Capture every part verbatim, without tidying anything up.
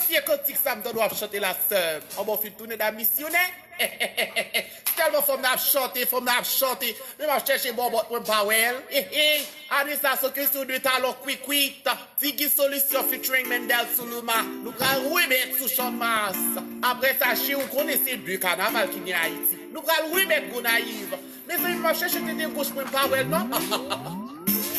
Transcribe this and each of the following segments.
Vye kantik sa m tande w ap chante la, sè m. Anben w fin tounen dam misyonè? Tèlman fanm nan ap chante, fanm nan ap chante. Men m ap chèche bòbòt mwen, m pa wè l. Ane sa se kesyon de talon kwikwit. Ziggy Solution featuring Mendel Soulouma. Nou pral remèt sou Channmas. Apre sa, cheri, ou konnen se de kanaval ki gen Ayiti. Nou pral remèt Gonayiv. Mezanmi, m ap chèche tete goch mwen, m pa wè l non.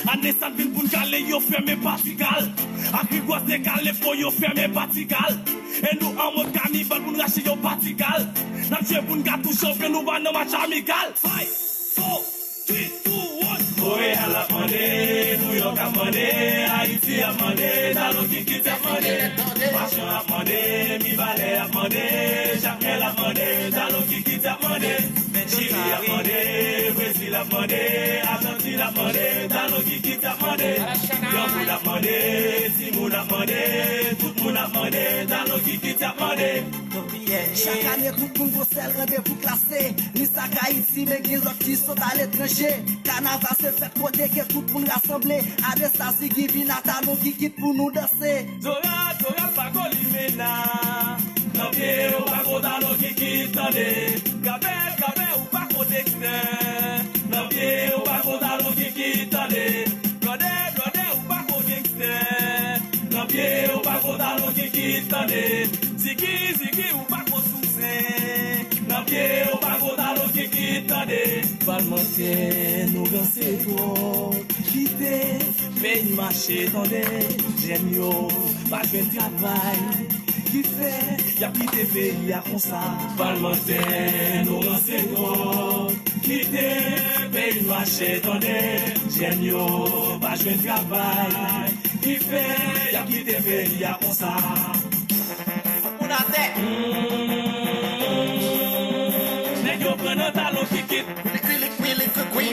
Ane sa vin pou n kale, yo fèmen Patigal. Ak rigwaz dekale fò, yo fèmen Patigal. E nou an mòd kanibal pou n rache yo Patigal. N ap jwe pou n ka touche, fè nou pa nan match amigal. Five, four, three, two, one. Montréal ap mande, Nouyòk ap mande, Ayiti ap mande, Talon Kikit ap mande. Machan ap mande, Mibalè ap mande, Jakmèl ap mande, Talon Kikit ap mande. Chili ap mande, Brezil ap mande, Ajantin ap mande, Talon Kikit ap mande. Granmoun ap mande, timoun ap mande, tout moun ap mande, Talon Kikit ap mande. Chak ane, tout moun gon sèl randevou klase. Ni sa k Ayiti, men gen lòt ki sot aletranje. Kanaval se fèt kote ke tout moun rasanble. Ane sa, Ziggy vin a Talon Kikit pou nou danse. Zora, Zora, Paco, Limena. Nan pye yo pa gon Talon Kikit, tande. Gabè, Gabè, ou pa gon Dexter. Nan pye yo pa gon Talon Kikit, tande. Blòdè, Blòdè, ou pa gon Gangster. Nan pye yo pa gon Talon Kikit, tande. Ziggy, Ziggy, ou pa gon Sousen. Nan pye yo pa gon Talon Kikit, tande. Palmantè, nou ranse twòp. Kite peyi mache, tande. Jèn yo pa jwenn travay. Ki fè y ap kite peyi a konsa. Palmantè, nou ranse twòp. Kite peyi n mache, tande. Jèn yo pa jwenn travay. Ki fè y ap kite peyi a konsa. Moun atè. Nèg yo pran nan Talon Kikit. Likwi, likwi, likwi, likwi.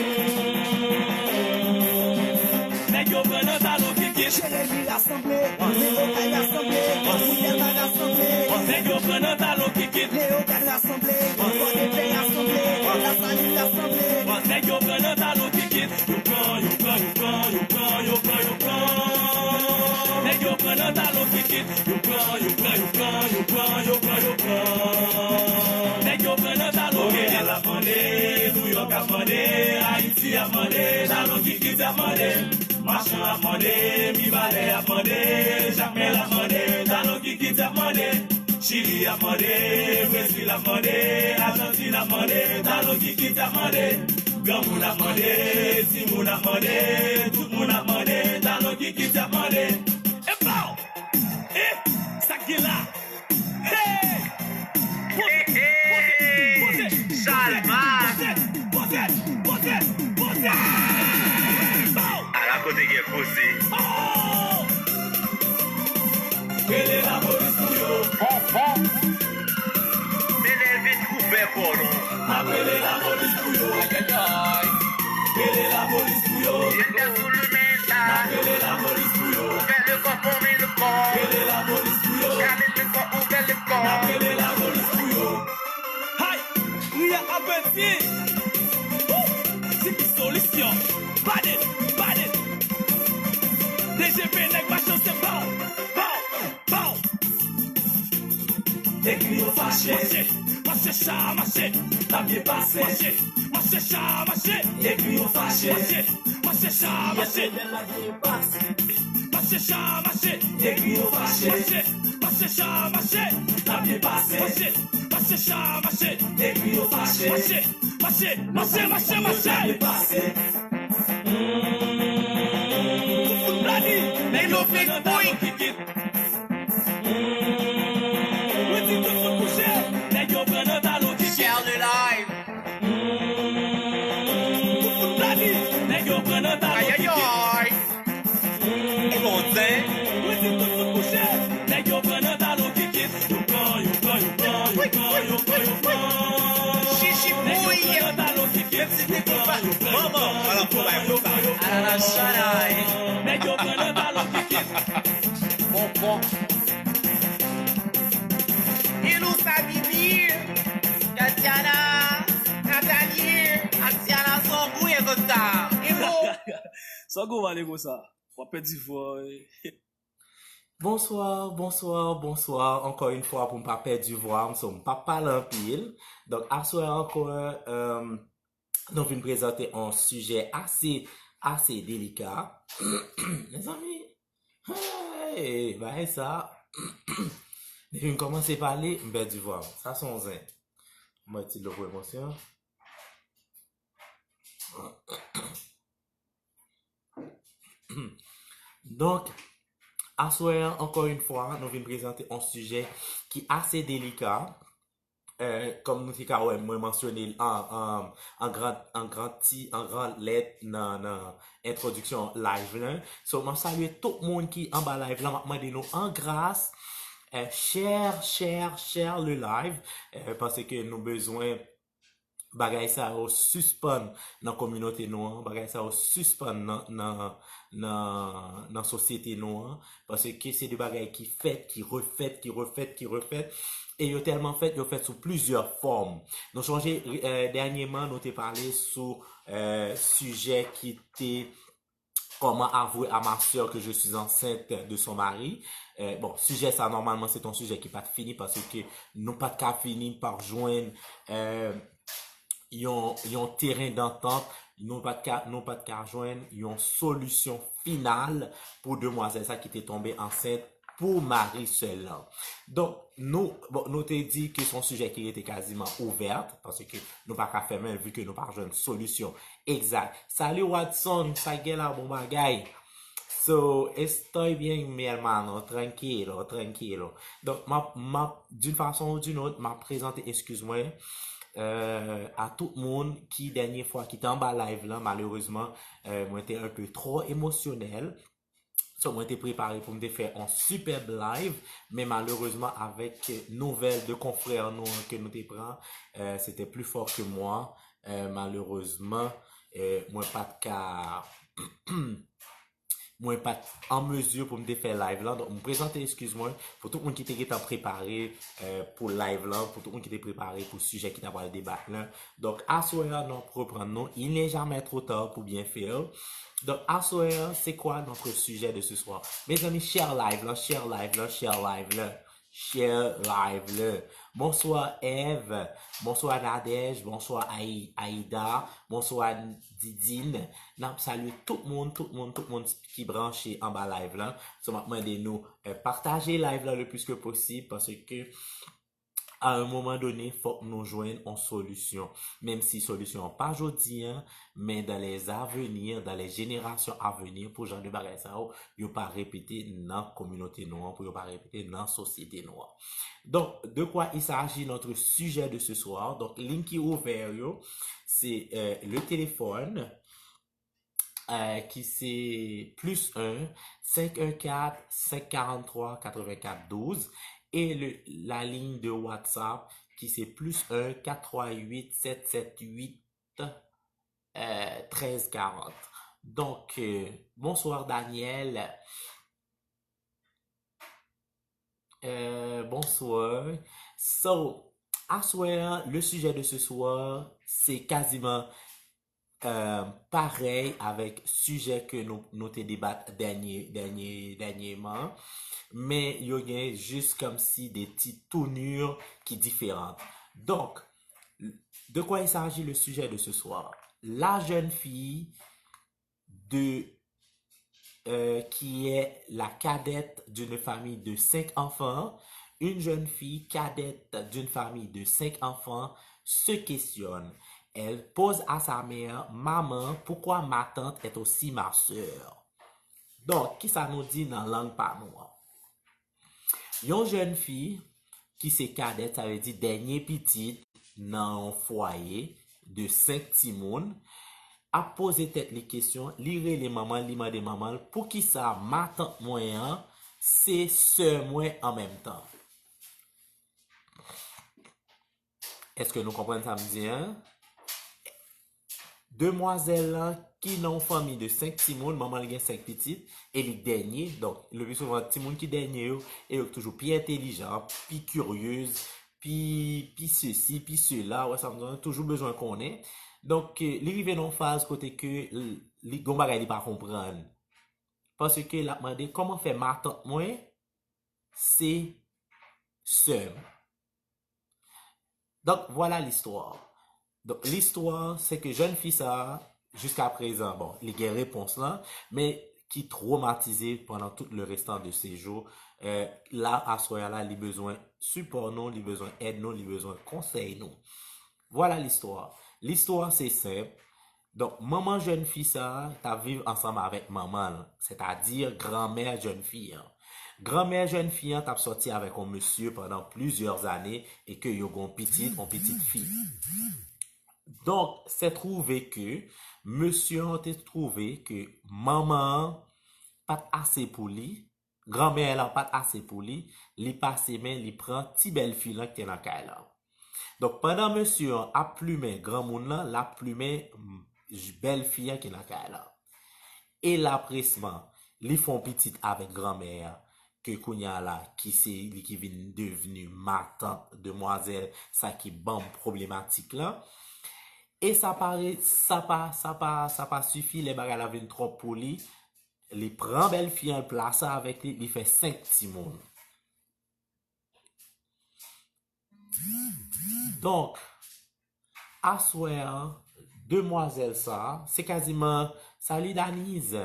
Nèg yo pran nan Talon Kikit. Jeremi rasanble, Leogàn rasanble, Gouyama rasanble. Nèg yo pran nan Talon Kikit. Leogàn rasanble, Pòdepè rasanble, Lasalin rasanble. Nèg yo pran nan Talon Kikit. Yo pran, yo pran, yo pran, yo pran, yo pran, yo pran. Nèg yo pran nan Talon Kikit. Yo pran, yo pran, yo pran, yo pran, yo pran, yo pran. Nèg yo pran nan Talon Kikit. Montréal ap mande, Nouyòk ap mande, Ayiti ap mande, Talon Kikit ap mande. Machan ap mande, Mibalè ap mande, Jakmèl ap mande, Talon Kikit ap mande. Chili ap mande, Brezil ap mande, Ajantin ap mande, Talon Kikit ap mande. Granmoun ap mande, timoun ap mande, tout moun ap mande, Talon Kikit ap mande. Epaw! E sa k gen la? Hey! Poze, poze, poze, poze, poze, poze, poze, poze. Pow! Ala kote gen poze. Oh! Rele lapolis pou yo. Bon, bon. Men lè l vin kouvè kò nou. N ap rele lapolis pou yo. Ayayay. Rele lapolis pou yo. Mete sou limita. N ap rele lapolis pou yo. Ouvè le kò, fèmen le kò. Rele lapolis pou yo. Kale le kò, ouvè le kò. N ap rele lapolis pou yo. Hay! Ria apeti. Woo! Ziki solisyon. Bade, bade. D G P nèg machan se pow, pow, pow. Nèg yo fache. Mache, mache, cha, mache. N ap byen pase. Mache, mache, cha, mache. Nèg yo fache. Mache, mache, cha, mache. Mache, cha, mache. Nèg yo fache. Mache, mache, cha, mache. N ap byen pase. Mache, mache, cha, mache. Nèg yo fache. Mache, mache, mache, mache, mache. N ap byen pase. Bladi, nèg yo fèk boy. Mwen di tout moun kouche, nèg yo pran nan Talon Kikit. Share the live. Tout moun bladi, nèg yo pran nan Talon Kikit. Ayayay. E bon zen. Mwen di tout moun kouche, nèg yo pran nan Talon Kikit. Yo pran, yo pran, yo pran, yo pran, yo pran, yo pran. Chichi bouyi. Nèg yo pran nan Talon Kikit. Manman, ala pou bay pou sa. Ala la chanay. Nèg yo pran nan Talon Kikit. Bon, bon. Ilou sa bibi. Tatiana. Nathalie. Tatiana, son gou ye konsa. Ilou. Son gou vale konsa. W ap pèdi vwa. Bonsoir, bonsoir, bonsoir. Encore une fois, pou m pa pèdi vwa m, so m pa pale anpil. Donk, aswè ankò, euh, nou vin prezante yon sijè ase, ase delika. Mezanmi, hey, bagay sa, depi m kòmanse pale, m pèdi vwa m. Sa se yon zen. Mwen ti dlo pou emosyon. Donk, aswè an, ankò yon fwa, nou vin prezante yon sijè ki ase delika. Euh, kòm nou te ka wè, mwen mansyone l an, an, an gran, an gran ti, an gran lèt nan, nan entwodiksyon live lan. So, m ap salye tout moun ki anba live lan. M ap mande nou an gras, euh, share, share, share le live, euh, paske nou bezwen bagay sa yo sispann nan kominote nou an, bagay sa yo sispann nan, nan, nan, nan sosyete nou an, paske se de bagay ki fèt, ki refèt, ki refèt, ki refèt, e yo tèlman fèt, yo fèt sou plizyè fòm. Nou sonje, euh, dènyèman, nou te pale sou, euh, sijè ki te comment avouer à ma sœur que je suis enceinte de son mari. Euh, bon, sijè sa, nòmalman, se t yon sijè ki pa t fini, paske nou pa t ka fini pa jwenn, euh, yon, yon teren dantant, nou pa t ka, nou pa t ka jwenn yon solisyon final pou demwazèl sa ki te tonbe ansent pou mari sè l lan. Donk, nou, bon, nou te di ke se yon sijè ki rete kaziman ouvèt, paske nou pa ka fèmen l, vi ke nou pa jwenn solisyon egzak. Salut Watson, sa k gen la, bon bagay? So, estoy bien, mi hermano, tranquilo, tranquilo. Donk, m ap, m ap, d'une façon ou d'une autre, m ap prezante eskiz mwen, euh, a tout moun ki, dènye fwa, ki te anba live lan, malerezman, euh, mwen te un peu trop émotionnel. So, mwen te prepare pou m te fè yon superb live, men malerezman, avèk nouvèl de konfrè nou an ke nou te pran, euh, c'était plus fort que moi. Euh, malerezman, euh, mwen pa t ka, mwen pa t an mezi pou m te fè live lan. Donk, m prezante eskiz mwen pou tout moun ki te gentan prepare, euh, pou live lan, pou tout moun ki te prepare pou sijè ki ta pral debat lan. Donk, aswè a, n ap reprann nou. Il n'est jamais trop tard pour bien faire. Donk, aswè a, c'est quoi notre sujet de ce soir? Mezanmi, share live lan, share live lan, share live lan, share live lan. Bonsoir Eve, bonsoir Nadège, bonsoir Aï-, Aïda, bonsoir Didine. N ap salye tout moun, tout moun, tout moun ki branche anba live lan. So, m ap mande nou, euh, pataje live lan le plus que possible, paske à un moment donné, fòk nou jwenn yon solisyon. Menm si solisyon an pa jodi an, men dans les avenirs, dans les générations à venir, pou jan de bagay sa yo, yo pa repete nan kominote nou an, pou yo pa repete nan sosyete nou an. Donc, de quoi il s'agit notre sujet de ce soir? Donk, liy ki ouvè yo, se, euh, le téléphone, euh, ki se plus un, cinq un quatre, cinq quarante-trois, quatre-vingt-quatre, douze, e le, la ligne de WhatsApp ki se plus un, quatre trois huit, sept sept huit, euh, treize quarante. Donk, euh, bonsoir Daniel. Euh, bonsoir. So, aswè an, le sujet de ce soir, se kaziman, euh, parèy avèk sijè ke nou, nou te debat dènye, dènye, dènyèman, men yo gen jis kòmsi de ti tournure ki diferan. Donc, de quoi il s'agit le sujet de ce soir? La jeune fille de, euh, qui est la cadette d'une famille de cinq enfants, une jeune fille cadette d'une famille de cinq enfants se questionne. Elle pose à sa mère, maman, pourquoi ma tante est aussi ma sœur? Donk, kisa nou di nan lang pa nou an? Yon jèn fi ki se kadèt, sa vle di dènye pitit nan yon fwaye de senk timoun, ap poze tèt li kesyon, li rele manman l, li mande manman l, poukisa matant mwen an se sè mwen an menm tan? Èske nou konprann sa m di an? Demwazèl lan ki nan yon fanmi de senk timoun, manman l gen senk pitit, e li dènye. Donk, le pi souvan, timoun ki dènye yo, e yo toujou pi entèlijan, pi kiryez, pi, pi sesi, pi sela, wè sa m di, toujou bezwen konnen. Donk, eh, li rive nan yon faz kote ke l-, li gon bagay li pa konprann. Paske l ap mande, kòman fè matant mwen se sè m. Donk, vwala listwa. Donk, listwa, se ke jèn fi sa, jiska prezan, bon, li gen repons lan, men ki twomatize pandan tout le restan de ses jours. Euh, la, aswè a la, li bezwen sipò nou, li bezwen èd nou, li bezwen konsèy nou. Vwala listwa. Listwa se senp. Donk, manman jèn fi sa a t ap viv ansanm avèk manman l, sètadi granmè jèn fi an. Granmè jèn fi an t ap sòti avèk yon mesye pandan plizyè zane e ke yo gen yon pitit, yon pitit fi. Donk, se twouve ke mesye an te twouve ke manman an pa t ase pou li, granmè lan pa t ase pou li, li pase men, li pran ti bèlfi lan ki te nan kay lan. Donk, pandan mesye an ap plimen granmoun lan, l ap plimen bèlfi an ki nan kay lan. E lapresman, li fè yon pitit avèk granmè an, ke kounye a la, ki se li ki vin devni matant demwazèl sa ki ban m pwoblematik lan. E sa pa, sa pa, sa pa, sa pa sifi, lè bagay la vin twòp pou li, li pran bèlfi an, l plase avèk li, li fè senk timoun. Donk, aswè an, demwazèl sa, se kaziman, salut Danise.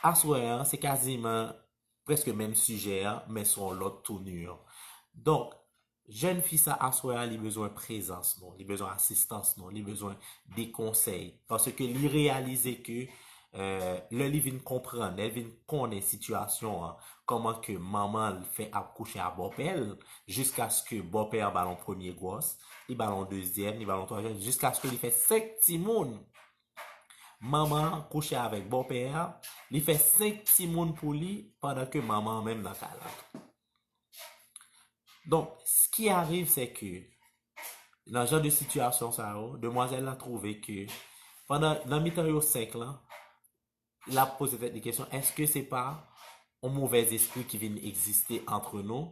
Aswè an, se kaziman prèske menm sijè an, men sou yon lòt tournure. Donk, jèn fi sa aswè a, li bezwen prezans nou, li bezwen asistans nou, li bezwen de konsèy. Paske li reyalize ke, euh, lè li vin konprann, lè li vin konnen sitiyasyon an, kòman ke manman l fè ap kouche a bòpè l, jiskaske bòpè an ba l yon premye gwòs, li ba l yon dezyèm, li ba l yon twazyèm, jiskaske li fè senk timoun. Manman an kouche avèk bòpè a, li fè senk timoun pou li, pandan ke manman an menm nan kay la. Donk, ce qui arrive, c'est que, nan jan de sitiyasyon sa yo, demwazèl la twouve ke, pandan, nan mitan yo senk lan, l ap poze tèt li kesyon, èske se pa yon movèzespri ki vin egziste antre nou?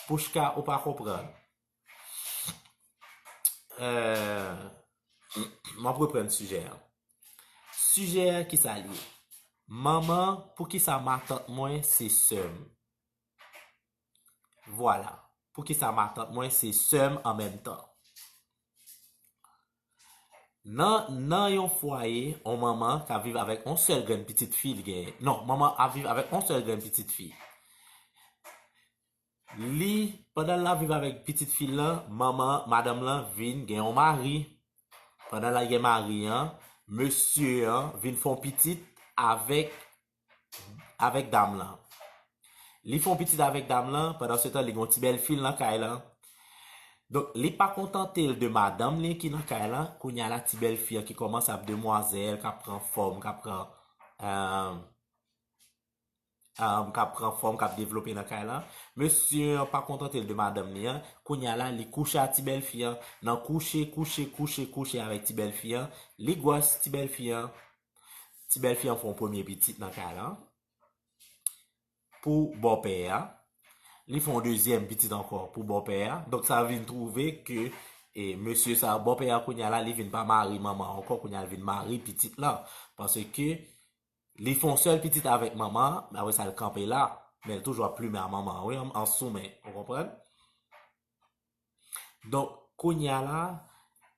Pouchka, ou pa konprann. Euh, m ap reprann sijè a. Sijè a, ki sa l ye? Manman, poukisa matant mwen se sè m? Vwala. Poukisa matant mwen se sè m an menm tan? Nan, nan yon fwaye, yon manman ka viv avèk yon sèl grenn pitit fi l genyen. Non, manman ap viv avèk yon sèl grenn pitit fi. Li, pandan l ap viv avèk pitit fi l lan, manman, madanm lan vin gen yon mari. Pandan l ap gen mari an, mesye an vin fè yon pitit avèk, avèk dam lan. Li fè yon pitit avèk dam lan, pandan se tan, li gen yon ti bèlfi l nan kay lan. Donk, li pa kontante l de madanm li ki nan kay lan, kounye a la, ti bèlfi an ki kòmanse ap demwazèl, k ap pran fòm, k ap pran, euh, um, k ap pran fòm, k ap devlope nan kay lan. Mesye an pa kontante l de madanm li an. Kounye a la, li kouche a ti bèlfi an. Nan kouche, kouche, kouche, kouche avèk ti bèlfi an, li gwòs ti bèlfi an. Ti bèlfi an fè yon premye pitit nan kay lan pou bòpè a. Li fè yon dezyèm pitit ankò pou bòpè a. Donk, sa vin twouve ke, e, mesye sa, bòpè a kounye a la, li vin pa mari manman an ankò, kounye a l vin mari pitit lan. Paske li fè yon sèl pitit avèk manman an, men apre sa, l kanpe la. Men l toujou ap plimen a manman an, wi, an, an soumen, ou konprann? Donk, kounye a la,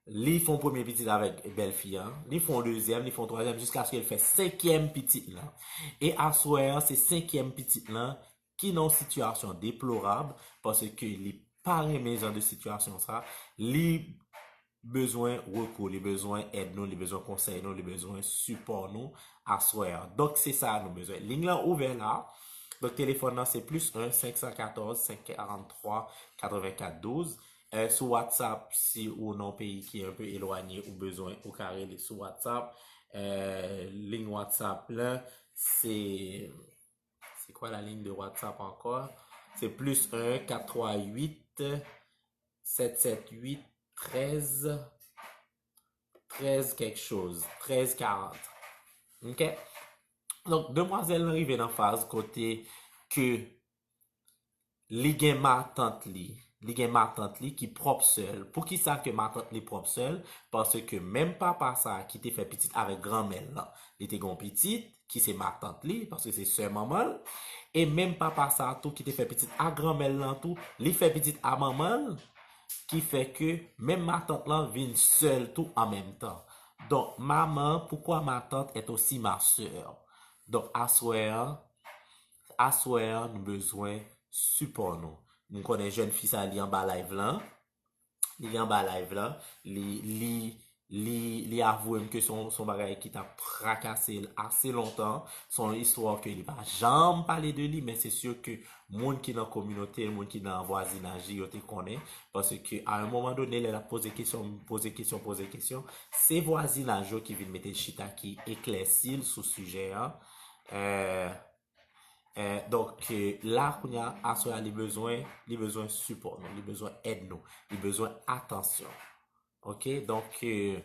li fè yon premye pitit avèk bèlfi an, li fè yon dezyèm, li fè yon twazyèm, jiskaske l fè senkyèm pitit lan. E aswè an, se senkyèm pitit lan ki nan yon sitiyasyon deplorab, paske li pa renmen jan de sitiyasyon sa, li bezwen rekou, li bezwen èd nou, li bezwen konsèy nou, li bezwen sipò nou aswè an. Donk, se sa nou bezwen. Liy lan ouvè la. Donk, telefòn nan se plis en, senk san katòz, senk karant twa, katrevenkat douz. Euh, sou WhatsApp, si ou nan yon peyi ki enpe elwanye, ou bezwen, ou ka rele sou WhatsApp. Euh, liy WhatsApp la, se, c'est quoi la ligne de WhatsApp encore? C'est plus un quatre trois huit sept sept huit treize treize quelque chose, treize quarante. Ok? Donk, demwazèl lan rive nan faz kote ke li gen matant li, li gen matant li ki pwòp sè l. Poukisa ke matant li pwòp sè l? Paske menm papa sa a ki te fè pitit avèk granmè l lan, li te gen yon pitit, ki se matant li, paske se sè manman l, e menm papa sa a tou ki te fè pitit a granmè l lan tou, li fè pitit a manman l, ki fè ke menm matant lan vin sè l tou an menm tan. Donk, maman, pourquoi ma tante est aussi ma sœur? Donk, aswè an, aswè an, nou bezwen sipò nou. M konnen jèn fi sa, li anba live lan. Li anba live lan. Li, li, li, li avwe m ke se yon, se yon bagay ki t ap trakase l ase lontan. Se yon istwa ke li pa janm pale de li, men se si ke moun ki nan kominote l, moun ki nan vwazinaj li, yo te konnen. Paske, a yon moman done, lè l ap poze kesyon, poze kesyon, poze kesyon, se vwazinaj yo ki vin mete l chita, ki eklèsi l sou sijè an. Eh, eh, donk, eh, la, kounye a, aswè a, li bezwen, li bezwen sipò nou, li bezwen èd nou, li bezwen atansyon. Ok? Donk, eh,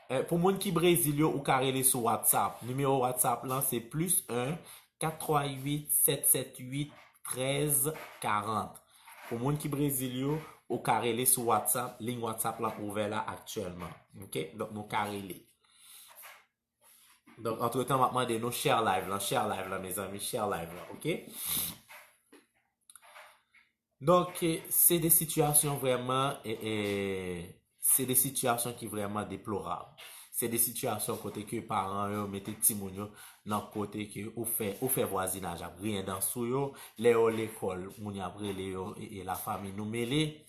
eh, pou moun ki Brezil yo, ou ka rele sou WhatsApp. Nimewo WhatsApp lan, se plis en, kat twa uit, sèt sèt uit, trèz karant. Pou moun ki Brezil yo, ou ka rele sou WhatsApp. Liy WhatsApp lan ouvè la aktyèlman. Ok? Donk, nou ka rele. Donk, antretan, m ap mande nou share live lan, share live lan, mezanmi, share live lan, ok? Donk, eh, se de sitiyasyon vrèman, eh, eh, se de sitiyasyon ki vrèman deplorab. Se de sitiyasyon kote ke paran yo mete timoun yo nan kote ke ou fè, ou fè vwazinaj ap griyen dan sou yo, lè yo lekòl, moun yo ap rele yo, e, e lafanmi nou mele.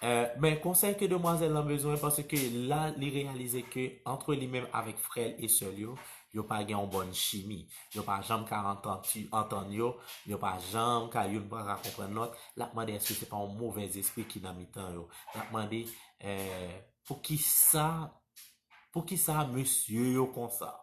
Eh, men konsèy ke demwazèl lan bezwen, paske la, li reyalize ke antre li menm avèk frè l e sè l yo, yo pa gen yon bòn chimi. Yo pa janm ka antanti, antann yo, yo pa janm ka, youn pa ka konprann lòt. L ap mande èske se pa yon movèzespri ki nan mitan yo. L ap mande, eh, poukisa, poukisa mesye yo konsa?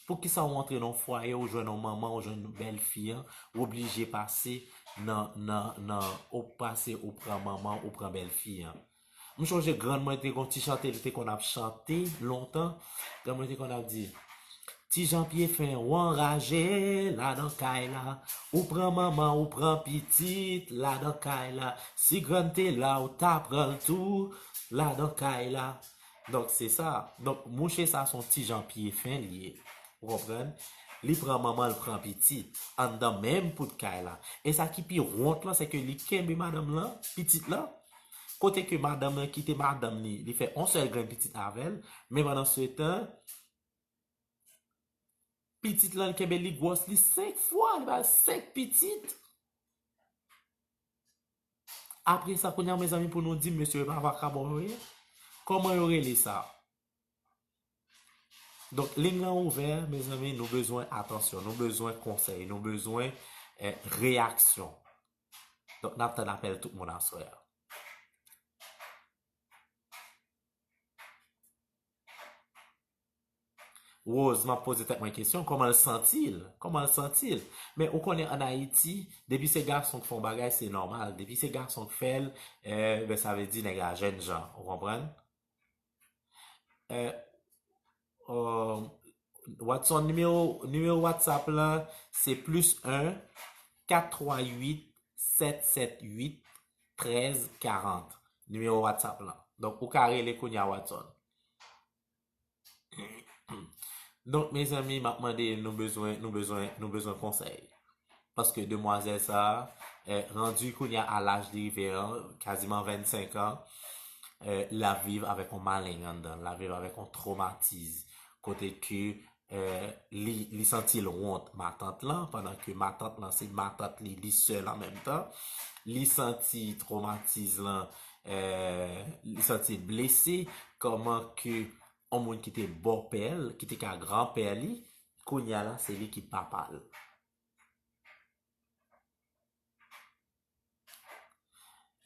Poukisa w antre nan yon fwaye, ou jwenn yon manman, ou jwenn bèlfi an, ou oblije pase nan, nan, nan, ou pase, ou pran manman, ou pran bèlfi an? M chonje grann mwen te gon ti chante, li te konn ap chante lontan. Grann mwen te konn ap di, "Ti Jan pye fen, w anraje ladan kay la. Ou pran manman, ou pran pitit ladan kay la. Si grann te la, ou ta pran l tou ladan kay la." Donk, se sa. Donk, mouche sa se yon ti jan pye fen li ye. Ou konprann? Li pran manman, li pran pitit anndan menm pout kay la. E sa ki pi wont lan, se ke li kenbe madanm lan, pitit lan, kote ke madanm lan kite madanm li, li fè yon sèl grenn pitit avè l, men pandan se tan, pitit lan, li kenbe li gwòs li senk fwa, li ba l senk pitit. Apre sa, kounye a, mezanmi, pou nou di mesye yo pa vakabon yo ye, kòman yo rele sa? Donk, liy lan ouvè, mezanmi, nou bezwen atansyon, nou bezwen konsèy, nou bezwen, eh, reyaksyon. Donk, n ap tann apèl tout moun aswè a. Rose, m ap poze tèt mwen kesyon, kòman l santi l? Kòman l santi l? Men ou konnen ann Ayiti, depi se gason k fè yon bagay, se nòmal. Depi se gason k fè l, eh, ben, sa vle di nèg la jènjan, ou konprann? Eh, eh, Watson, nimewo, nimewo WhatsApp lan, se plis en, kat twa uit, sèt sèt uit, trèz karant. Nimewo WhatsApp lan. Donk, ou ka rele kounye a, Watson. Donk, mezanmi, m ap mande nou bezwen, nou bezwen, nou bezwen konsèy. Paske demwazèl sa a, eh, randi kounye a, a laj li rive an, kaziman vennsenk an, eh, l ap viv avèk yon maleng anndan l, l ap viv avèk yon twomatiz. Kote ke, eh, li, li santi l wont matant lan, pandan ke matant lan se matant li, li sèl an menm tan. Li santi twomatiz lan, eh, li santi l blese, kòman ke yon moun ki te bòpè l, ki te ka granpè li, kounye a la, se li ki papa l.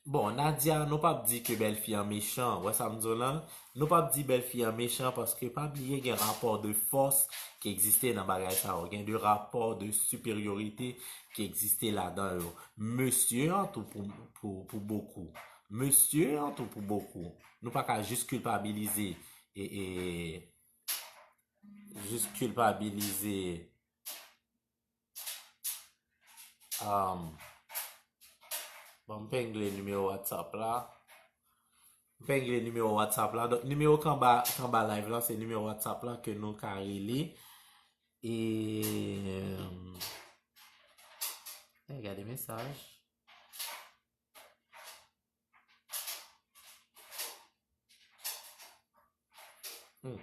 Bon, Nadia, nou p ap di ke bèlfi an mechan, ou wè sa m di w lan? Nou p ap di bèlfi an mechan paske pa bliye gen rapò de fòs ki egziste nan bagay sa yo. Gen de rapò de siperyorite ki egziste ladan yo. Mesye an tou pou, pou, pou bokou. Mesye an tou pou bokou. Nou pa ka jis kilpabilize e, e, jis kilpabilize. Um, bon, m pengle nimewo WhatsApp la. Epengle nimewo WhatsApp la. Donk, nimewo k anba, k anba live la, se nimewo WhatsApp la ke nou ka rele. E, eh, gade mesaj. Hmm.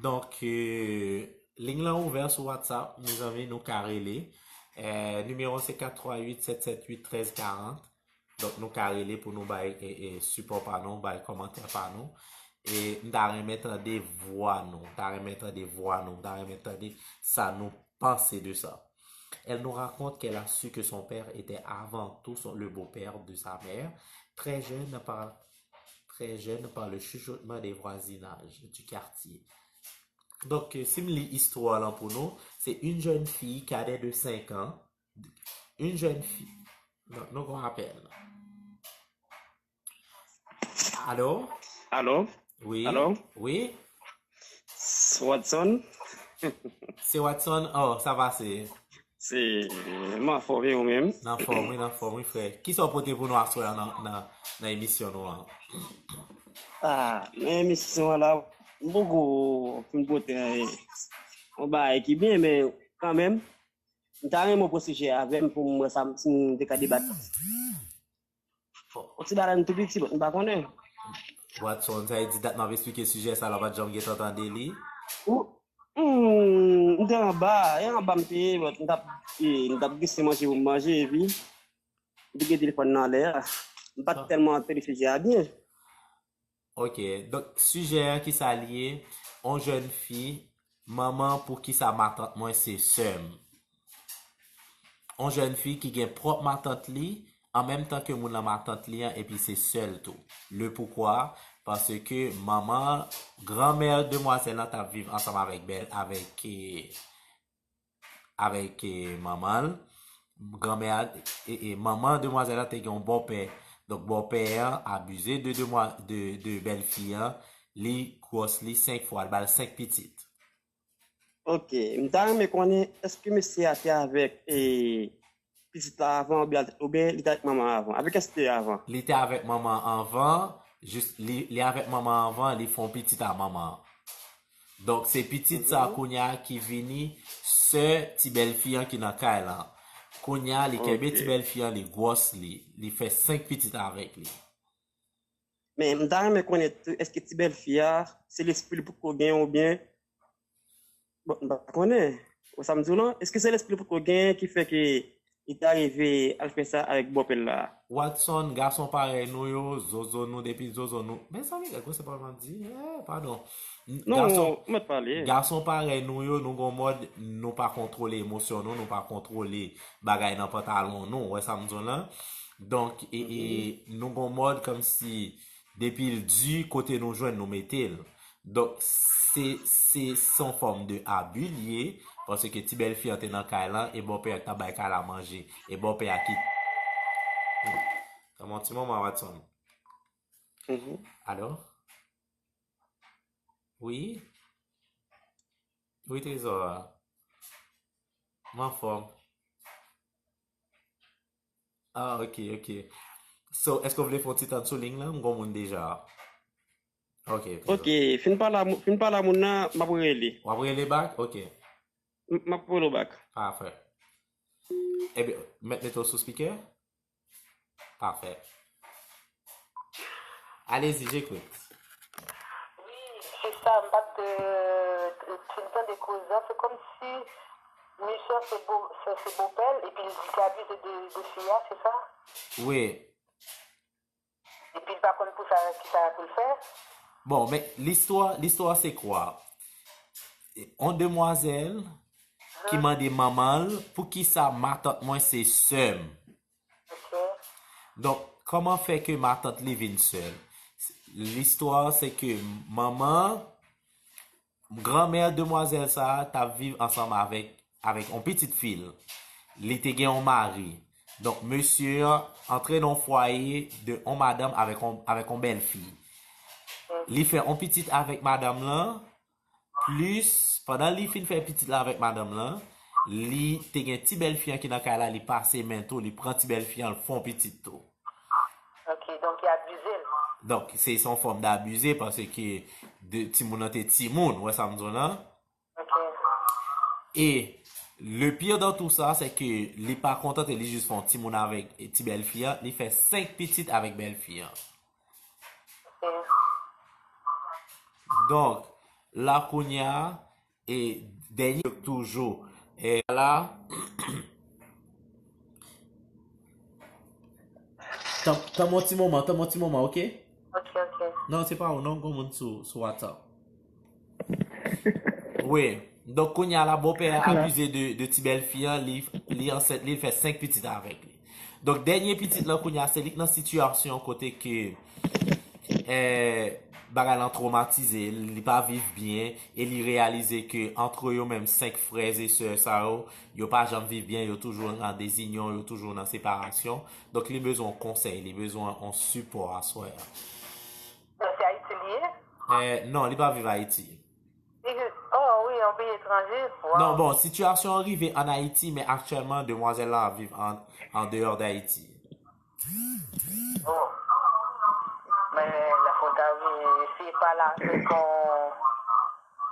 Donk, euh, liy lan ouvè sou WhatsApp, mezanmi, nou ka rele. Euh, nimewo se kat twa uit sèt sèt uit trèz karant. Donk, nou ka rele pou nou bay, e, e, sipò pa nou, bay kòmantè pa nou. E m ta renmen tande vwa nou, m ta renmen tande vwa nou, m ta renmen tande sa nou panse de sa. Elle nous raconte qu'elle a su que son père était avant tout son- le beau-père de sa mère, très jeune par, très jeune par le chuchotement des voisinages du quartier. Donk, euh, si m li istwa lan pou nou, c'est une jeune fille cadette de cinq ans. Une jeune fille. Non, nou gon apèl. Alo? Alo? Wi. Alo? Wi. S- Watson? Se Watson? Oh, sa pase? Se m anfòm, e ou menm? Nan fòm, wi, nan fòm, wi, frè. Kisa w pote pou nou aswè a nan, nan, nan emisyon nou an? Ah, nan emisyon an la, m poko fin pote yon bagay ki byen, men kanmenm, m ta renmen w pran sijè avè m pou m wè sa, si nou te ka debat. Yon ti bagay m tou piti, but m pa konnen. Watson, sa vle di dat m ap esplike sijè sa la, w pa t janm gentan tande li? Ou, hmm, m te anba, e anba m te ye, but m t ap, e, m t ap gete manje pou m manje, epi m te gen telefòn nan anlè a. M pa t tèlman tande sijè a byen. Ok, donk sijè a kisa li ye? On jèn fi, manman poukisa matant mwen se sè m. On jèn fi ki gen pwòp matant li, an menm tan ke moun nan matant li an, epi se sè l tou. Le poukwa? Paske manman, granmè demwazèl lan t ap viv ansanm avèk bèl, avèk, e, avèk, e, manman l. Granmè a, e, e, manman demwazèl la te gen yon bòpè. Donk, bòpè an abize de, demwa, de, de bèlfi an. Li gwòs li senk fwa, l ba l senk pitit. Ok, m ta renmen konnen, èske mesye a te avèk, e, pitit la avan, oubyen, oubyen li te avèk manman an avan? Avèk kiyès li te avan? Li te avèk manman an avan, jis, li, li avèk manman an avan, li fè yon pitit a manman an. Donk, se pitit sa kounye a ki vini sè ti bèlfi an ki nan kay lan. Kounye a, li kenbe ti bèlfi an, li gwòs li. Li fè senk pitit avèk li. Men, m ta renmen konnen tou, èske ti bèlfi a, se lespri l poko gen oubyen, bon, m pa konnen. Ou sa m di w lan? Èske se lespri l poko gen ki fè ke li ta rive al fè sa avèk bòpè l la? Watson, gason parèy nou yo, zozo nou, depi zozo nou. Mezanmi, gad gwosè pawòl m ap di. Eh, padon. Non, gason, ou mèt pale. Gason parèy nou yo, nou gon mòd, nou pa kontwole emosyon nou, nou pa kontwole bagay nan pantalon nou. Ou wè sa m di w lan? Donk, e, e, nou gon mòd kòmsi depi l di kote nou jwenn, nou mete l. Donk, se, se, se yon fòm de abi l ye, paske ti bèlfi an te nan kay lan, e bòpè a ki t ap bay kay la manje. E bòpè a ki... Tann yon ti moman, Watson. Mhm. Alo? Wi? Wi, Trezò. M anfòm. Ah, ok, ok. So, èske w vle fè yon ti tann sou liy lan? M gon moun deja. Ok, Trezò. Ok, fin pale a mou-, fin pale a moun nan, m ap rele. W ap rele back? Ok. M, m ap rele w back. Pafè. Ebyen, mèt mete w sou speaker? Pafè. Allez-y, j'écoute. Wi, se sa, m pa t, euh, fin tande koze a. Se kòmsi mesye an se bo-, se, se bopè l, epi l di ke abize de, de fi a, se sa? Wi. Epi l pa konn pou sa, ki sa pou l fè? Bon, men listwa, listwa se kwa? On demwazèl ki mande manman l, "Poukisa matant mwen se sè m?" Ok. Donk, kòman fè ke matant li vin sè l? Listwa se ke manman, granmè demwazèl sa a t ap viv ansanm avèk, avèk on pitit fi l. Li te gen on mari. Donk, mesye an antre nan on fwaye de on madanm avèk on, avèk on bèlfi. Li fè on pitit avèk madanm lan, plis, pandan li fin fè pitit la avèk madanm lan, li te gen ti bèlfi an ki nan kay la, li pase men tou, li pran ti bèlfi an, l fè on pitit tou. Ok, donk, li abize l. Donk, se se yon fòm d'abuser paske de, timoun nan te timoun, ou wè sa m di w lan? Ok. E le pire dans tout sa, se ke li pa kontante li jis fè yon timoun avèk ti bèlfi an, li fè senk pitit avèk bèlfi an. Ok. Donk, la kounye a, e dènye toujou, e la, tann tann m yon ti moman, tann m yon ti moman, oke? Ok, ok. Non, se pa ou non, gon moun sou, sou WhatsApp. Wi. Donk, kounye a la, bòpè a akize de, de ti bèlfi an, li, li ansent, li fè senk pitit avèk li. Donk, dènye pitit lan, kounye a, se li k nan sitiyasyon kote ke, eh, bagay lan twomatize l, li pa viv byen, e li reyalize ke antre yo menm senk frè e sè sa yo, yo pa janm viv byen, yo toujou nan dezinyon, yo toujou nan separasyon. Donk, li bezwen yon konsèy, li bezwen yon sipò aswè a. Donk, se Ayiti li ye? Eh, non, li pa viv Ayiti. Li jis, oh wi, yon peyi etranje. Wow. Non, bon, sitiyasyon an rive ann Ayiti, men aktyèlman, demwazèl la ap viv an, an deyò d Ayiti. Oh. Men, la fò ta eseye pale avèk yon,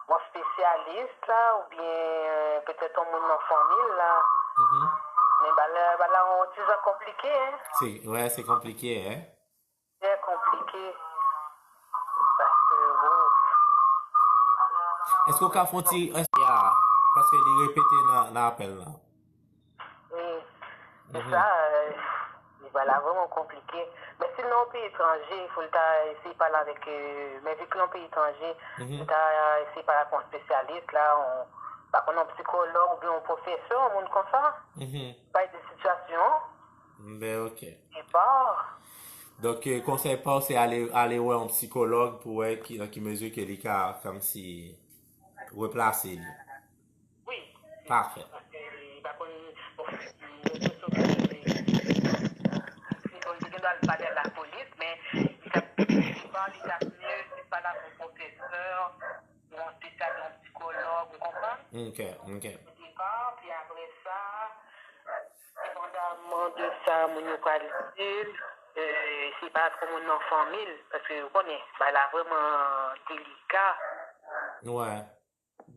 yon espesyalis la, oubyen petèt yon moun nan fanmi l la. Mhm. Men bagay la, bagay la yon ti jan konplike, hein? Se, wè, se konplike, hein? Trè konplike. Paske, bon. Èske w ka fè yon ti, èske, ya, paske li repete nan, nan apèl la. Wi. Se Mhm. sa, euh, bagay la vrèman konplike. Men si l nan yon peyi etranje, fò l ta eseye pale avèk, euh, men vi ke l nan yon peyi etranje, Mhm. li ta eseye pale ak yon espesyalis la, yon, pa konn, yon psikològ oubyen yon pwofesè, yon moun konsa. Mhm. Pale de sitiyasyon an. Ben, ok. Epa. Donk, eh, konsèy pa w, se ale, ale wè yon psikològ pou wè ki, nan ki mezi ke li ka, kòmsi, replase li. Wi. Pafè. Paske li pa konn, bon, rezo sosyo yo, li, li konn te gen dwa al pale ak lapolis, men li t ap, li t ap mye si l pale ak yon pwofesè, yon espesyal, yon psikològ, ou konprann? Ok, ok. Depa, pi apre sa, depandamman de sa moun yo pral di l, euh, se pa twò moun nan fanmi l, paske ou konnen, bagay la vrèman delika. Wè.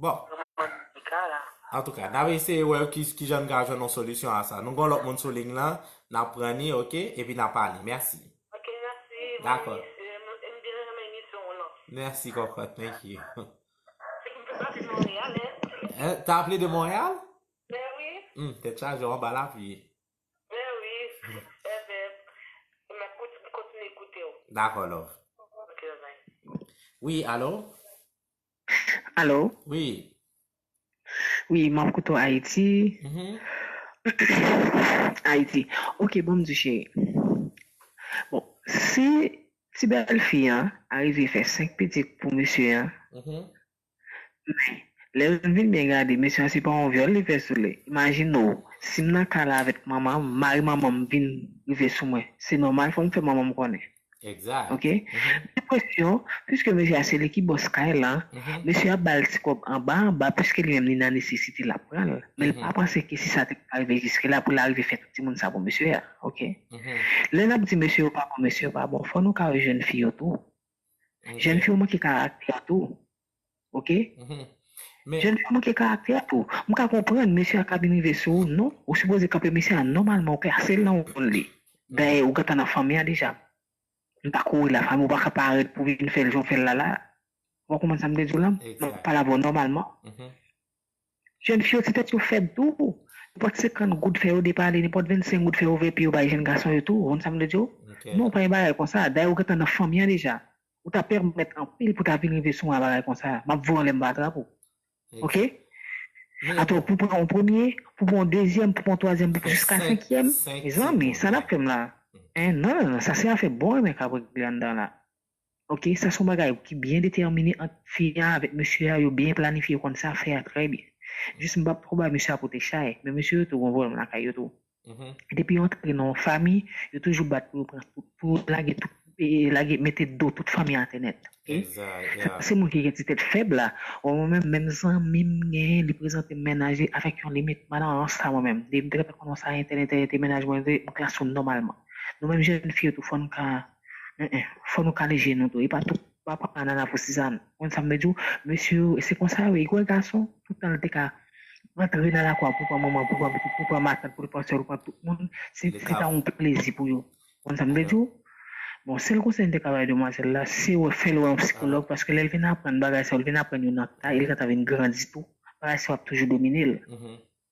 Bon. Vrèman delika la. Antouka, n ap eseye wè ki, ki jan n ka jwenn yon solisyon a sa. Nou gen lòt moun sou liy lan, n ap pran li, ok? Epi n ap pale. Mèsi. Ok, mèsi. Dakò. M, m byen renmen emisyon w lan. Mèsi, kòkòt. Thank you. M te pase Monreyal, hein? Hein, t aple de Monreyal? Ben wi. Hmm, tèt chaje, w anba lapli. Ben wi. Eben, m ap konti-, kontinye koute w. Dakò, love. Ok, bye. Wi, alo? Alo? Wi. Wi, m ap koute w Ayiti. Mhm. Ayiti. Ok, bon, m di cheri. Bon, si ti bèlfi an arive fè senk pitit pou mesye an, Mhm. men lè m vin byen gade, mesye an se pa yon vyòl li fè sou li. Imajine w, si m nan ka la avèk manman m, mari manman m vin rive sou mwen, se nòmal fò m fè manman m konnen. Exact. Ok? Mhm. Enpresyon, piske mesye a se li ki bòs kay la, Mhm. mesye a ba l ti kòb anba anba, piske li menm li nan nesesite l ap pran l. Men l pa Mhm. panse ke si sa te ka rive jiske la pou l arive fè tout timoun sa pou mesye a. Ok? Mhm. Lè n ap di mesye yo pa bon, mesye yo pa bon, fò nou ka wè jèn fi yo tou. Ok. Jèn fi yo manke karaktè tou. Ok? Mhm. Men, Jèn fi yo manke karaktè tou. M ka konprann mesye a ka vin rive sou ou, non? Ou sipoze kanpe mesye a nòmalman, ou klase l nan wòl li. Dayè, ou gentan nan fanmi an deja. M pa kouri la, fanmi ou pa ka parèt pou vin fè l jan w fè l la la. Ou konprann sa m vle di w la? M ap Exact. pale avè w nòmalman. Mhm. Jèn fi yo ti tèt yo fèb tou. Nenpòt senkant goud fè yo depale, nenpòt vennsenk goud fè yo ouvè pye yo bay jèn gason yo tou. Ou konn sa m vle di w? Ok. Non, pa gen bagay konsa. Dayè, ou gentan nan fanmi an deja. Ou ta pèmèt anpil pou ta vin rive sou mwen a bagay konsa. M ap voye anlè m pa trap ou. Ok? Men, Atò, pou pran yon premye, pou pran yon dezyèm, pou pran yon twazyèm, pou fè jiska senk, senkyèm, senk mezanmi, timoun, sa n ap wi. fè m la? Mm. Hein, non, non, non, sa se afè bon renmen k ap regle anndan la. Ok, sa se yon bagay ki byen detèmine ant fi a avèk mesye a, yo byen planifye, yo konn sa fè a trè byen. Jis m p ap twò bay mesye a pote chay, men mesye yo tou gon pwoblèm lakay yo tou. Mhm. Depi yo antre nan yon fanmi, yo toujou bat pou yo pran tout, pou yo lage tout, e, lage, mete do tout fanmi atè nèt. Ok? Exact, Se yeah. se moun ki gen ti tèt fèb la. Bon, mwen menm, menm zanmi m genyen, li prezante m mennaj li avèk yon limit. Madan an sa mwen menm. Depi m te gentan konnen sa entèl, entèl, entèl mennaj mwen, m klase w nòmalman. Nou menm jèn fi yo tou fò n ka Fò nou kale je nou tou. E pa tout papa nana pou sizann. Ou konn sa m vle di w? Mesye yo, se konsa yo ye. Gwè gason, tout tan l te ka rantre nan lakou a pou pran manman, pou pran pitit, pou pran matant, pou pran sè, pou pran tout moun, se te ka yon plezi pou yo. Ou konn sa m vle di w? Bon, sèl konsèy m te ka bay demwazèl la, se wè, fè l wè yon sikològ, paske lè l vin aprann bagay sa yo, l vin aprann yo nan kay, e l gentan vin grandi tou. Bagay sa yo ap toujou domine l.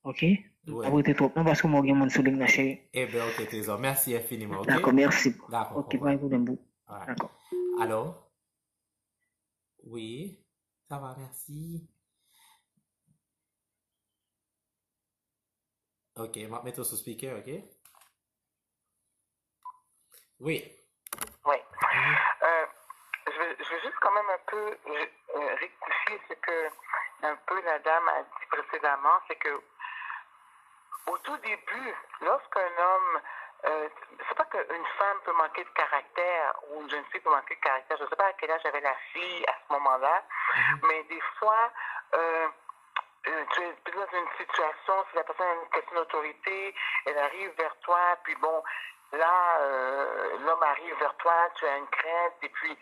Ok? Wi. Ap rete twòp non, paske mwen gen moun sou liy nan, cheri. Eben, ok, trezò. Mèsi enfiniman, ok? Dakò, mèsi. Dakò, ok, pa gen pwoblèm, boo. Alright. Dakò. Alo? Wi, sa va, mèsi. Ok, m ap mete w sou speaker, ok? Wi. Oui. Euh, je vais, je vais juste quand même un peu euh, rectifier ce que un peu la dame a dit précédemment, c'est que au tout début, lorsqu'un homme, euh, c'est pas qu'une femme peut manquer de caractère ou une jeune fille peut manquer de caractère, je ne sais pas à quel âge avait la fille à ce moment-là, mais des fois, euh, euh, tu es dans une situation, si la personne a une question d'autorité, elle arrive vers toi, puis bon, là, euh, l'homme arrive vers toi, tu as une crainte, et puis,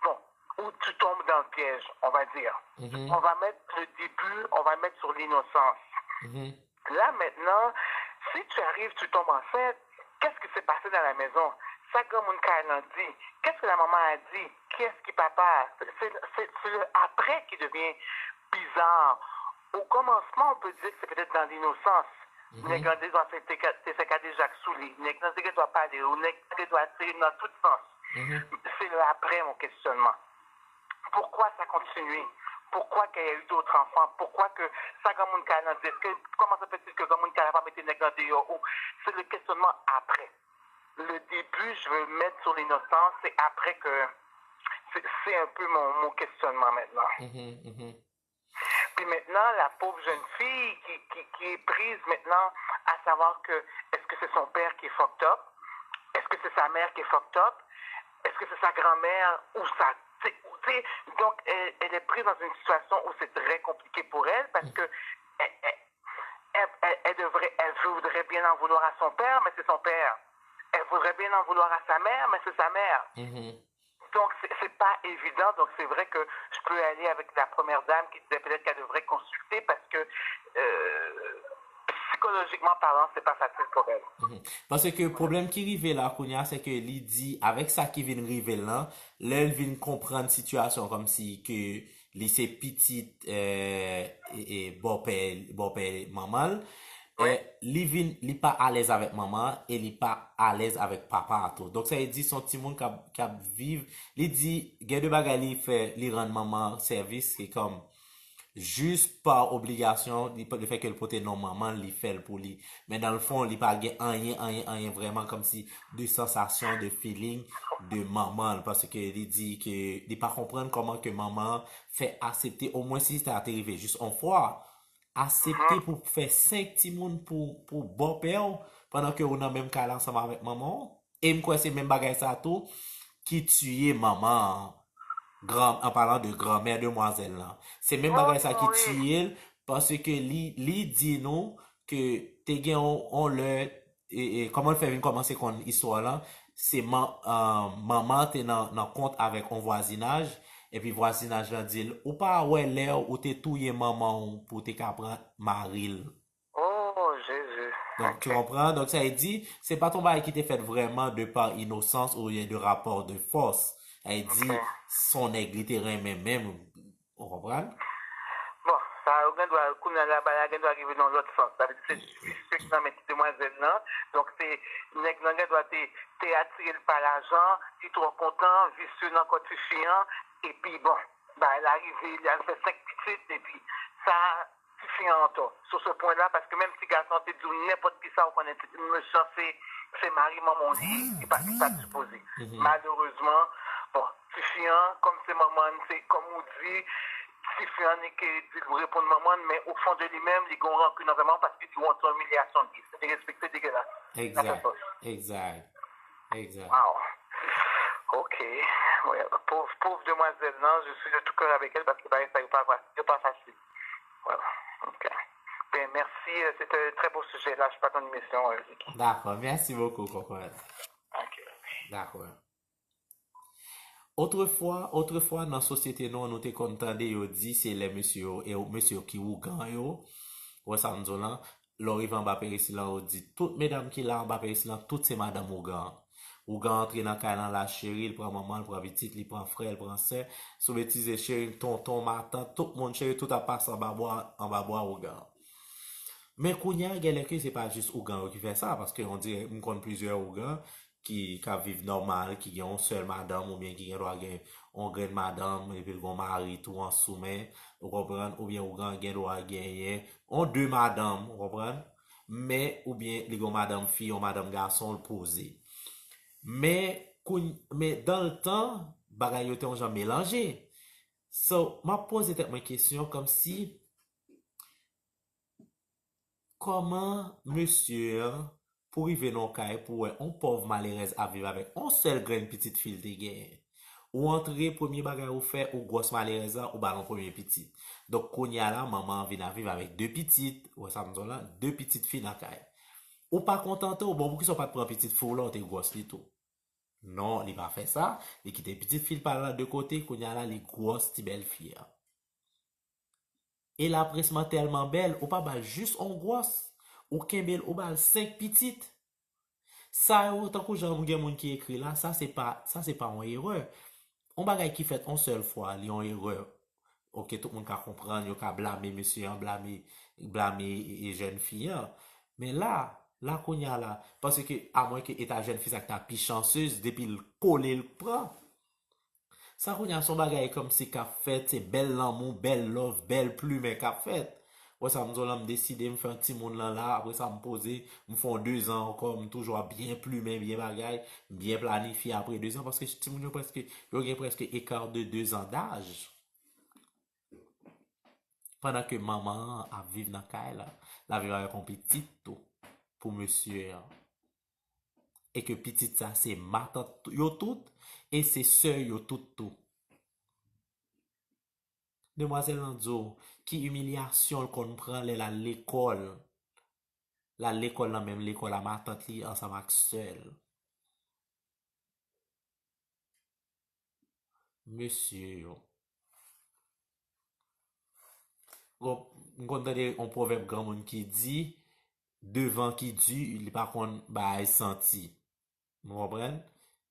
bon, où tu tombes dans le piège, on va dire. On va mettre le début, on va mettre sur l'innocence. Là maintenant, si tu arrives, tu tombes enceinte, qu'est-ce qui s'est passé dans la maison? Sa granmoun kay lan di, qu'est-ce que la maman a dit? Qui est-ce qui papa? C'est le après qui devient bizarre. Au commencement, on peut dire que c'est peut-être dans l'innocence. Nèg lan te dwa fè te fè kadejak sou li. Nèg lan te gen dwa pale ou nèg lan te dwa tire nan tout sans. C'est le après mon questionnement. Pourquoi ça continue? Pourquoi qu'il y a eu d'autres enfants? Pourquoi que sa granmoun kay lan di? Est-ce que, comment ça se fait-il que granmoun kay lan pa mete nèg lan deyò? Ou c'est le questionnement après. Le début, je veux le mettre sur l'innocence, c'est après que c'est un peu mon, mon questionnement maintenant. Puis maintenant, la pauvre jeune fille qui, qui, qui est prise maintenant à savoir que est-ce que c'est son père qui est fucked up? Est-ce que c'est sa mère qui est fucked up? Est-ce que c'est sa grand-mère ou sa... Donc, elle, elle est prise dans une situation où c'est très compliqué pour elle parce que elle, elle, elle, elle devrait, elle voudrait bien en vouloir à son père, mais c'est son père. Elle voudrait bien en vouloir à sa mère, mais c'est sa mère. Donc, c'est pas évident. Donc, c'est vrai que je peux aller avec la première dame qui disait peut-être qu'elle devrait consulter parce que euh, psychologiquement parlant, c'est pas facile pour elle. Paske pwoblèm ki rive la kounye a, se ke li di, avèk sa ki vin rive l lan, lè l vin konprann sitiyasyon kòmsi ke li se pitit bòpè bòpè manman l, li vin, li pa alèz avèk manman an e li pa alèz avèk papa a tou. Donk sa vle di se yon timoun k ap k ap viv, li di gen de bagay li fè, li rann manman an sèvis, se kòm jis pa obligasyon, li fè ke l pote non manman l, li fè l pou li. Men nan l fon, li pa gen anyen anyen anyen vrèman kòmsi de sansasyon, de feeling de manman l, paske li di ke li pa konprann kòman ke manman an fè aksepte, omwen si sa te rive jis yon fwa, aksepte pou fè senk timoun pou pou bòpè w, pandan ke ou nan menm kay la ansanm avèk manman w. E m kwè se menm bagay sa tou ki tiye manman an, an palan de granmè demwazèl lan. Se menm bagay sa ki tiye l, paske li li di nou ke te gen yon lè, e, e, kòman l fè vin kòmanse konn istwa lan, se manman an te nan, nan kont avèk yon vwazinaj, epi vwazinaj lan di l, ou pa wè lè ou te touye manman w pou w te ka pran mari l. Oh, Jezi. Donk, tu konpran? Donk, sa vle di, se pa t yon bagay ki te fèt vrèman de pa inosans oubyen de rapò de fòs. Sa vle di, se yon nèg li te renmen menm. Ou konprann? Bon, sa yo gen dwa, kounye a la, bagay la gen dwa rive nan lòt sans. Sa vle di, se visye ki nan men ti demwazèl lan. Donk, se nèg lan gen dwa te, te atire l pa lajan, li twò kontan, visye nan kò tifi an, epi bon, bagay la rive, li al fè senk pitit, epi sa, tifi an antò sou se pwen la, paske menm ti gason an te di w nenpòt kisa, ou konnen ti mesye an se, se mari manman w li ye, se pa, se pa sipoze. Malerezman, bon, tifi an, kòm se manman n, se kòm ou di, tifi an li ke di l reponn manman n, men o fon de li menm, li gen yon rankin anvè manman paske li wont yon imilyasyon li. Se derespekte, degelas. Egzak, egzak. Egzak. Wow. Ok. Pov, pov demwazèl lan, je suis de tout cœur avec elle paske bagay sa yo pa, yo pa fasil. Voilà. Ok. Ben, merci. C'était un très beau sujet. Là, je pas ton émission, Vicky. D'accord. Merci beaucoup, Cocotte. Ok. D'accord. Otrefwa, otrefwa, nan sosyete nou an, nou te konn tande yo di se lè mesye yo, e mesye yo ki ougan yo, ou wè sa m di w lan, lè w rive anba peristil lan, yo di tout medam ki la anba peristil lan, tout se madanm ougan. Ougan antre nan kay lan la, cheri, li pran manman, li pran pitit, li pran frè, li pran sè. Sou betize, cheri, tonton, matant, tout moun, cheri, tout ap pase anba bwa, anba bwa ougan. Men kounye a, genlè ke se pa jis ougan yo ki fè sa, paske on dirè m konn plizyè ougan ki ka viv nòmal, ki gen yon sèl madanm oubyen ki gen dwa gen yon grenn madanm, epi l gen yon mari tou an soumen, ou konprann, oubyen ougan gen dwa genyen yon de madanm, ou konprann, men oubyen li gen yon madanm fi, yon madanm gason, l poze. Men, kounye, men dan l tan, bagay yo te yon jan melanje. So, m ap poze tèt mwen kesyon kòmsi, kòman mesye an pou rive nan yon kay pou wè yon pòv malerèz ap viv avèk yon sèl grenn pitit fi l te genyen? Ou antre, premye bagay ou fè, ou gwòs malerèz la, ou ba l yon premye pitit. Donk, kounye a la, manman an vin ap viv avèk de pitit, ou wè sa m di w lan, de pitit fi nan kay. Ou pa kontante w, bon, poukisa w pa t pran pitit fi w la, ou te gwòs li tou? Non, li pa fè sa, li kite pitit fi l pa l lan de kote, kounye a la, li gwòs ti bèl fi a. E lapresman tèlman bèl, ou pa ba l jis on gwòs, ou kenbe l, ou ba l senk pitit. Sa yo, tankou jan gen moun ki ekri la, sa se pa, sa se pa yon erè. Yon bagay ki fèt yon sèl fwa, li yon erè. Oke, tout moun ka konprann, yo ka blame mesye an, blame, blame e, e jèn fi an. Men la, la kounye a la, paske amwen ke e ta jèn fi sa ki ta pi chansez, depi l kole l pran. Sa kounye a se yon bagay kòmsi k ap fèt, se bèl lanmou, bèl love, bèl plimen k ap fèt. Wè sa, m di w lan, m deside, m fè yon timoun lan la, apre sa m poze, m fè yon dezan ankò, m toujou ap byen plimen, byen bagay, m byen planifye apre dezan, paske timoun yo prèske, yo gen prèske eka de dezan daj. Pandan ke manman an ap viv nan kay la, l ap viv avèk yon pitit tou, pou mesye an. E ke pitit sa se matant yo tout, e se sè yo tout tou. Demwazèl lan di w, ki imilyasyon l konn pran lè l al lekòl. L al lekòl nan menm lekòl a matant li ansanm ak sè l. Mesye yo. Gon, m konn tande yon pwovèb granmoun ki di, devan ki di, li pa konn bagay santi. Nou konprann?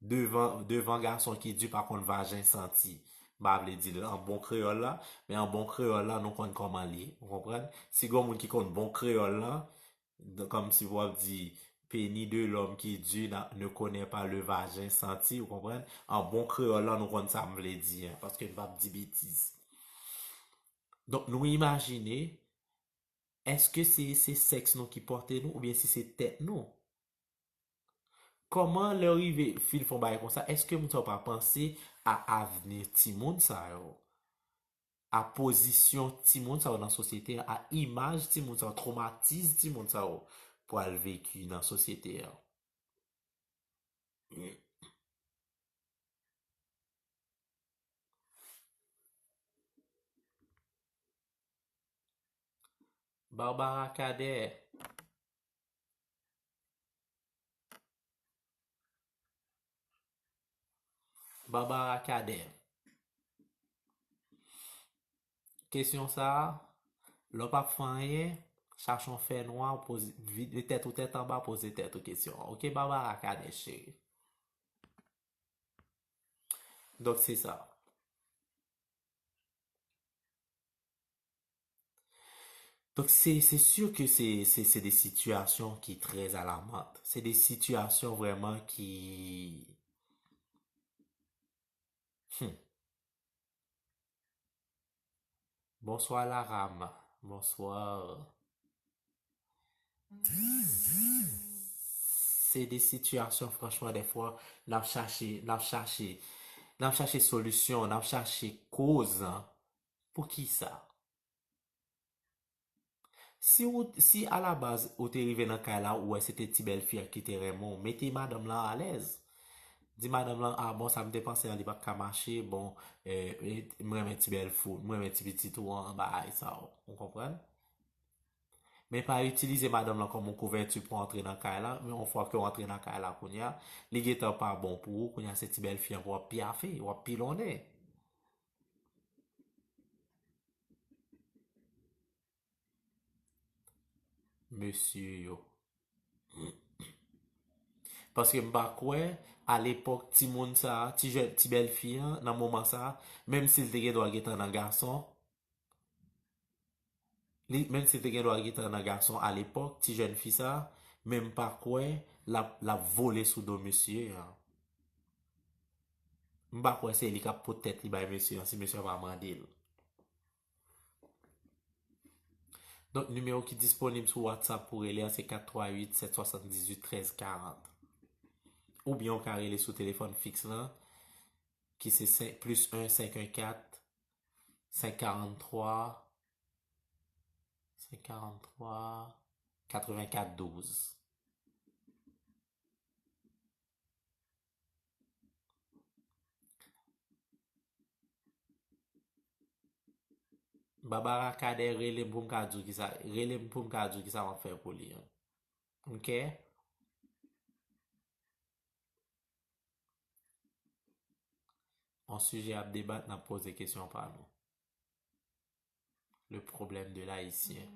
Devan, devan gason ki di pa konn vajen santi. M pa vle di l an bon kreyòl la, men an bon kreyòl la, nou konn kòman l ye. Ou konprann? Si gon moun ki konn bon kreyòl la, kòmsi w ap di, peni de lòm ki di na, ne konè pa le vajen santi, ou konprann? An bon kreyòl la, nou konn sa m vle di an, paske n p ap di betiz. Donk, nou imajine, èske se, se sèks nou ki pòte nou, oubyen si se tèt nou? Kòman lè w rive fin fè yon bagay konsa, èske moun sa yo pa panse a avni timoun sa yo? A pozisyon timoun sa yo nan sosyete an, a imaj timoun sa yo, twomatiz timoun sa yo pral veki nan sosyete an? Barbara Cadet. Barbara Cadet. Kesyon sa a, lè w p ap fè anyen, chache yon fènwa, poze, vide tèt ou tèt anba, poze tèt ou kesyon an. Oke, Barbara Cadet, cheri. Donk, se sa. Donk, se, se si ke se, se, se de sitiyasyon ki trè alarmant. Se de sitiyasyon vrèman ki, hmm. Bonswa, Laram. Bonswa. Se de sitiyasyon, franchman, dèfwa, n ap chache, n ap chache, n ap chache solisyon, n ap chache koz. Poukisa? Si ou, si alabaz ou te rive nan kay la, ou wè se te ti bèl fi a ki te renmen w, mete madanm lan alèz. Di madanm lan, a bon, sa m te panse an, li p ap ka mache, bon, eh, eh, m renmen ti bèl fi w, m renmen ti pitit ou an, bagay sa yo. Ou konprann? Men pa itilize madanm lan kòm yon kouvèti pou antre nan kay la. Men yon fwa ke w antre nan kay la kounye a, li gentan pa bon pou ou. Kounye a se ti bèlfi an pou w ap pyafe, w ap pilonnen. Mesye yo. Paske m pa kwè, alepòk, timoun sa, ti jèn, ti bèlfi an, nan moman sa, menm si l te gen dwa gentan nan gason, li, menm si l te gen dwa gentan nan gason alepòk, ti jèn fi sa, men m pa kwè l ap, l ap vole sou do mesye an. M pa kwè se li k ap pot tèt li bay mesye an si mesye an pa mande l. Donk, nimewo ki disponib sou WhatsApp pou rele a se kat twa uit sèt swasanndizwit trèz karant. Oubyen ou ka rele sou telefòn fiks lan, ki se senk, plis en senk en kat, senk karant twa, senk karant twa, katrevenkat douz. Babara Kadè rele m pou m ka di w kisa, rele m pou m ka di w kisa m ap fè pou li an. Ok? On sijè ap debat, n ap poze kesyon pa nou. Le problème de l'Haïtien.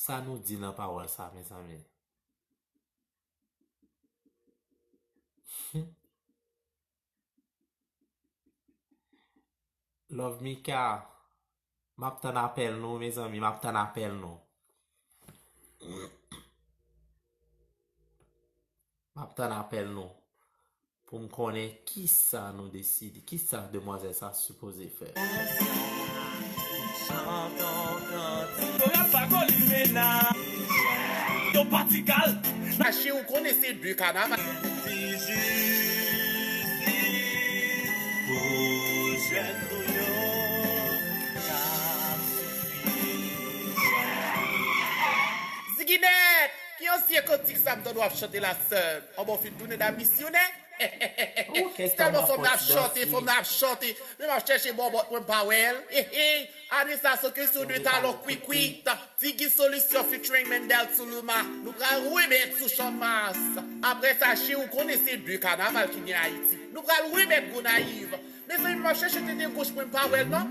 Sa nou di nan pawòl sa, mezanmi? Love Mika, m ap tann apèl nou, mezanmi, m ap tann apèl nou. M ap tann apèl nou pou m konnen kisa nou deside, kisa demwazèl sa sipoze fè. Yo pa kole limena. Yo pa ti kal. Mache ou konnen se de kanaval. Pou jèn nou yo ka soufri. Ziginèt! Ki ansyen kantik sa m tande w ap chante la, sè m? Anben w fin tounen nan misyonè? Tèlman fanm nan ap chante, fanm nan ap chante. Men m ap chèche bòbòt mwen, m pa wè l. Ane sa se kesyon de talon kwikwit. Figi Solution featuring Mendel Tuluma. Nou pral remèt sou Channmas. Apre sa, cheri, ou konnen se de kanaval ki gen Ayiti. Nou pral remèt Gonayiv. Mezanmi, m ap chèche tete goch mwen, m pa wè l non.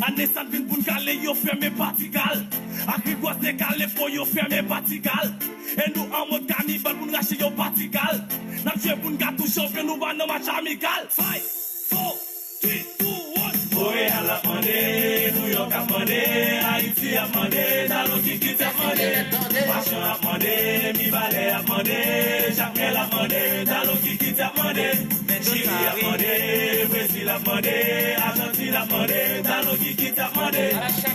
Ane sa vin pou n kale, yo fèmen Patikal. Ak Rigwaz te kale fò yo fèmen Patikal. E nou an mòd kanibal pou n rache yo Patikal. N ap jwe pou n ka touche yo, fè nou ba nan match amikal. Fight! Four, three, two, one. Montréal ap mande, New York ap mande, Ayiti ap mande, Talon Kikit ap mande, Machan ap mande, Mibalè ap mande, Jakmèl ap mande, Talon Kikit ap mande, Chili ap mande, Brezil ap mande, Ajantin ap mande, Talon Kikit ap mande,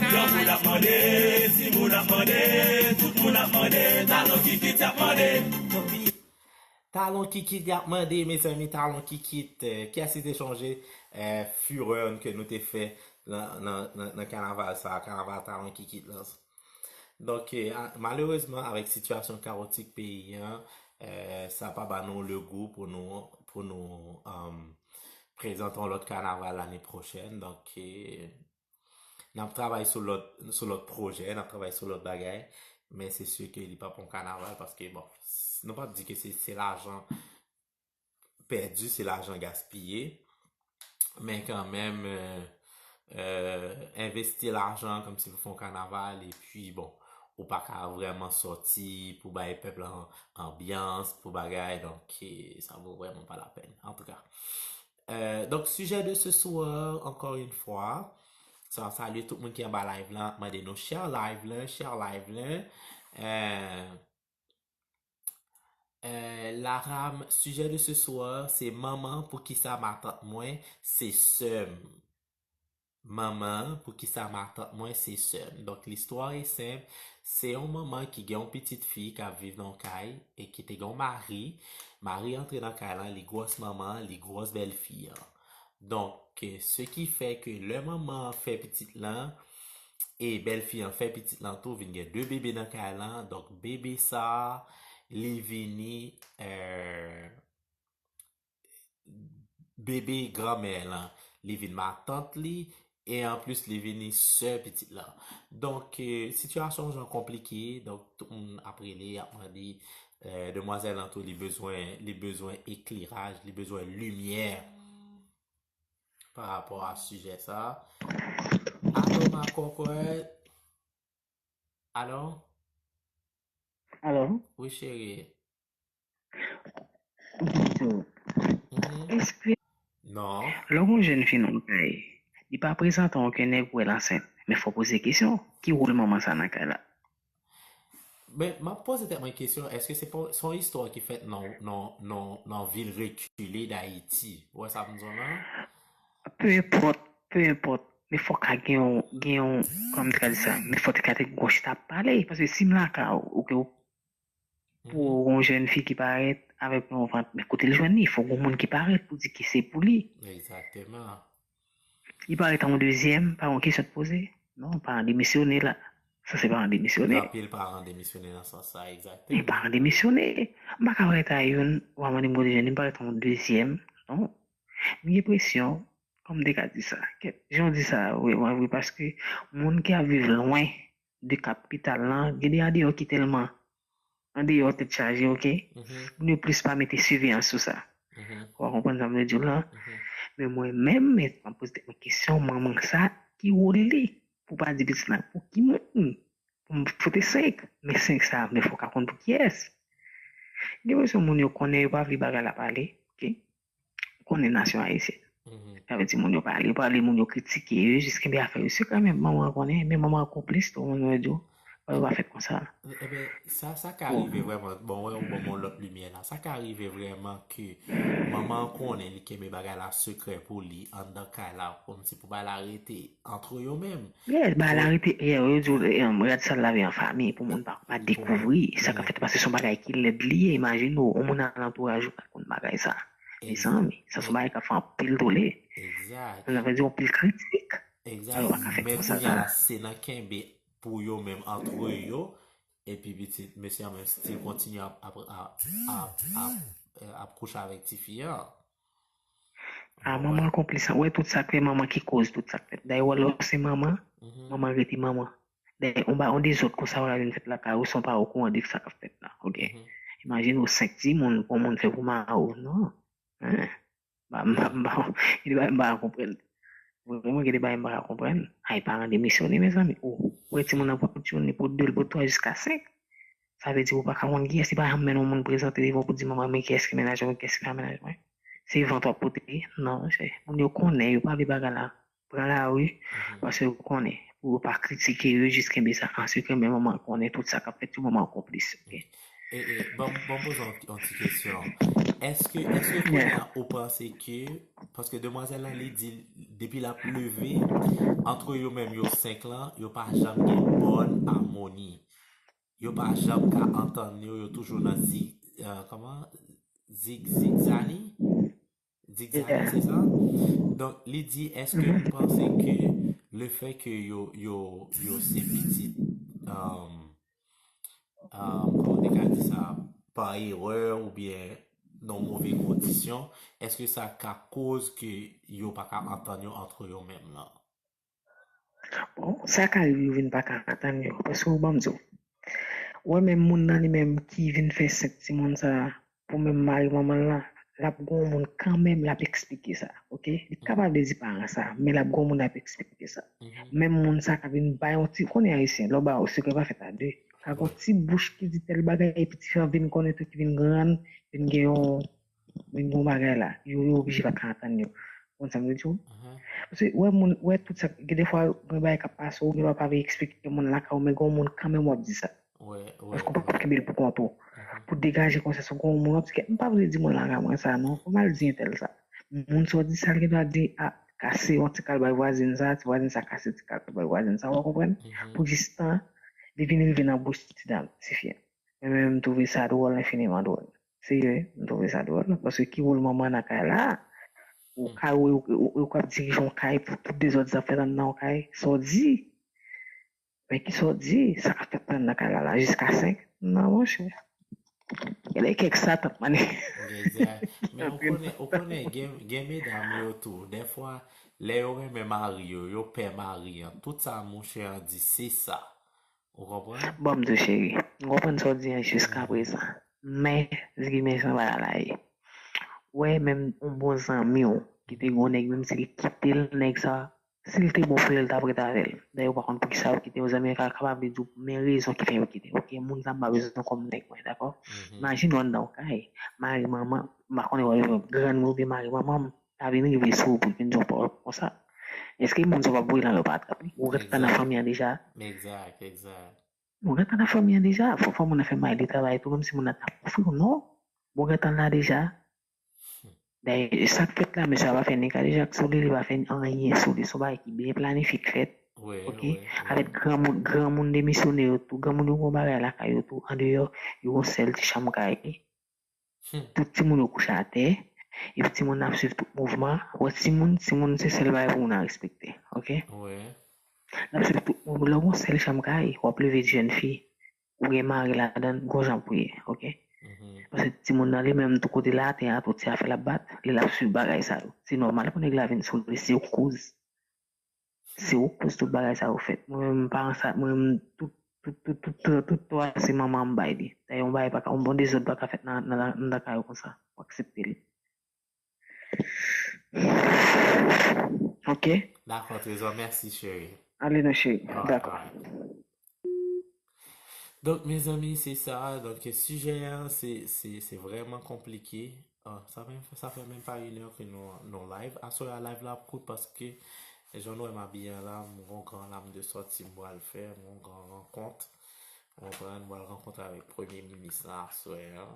granmoun ap mande, timoun ap mande, tout moun ap mande, Talon Kikit ap mande. Talon Kikit y ap mande, mezanmi, Talon Kikit. Eh, kiyès ki te sonje, eh, fureur ke nou te fè nan, nan, nan, nan kanaval sa, kanaval Talon Kikit lan? Donk, eh, a, malerezman, avèk sitiyasyon kawotik peyi an, eh, sa pa ba nou le gou pou nou, pou nou, um, prezante yon lòt kanaval lane pwochèn. Donk, eh, N ap travay sou lòt, sou lòt pwojè, n ap travay sou lòt bagay, men se si ke li p ap yon kanaval paske, bon, s-, nou p ap di ke se, se lajan pèdi, se lajan gaspiye, men kanmenm, euh, euh, envesti lajan kòmsi pou fè yon kanaval, epi, bon, ou pa ka vrèman sòti pou bay pèp la anbyans, pou bagay, donk, eh, sa vo vrèman pa lapèn, antouka. Euh, donk, sujet de ce soir, encore une fois, sa, salye tout moun ki anba live la, mande nou share live la, share live la. Euh, euh, Laram, sujet de ce soir, se manman, poukisa matant mwen, se sè m. Manman, poukisa matant mwen se sè m? Donk, listwa e senp. Se yon manman ki gen yon pitit fi k ap viv nan yon kay e ki te gen yon mari. Mari antre nan kay lan, li gwòs manman an, li gwòs bèlfi an. Donk, se ki fè ke lè manman an fè pitit lan, e bèlfi an fè pitit lan tou, vin gen de bebe nan kay lan. Donk, bebe sa, li vini, euh, bebe granmè lan, li vin matant li, e anplis li vini sè pitit lan. Donk, eh, sitiyasyon jan konplike, donk tout moun ap rele, ap mande, eh, demwazèl lan tou, li bezwen, li bezwen ekleraj, li bezwen limyè pa rapò a sijè sa. Alo, ma kòkòt. Alo? Alo? Wi, cheri. Bonjou. Mhm. Èske Non. lè yon jèn fi nan kay, li pa prezante w ke nèg wè l ansent, men fò poze kesyon, ki wòl manman sa nan kay la? Men, m ap poze tèt mwen kesyon, èske se pa se yon istwa ki fèt nan, nan, nan, nan vil rekile Dayiti? Ou wè sa m di w lan? Peu importe, peu importe, men fò ka gen yon, gen yon, kòman m te ka di sa, men fò te ka te gon chita ap pale, paske si m lakay ou, ou ke ou pou yon jèn fi ki parèt avèk yon vant, men kote l jwenn li, fò gon moun ki parèt pou di ke se pou li. Egzakteman. Li parèt an yon dezyèm, pa yon kesyon te poze. Non, paran demisyone la. Sa se paran demisyone. Gen anpil paran demisyone nan sans sa, egzakteman. Li paran demisyone. M pa ka parèt a youn, w a mande m kote jwenn li, m parèt an yon dezyèm. Non. M gen presyon, kòman m te ka di sa? Kèt, jan w di sa, wi, wi, wi, paske moun ki ap viv lwen de kapital lan, gen de andeyò ki tèlman andeyò tèt chaje, oke? Mhm, Moun yo plis pa mete siveyans sou sa. mhm, Ou konprann sa m vle di w lan? mhm. Men mwen menm, men m ap poze tèt mwen kesyon, manman sa, ki wòl li? Pou pa di pitit lan, pou ki moun? Pou m foute senk. Men senk sa, men fò w ka konn pou kiyès. Gen bezwen moun yo konnen, yo pa vle bagay la pale, oke? Konnen nasyon ayisyen. Mhm. Sa vle di moun yo pale, yo pale, moun yo kritike, yo jis kenbe afè yo sekrè, men manman an konnen, men manman an konplis tou, moun yo di w, yo pa fèt konsa. Ebyen, sa, sa ka rive vrèman, bon, wè, ou ban m yon lòt limyè la. Sa ka rive vrèman ke manman an konnen li kenbe bagay la sekrè pou li anndan kay la, kòmsi pou bagay la rete antre yo menm. Yeah, bagay la rete, yeah, yo di w, em, rad sal lave an fanmi, pou moun pa, pa dekouvri sa k ap fèt, paske se yon bagay ki lèd li ye, imajine w, yon moun nan antouraj ou pa t konn bagay sa. Mezanmi, sa se yon bagay k ap fè anpil tole. Egzak. Sa vle di anpil kritik. Egzak. Alò, pa ka fè Men konsa, kounye a sa. La, se nan kenbe pou yo menm antre yo, epi pitit mesye an menm still kontinye ap, ap, ap, ap, ap, eh, ap kouche avèk tifi an. A, manman konplis, wè tout sa k fè manman ki koz tout sa k fèt. Dayè, wè lè w se manman, Mhm. manman rete manman. Dayè, yon ba, yon dezòd konsa w la vin fèt lakay ou san w pa okouran de sa k ap fèt la, oke? Mhm. Imajine w senk timoun pou yon moun fè pou mari w, non. Hein? Ba, ba, ba, gen de bagay m pa ka konprann. Vrèman, gen de bagay m pa ka konprann. Ay, paran demisyone, mezanmi. Ou wè timoun nan pran pou timoun, li pou de, li pou twa, jiska senk. Sa vle di ou pa ka konn kiyès, li pa janm mennen yon moun prezante devan w pou di manman, men kiyès ki mennaj mwen, kiyès ki pa mennaj mwen. Se vant w ap pote, non, monchè. Moun yo konnen, yo pa vle bagay la. Pran lari, paske yo konnen. Pou yo pa kritike, yo jis kenbe sa an sekrè, men manman konnen tout sa k ap fèt, yo manman konplis, oke? E, e, ban, ban m poze yon, yon ti kesyon. Èske, èske kounye a ou panse ke, paske demwazèl lan, li di, depi l ap leve, antre yo menm, yo senk lan, yo pa janm gen bòn amoni. Yo pa janm ka antann yo, yo toujou nan zi, eh, kòman? Zig, zigzani? Zigzani, se sa? Donk, li di, èske ou panse ke le fè ke yo, yo, yo se pitit, um, um, kòman te ka di sa, pa erè oubyen nan move kondisyon, èske sa ka koz ke yo pa ka antann yo antre yo menm lan? Bon, sa ka rive yo vin pa ka antann yo, paske ou ban m di w. Ou wè menm moun nan li menm ki vin fè senk timoun sa a, pou menm mari manman l lan, l ap gon moun kanmenm l ap eksplike sa, oke? Li kapab vle di paran sa, men l ap gon moun l ap eksplike sa. Menm moun sa ka vin bay yon ti, konnen ayisyen, lè w ba yo sekrè pa fèt a de. Ka gon ti bouch ki di tèl bagay, epi ti fi a vin konnen tou ki vin grann, vin gen yon, vin gon bagay la. Yo, yo oblije pa ka antann yo. Konn sa m vle di w? Paske wè moun, wè tout sa, gen defwa gen bagay k ap pase, ou gen dwa pa vle eksplike moun lakay ou, men gon moun kanmenm w ap di sa. Paske ou pa p ap kenbe l pou kont ou. Pou degaje konsyans ou, gon moun w ap di, "Kèt, m pa vle di moun lakay mwen sa non, fò m al di entèl sa." Moun sa w di sa, l gen dwa di, "A, kase yon ti kal bay vwazin sa, ti vwazin sa kase ti kal bay vwazin sa," w konprann? Pou jis tan, li vin rive nan bouch ti dam, ti fi a. Men mwen menm, m twouve sa dwòl, enfiniman dwòl. Serye, m twouve sa dwòl. Paske ki wòl manman nan kay la? Ou kay, ou, ou, ou, ou k ap dirije yon kay pou tout dezòd sa fèt anndan yon kay. Sa w di? Men ki sa w di? Sa k ap fèt anndan kay la, la, jiska senk? Non, monchè. Gen de kèk satan, man. Gen de, men ou konnen, ou konnen, gen, gen medam yo tou. Dèfwa, lè yo renmen mari yo, yo pè mari an. Tout sa mouche an di, se sa. Ou konprann? Bon, m di w, cheri, m konprann sa w di an jiska prezan. Men, Ziggy, men jan bagay la ye. Ou wè, menm yon bon zanmi w ki te gen yon nèg, menm si li kite l, nèg sa, si l te bon pou li, l t ap ret avè l. Dayè, ou pa konn poukisa yo kite yon zanmi, ka kapab li di w men rezon ki fè yo kite. Oke, moun sa m pa bezwen kòm nèg mwen, dakò? Imajine w anndan yon kay, mari manman, m pa konnen w grann mwen oubyen mari manman m, ta vin rive sou ou pou l vin di yon pawòl konsa. Èske moun sa w ap voye lan yo pa atrap li? Ou gentan nan fanmi an deja. Egzak, egzak. Ou gentan nan fanmi an deja. Fò, fò moun nan fè may li travay tou, menm si moun nan ta ofri w, non. Ou gentan la deja. Dayè, sa k fèt la, mesye a pa fè ni kadejak sou li, li pa fè anyen sou li. Se yon bagay ki byen planifye k fèt. Wi, Oke? wi, wi. Avèk granmoun, granmoun demisyone yo tou, granmoun yo gon bagay lakay yo tou, andeyò, yo gon sèl ti chanm kay. Hmm. Tout timoun yo kouche atè, epi timoun nan ap swiv tout mouvman. Wè timoun, timoun se sèl bagay pou moun nan respekte. Oke? Wi. L ap swiv tout mouvman. Lè w gon sèl chanm kay, w ap leve jèn fi, ou gen mari ladan l, gon jan pou ye, oke? Mhm. Paske timoun nan li menm, tou kote l atè a, tout se afè l ap bat, li l ap swiv bagay sa yo. Se nòmal pou nèg la vin sou li, se yon kouz. Se yon kouz tout bagay sa yo fèt. Mwen menm, paran sa, mwen menm, tout, tout, tout, tout, tout, tout twa, se manman m bay li. Dayè, yon bagay pa ka, yon bon dezòd pa ka fèt nan, nan, nan, nan kay yo konsa. Ou aksepte li. Oke? Dakò, Trezò, mèsi, cheri. Ale non, cheri. Alright, Dakò. alright. Donk, mezanmi, se sa. Donk, sijè a, se, se, se vrèman konplike. Ah, sa fè, sa fè menm pa inè ke nou, nou live. Aswè a, live la ap kout paske, jan nou wè m abiye an la, m gon gran lam de sòti m pral fè, m gon gran rankont. Ou konprann, m pral rankontre avèk premye minis la aswè a.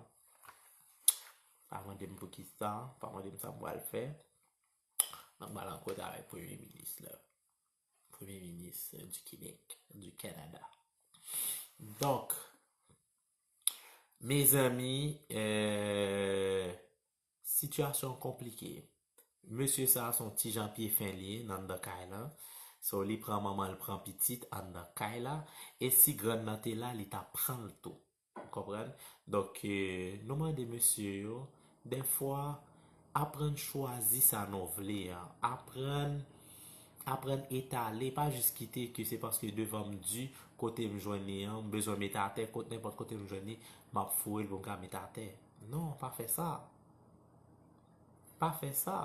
Pa mande m poukisa, pa mande m sa m pral fè. Donk, m pral rankontre avèk premye minis la. Premye minis, euh, du Québec, du Canada. Donk, mezanmi, euh, sitiyasyon konplike. Mesye sa a se yon ti jan pye fen li ye nan anndan kay la. So, li pran manman l, pran pitit anndan kay la. E si grann nan te la, li t ap pran l tou. Ou konprann? Donk, euh, nou mande mesye yo, dèfwa, aprann chwazi sa nou vle an. Aprann, aprann etale, pa jis kite ke se paske devan m di, kote m jwenn li an, m bezwen met atè, kot, nenpòt kote m jwenn li, m ap foure l pou m ka met atè. Non, pa fè sa. Pa fè sa.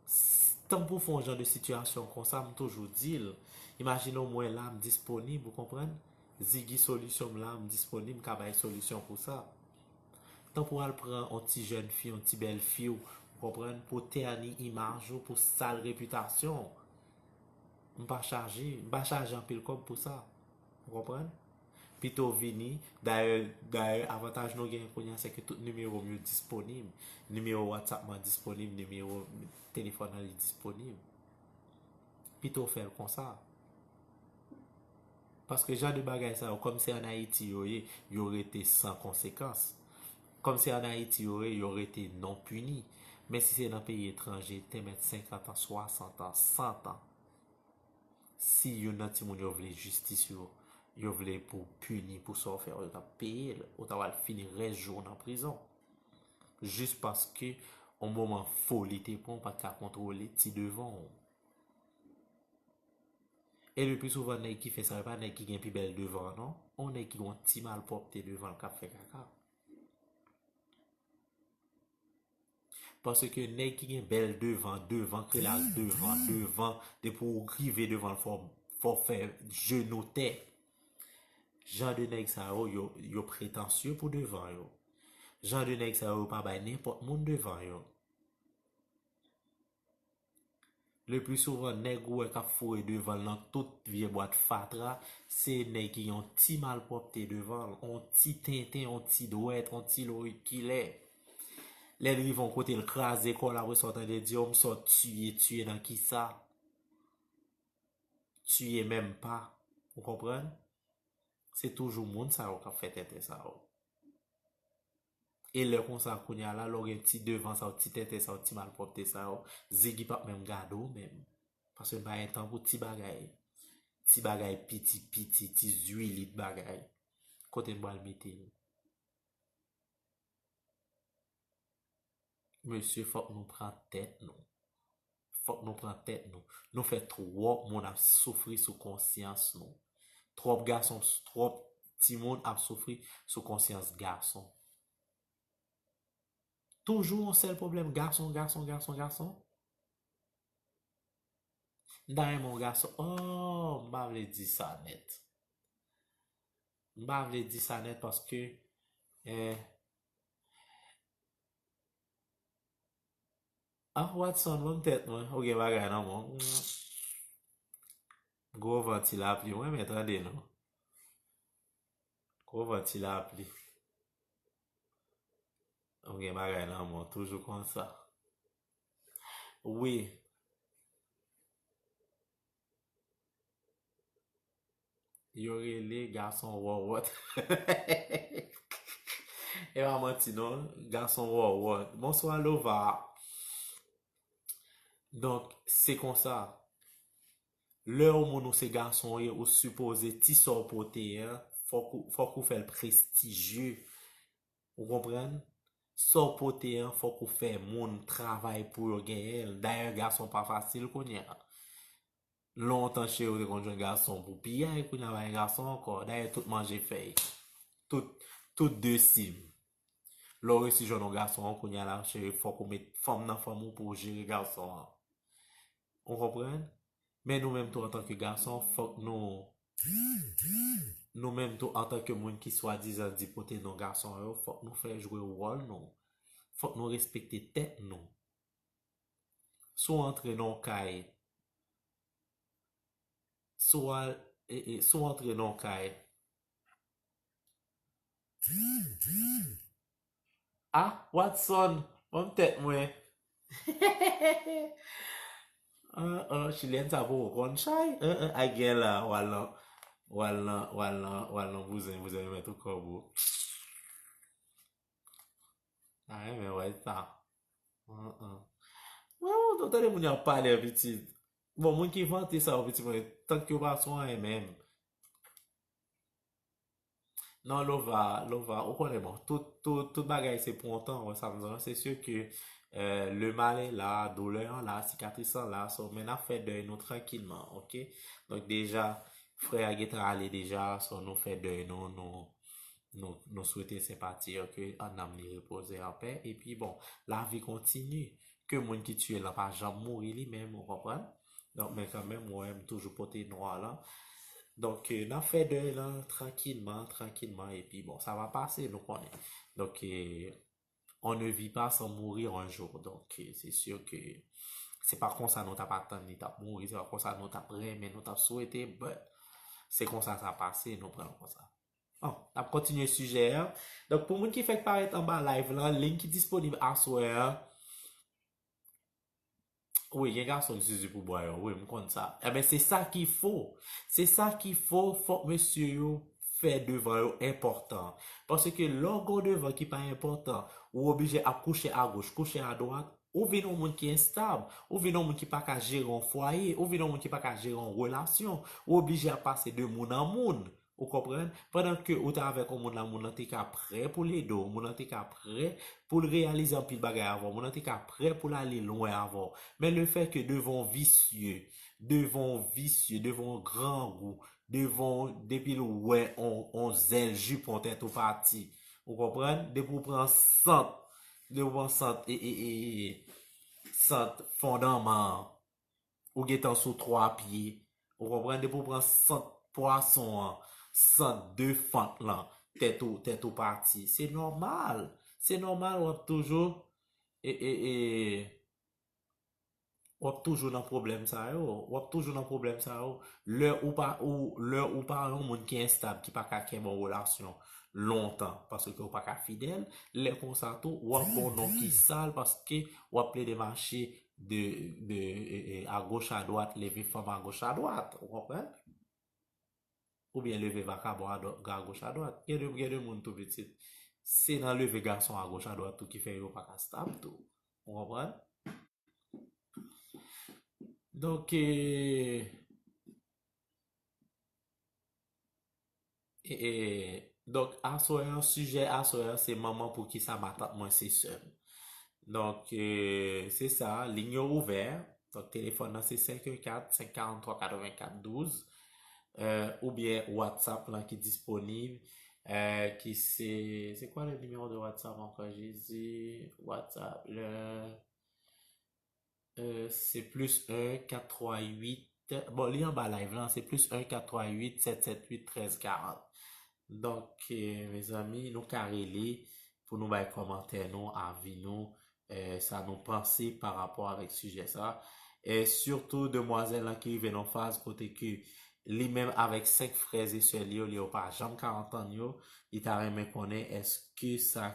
S-, tan pou fè yon jan de sitiyasyon konsa, m toujou di l, imajine w mwen la, m disponib, ou konprann? Ziggy Solisyon, m la, m disponib, m ka bay solisyon pou sa. Tan pou al pran yon ti jèn fi, yon ti bèl fi w, ou konprann, pou tèni imaj ou, pou sal repitasyon w. M pa chaje, m pa chaje anpil kòb pou sa. Ou konprann? Pito w vini, dayè, dayè, avantaj nou genyen kounye a, se ke tout nimewo m yo disponib. Nimewo WhatsApp mwen disponib, nimewo telefòn nan li disponib. Pito w fè l konsa. Paske jan de bagay sa yo, kòm se ann Ayiti yo ye, yo rete san konsekans. Kòm se ann Ayiti yo ye, yo rete non pini. Men si se nan peyi etranje, te mèt senkant an, swasant an, san an. Si youn nan timoun yo vle jistis yo, yo vle pou pini pou sa w fè, yo t ap peye l, ou ta pral fini rès jou w nan prizon. Jis paske yon moman foli te pran w, pa t ka kontwole ti devan w. E le pli souvan, nèg ki fè sa yo pa nèg ki gen pi bèl devan an, non. Yon nèg ki gen yon ti malpwòpte devan l k ap fè kaka. Paske nèg ki gen bèl devan, devan, k rele ak devan, devan, depi w rive devan l, fò, fò w fè jenou tè. Jan de nèg sa yo, yo, yo pretansye pou devan yo. Jan de nèg sa yo, yo pa bay nenpòt moun devan yo. Le pli souvan, nèg ou wè k ap foure devan l nan tout vye bwat fatra, se nèg ki gen yon ti malpwòpte devan l, yon ti tenten, yon ti dwèt, yon ti lorikilè. Lè l rive yon kote, l kraze kò l, apre sa w tande di, "O, m sot tiye, tiye nan kisa? Tiye menm pa." Ou konprann? Se toujou moun sa yo k ap fè tenten sa yo. E lè konsa, kounye a la, lè w gen ti devan sa yo, ti tenten sa yo, ti malpwòpte sa yo, Ziggy p ap menm gade w menm. Paske l pa gen tan pou ti bagay. Ti bagay piti piti, ti zwilit bagay. Kote m pral mete l? Mesye, fòk nou pran tèt nou. Fòk nou pran tèt nou. Nou fè twòp moun ap soufri sou konsyans nou. Twòp gason, twòp timoun ap soufri sou konsyans gason. Toujou yon sèl pwoblèm, gason, gason, gason, gason. M ta renmen yon gason. Oh, m pa vle di sa nèt. M pa vle di sa nèt paske, eh, ah, Watson, ban m tèt mwen. Ou gen bagay nan men w. Gwo van ti lapli, mwen renmen tande nou. Gwo van ti lapli. Ou gen bagay nan men w, toujou konsa. Wi. Yo rele gason wòwòt. E pa manti non, gason wòwòt. Bonswa Lova. Donk, se konsa. Lè yon moun ou se gason ou ye, ou sipoze ti sa w pote an, fòk ou, fòk ou fè l prestijye. Ou konprann? Sa w pote an, fòk ou fè moun travay pou yo genyen l. Dayè, gason pa fasil kounye a. Lontan, cheri, ou te konn jwenn gason pou piyay, kounye a pa gen gason ankò. Dayè, tout manje fèy. Tout, tout de sim. Lè w resi jwenn yon gason an, kounye a la, cheri, fòk ou met fanm nan fanm ou pou w jere gason an. Ou konprann? Men nou menm tou, antanke gason, fòk nou, nou menm tou, antanke moun ki swadizan di pote non gason yo, fòk nou fè jwe wòl nou. Fòk nou respekte tèt nou. Si w antre nan yon kay, si w al, e, e, si w antre nan yon kay, ah, Watson, ban m tèt mwen. Ah, ah, chilyèn sa poko konn chay. Ah, ah, ay gen la, w al nan, w al nan, w al nan, w al nan bouzen, bouzen yo mèt ou kòb ou. Ah, renmen wè sa. Ah, ah. Wè, ou tande moun yo ap pale an pitit. Bon, moun ki vante sa yo pitit mwen, tank yo pa sou anyen menm. Non, Lova, Lova, ou konnen bon, tout, tout, tout bagay se pou yon tan, wè sa m di w lan, se si ke, euh, le mal est là, doulè an la, sikatris lan la, so, men n ap fè dèy nou trankilman, oke? Donk deja, frè a gentan ale deja, so, nou fè dèy nou, nou, nou, nou swete senpati ke an nanm li repoze an pè, epi bon, lavi kontini, ke moun ki tiye l lan pa janm mouri li menm, ou konprann? Donk, men kanmenm, ou wè m toujou pote nwa lan. Donk, euh, n ap fè dèy lan trankilman, trankilman, epi bon, sa va pase, nou konnen. Donk, euh, on ne vit pas sans mourir un jour. Donk, euh, se si ke se pa konsa nou t ap atann li t ap mouri, se pa konsa nou t ap renmen, nou t ap swete, but se konsa sa pase, nou pran l konsa. Bon, n ap kontinye sijè a. Donk, pou moun ki fèk parèt anba live lan, link ki disponib aswè a. Wi, gen gason ki sezi pou bwa yo. Wi, m konn sa. Enben, se sa ki fo. Se sa ki fo, fòk mesye yo fè devan yo enpòtan. Paske lè w gen yon devan ki pa enpòtan, ou oblije ap kouche agoch, kouche adwat, ou vin yon moun ki enstab, ou vin yon moun ki pa ka jere yon fwaye, ou vin yon moun ki pa ka jere yon relasyon, ou oblije ap pase de moun an moun. Ou konprann? Pandan ke ou te avèk yon moun la, moun nan te ka prè pou l ede w, moun nan te ka prè pou l reyalize anpil bagay avè w, moun nan te ka prè pou l ale lwen avè w. Men le fè ke devan yon visye, devan yon visye, devan yon grangou, devan yon, depi l wè yon, yon zèl jipon tèt ou pati. Ou konprann? Depi w pran sant, depi w pran sant, e, e, e, e, sant fondanman an, ou gentan sou twa pye. Ou konprann? Depi w pran sant pwason an, sant de fant lan, tèt ou, tèt ou pati. Se nòmal. Se nòmal, w ap toujou, e, e, e, w ap toujou nan pwoblèm sa yo. W ap toujou nan pwoblèm sa yo. Lè ou pa, ou, lè ou pa yon moun ki enstab, ki pa ka kenbe yon relasyon lontan, paske ou pa ka fidèl, lè konsa tou, w ap gen yon non ki sal, paske w ap plede mache de, de, e, e, agoch adwat, leve fanm agoch adwat, ou konprann? Oubyen leve vakabon adwa-, agoch adwat. Gen de, gen de moun tou pitit, se nan leve gason agoch adwat tou ki fè yo pa ka stab tou. Ou konprann? Donk, e, e, e, donk, aswè an, sijè aswè an, se manman poukisa matant mwen se sè m. Donk, euh, se sa, liy yo ouvè. Donk, telefòn nan se senk en kat, senk karant twa, katrevenkat douz. Euh, oubyen WhatsApp lan ki disponib, euh, ki se, c'est quoi le numéro de WhatsApp encore, Jésus? WhatsApp, le, euh, se plis en kat twa uit. Bon, li anba live lan, se plis en kat twa uit sèt sèt uit trèz karant. Donk, euh, mezanmi, nou ka rele pou nou bay kòmantè nou, avi nou, euh, sa nou panse pa rapò avèk sijè sa. E sitou demwazèl lan ki rive nan faz kote ke li menm avèk senk frè e sè li yo, li yo pa janm ka antann yo, li ta renmen konnen èske sa,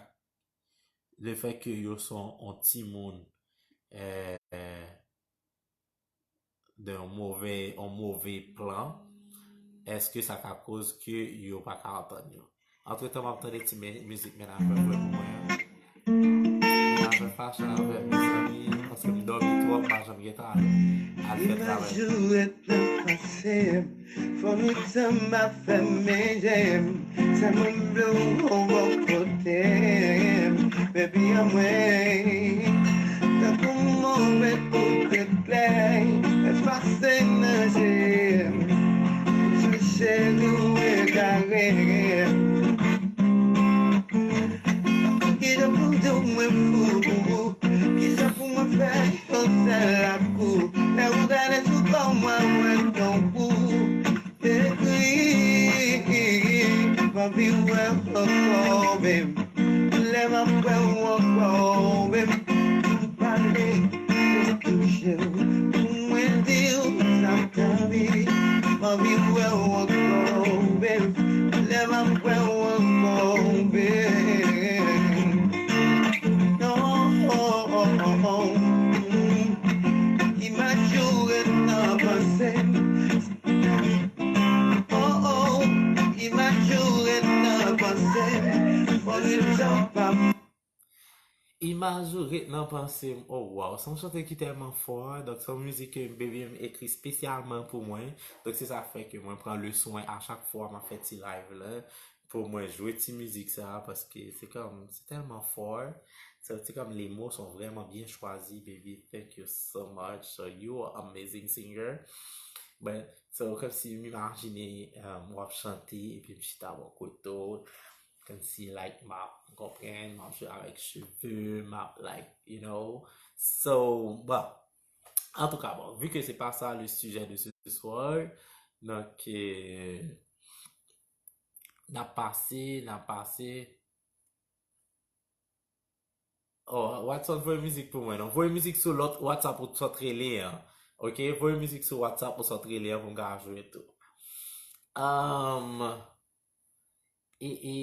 le fè ke yo se yon timoun, euh, euh, de yon move, yon move plan, èske sa ka koz ke yo pa ka antann yo? Antretan, m ap tande ti me-, mizik menaj mwen voye pou mwen an. Menaj mwen fache avè m, mezanmi, paske m dòmi twòp, m pa janm gentan al, al fè travay. Imaj ou ret nan panse m, fò nou tann m ap fèmen je m, sa mwen vle w bò kote m, baby an mwen. Tankou move kout eklè, pase nan je m, sou cheri w egare. Kijan pou di w mwen fou pou ou? Kijan pou mwen fè yon sèl lakou? Lè ou gade sou kò mwen, mwen tankou dekri. M anvi wè w ankò, baby. Lè m ap wè w ankò, baby. Pou m pale, pou m touche w, pou mwen di w sa m t anvi. M anvi wè w ankò, baby. Lè m ap wè w ankò, baby. Non, imaj ou ret nan panse m. Oh, oh, imaj ou ret nan panse m. Fò nou janm pa Imaj ou ret nan panse m. Oh, wow. Se yon chante ki tèlman fò. Donk, se yon mizik ke baby m ekri espesyalman pou mwen. Donk, se sa k fè ke mwen pran le swen a chak fwa m ap fè ti live la pou mwen jwe ti mizik sa, paske se kòm, se tèlman fò. So, se kòm les mots sont vraiment bien choisis, baby. Thank you so much. So, you are amazing singer. But, so, kòm si m imajine, um, w ap chante, epi m chita bò kote w. Kòmsi, like, m ap, ou konprann, m ap jwe avèk cheve, m ap, like, you know. So, bon. Antouka, bon, vu que c'est pas ça le sujet de ce soir, donk, euh, n ap pase, n ap pase. Oh, Watson, voye mizik pou mwen, non. Voye mizik sou lòt WhatsApp ou sot rele an. Ok, voye mizik sou WhatsApp ou sot rele an pou m ka jwe tou. Um, e, e,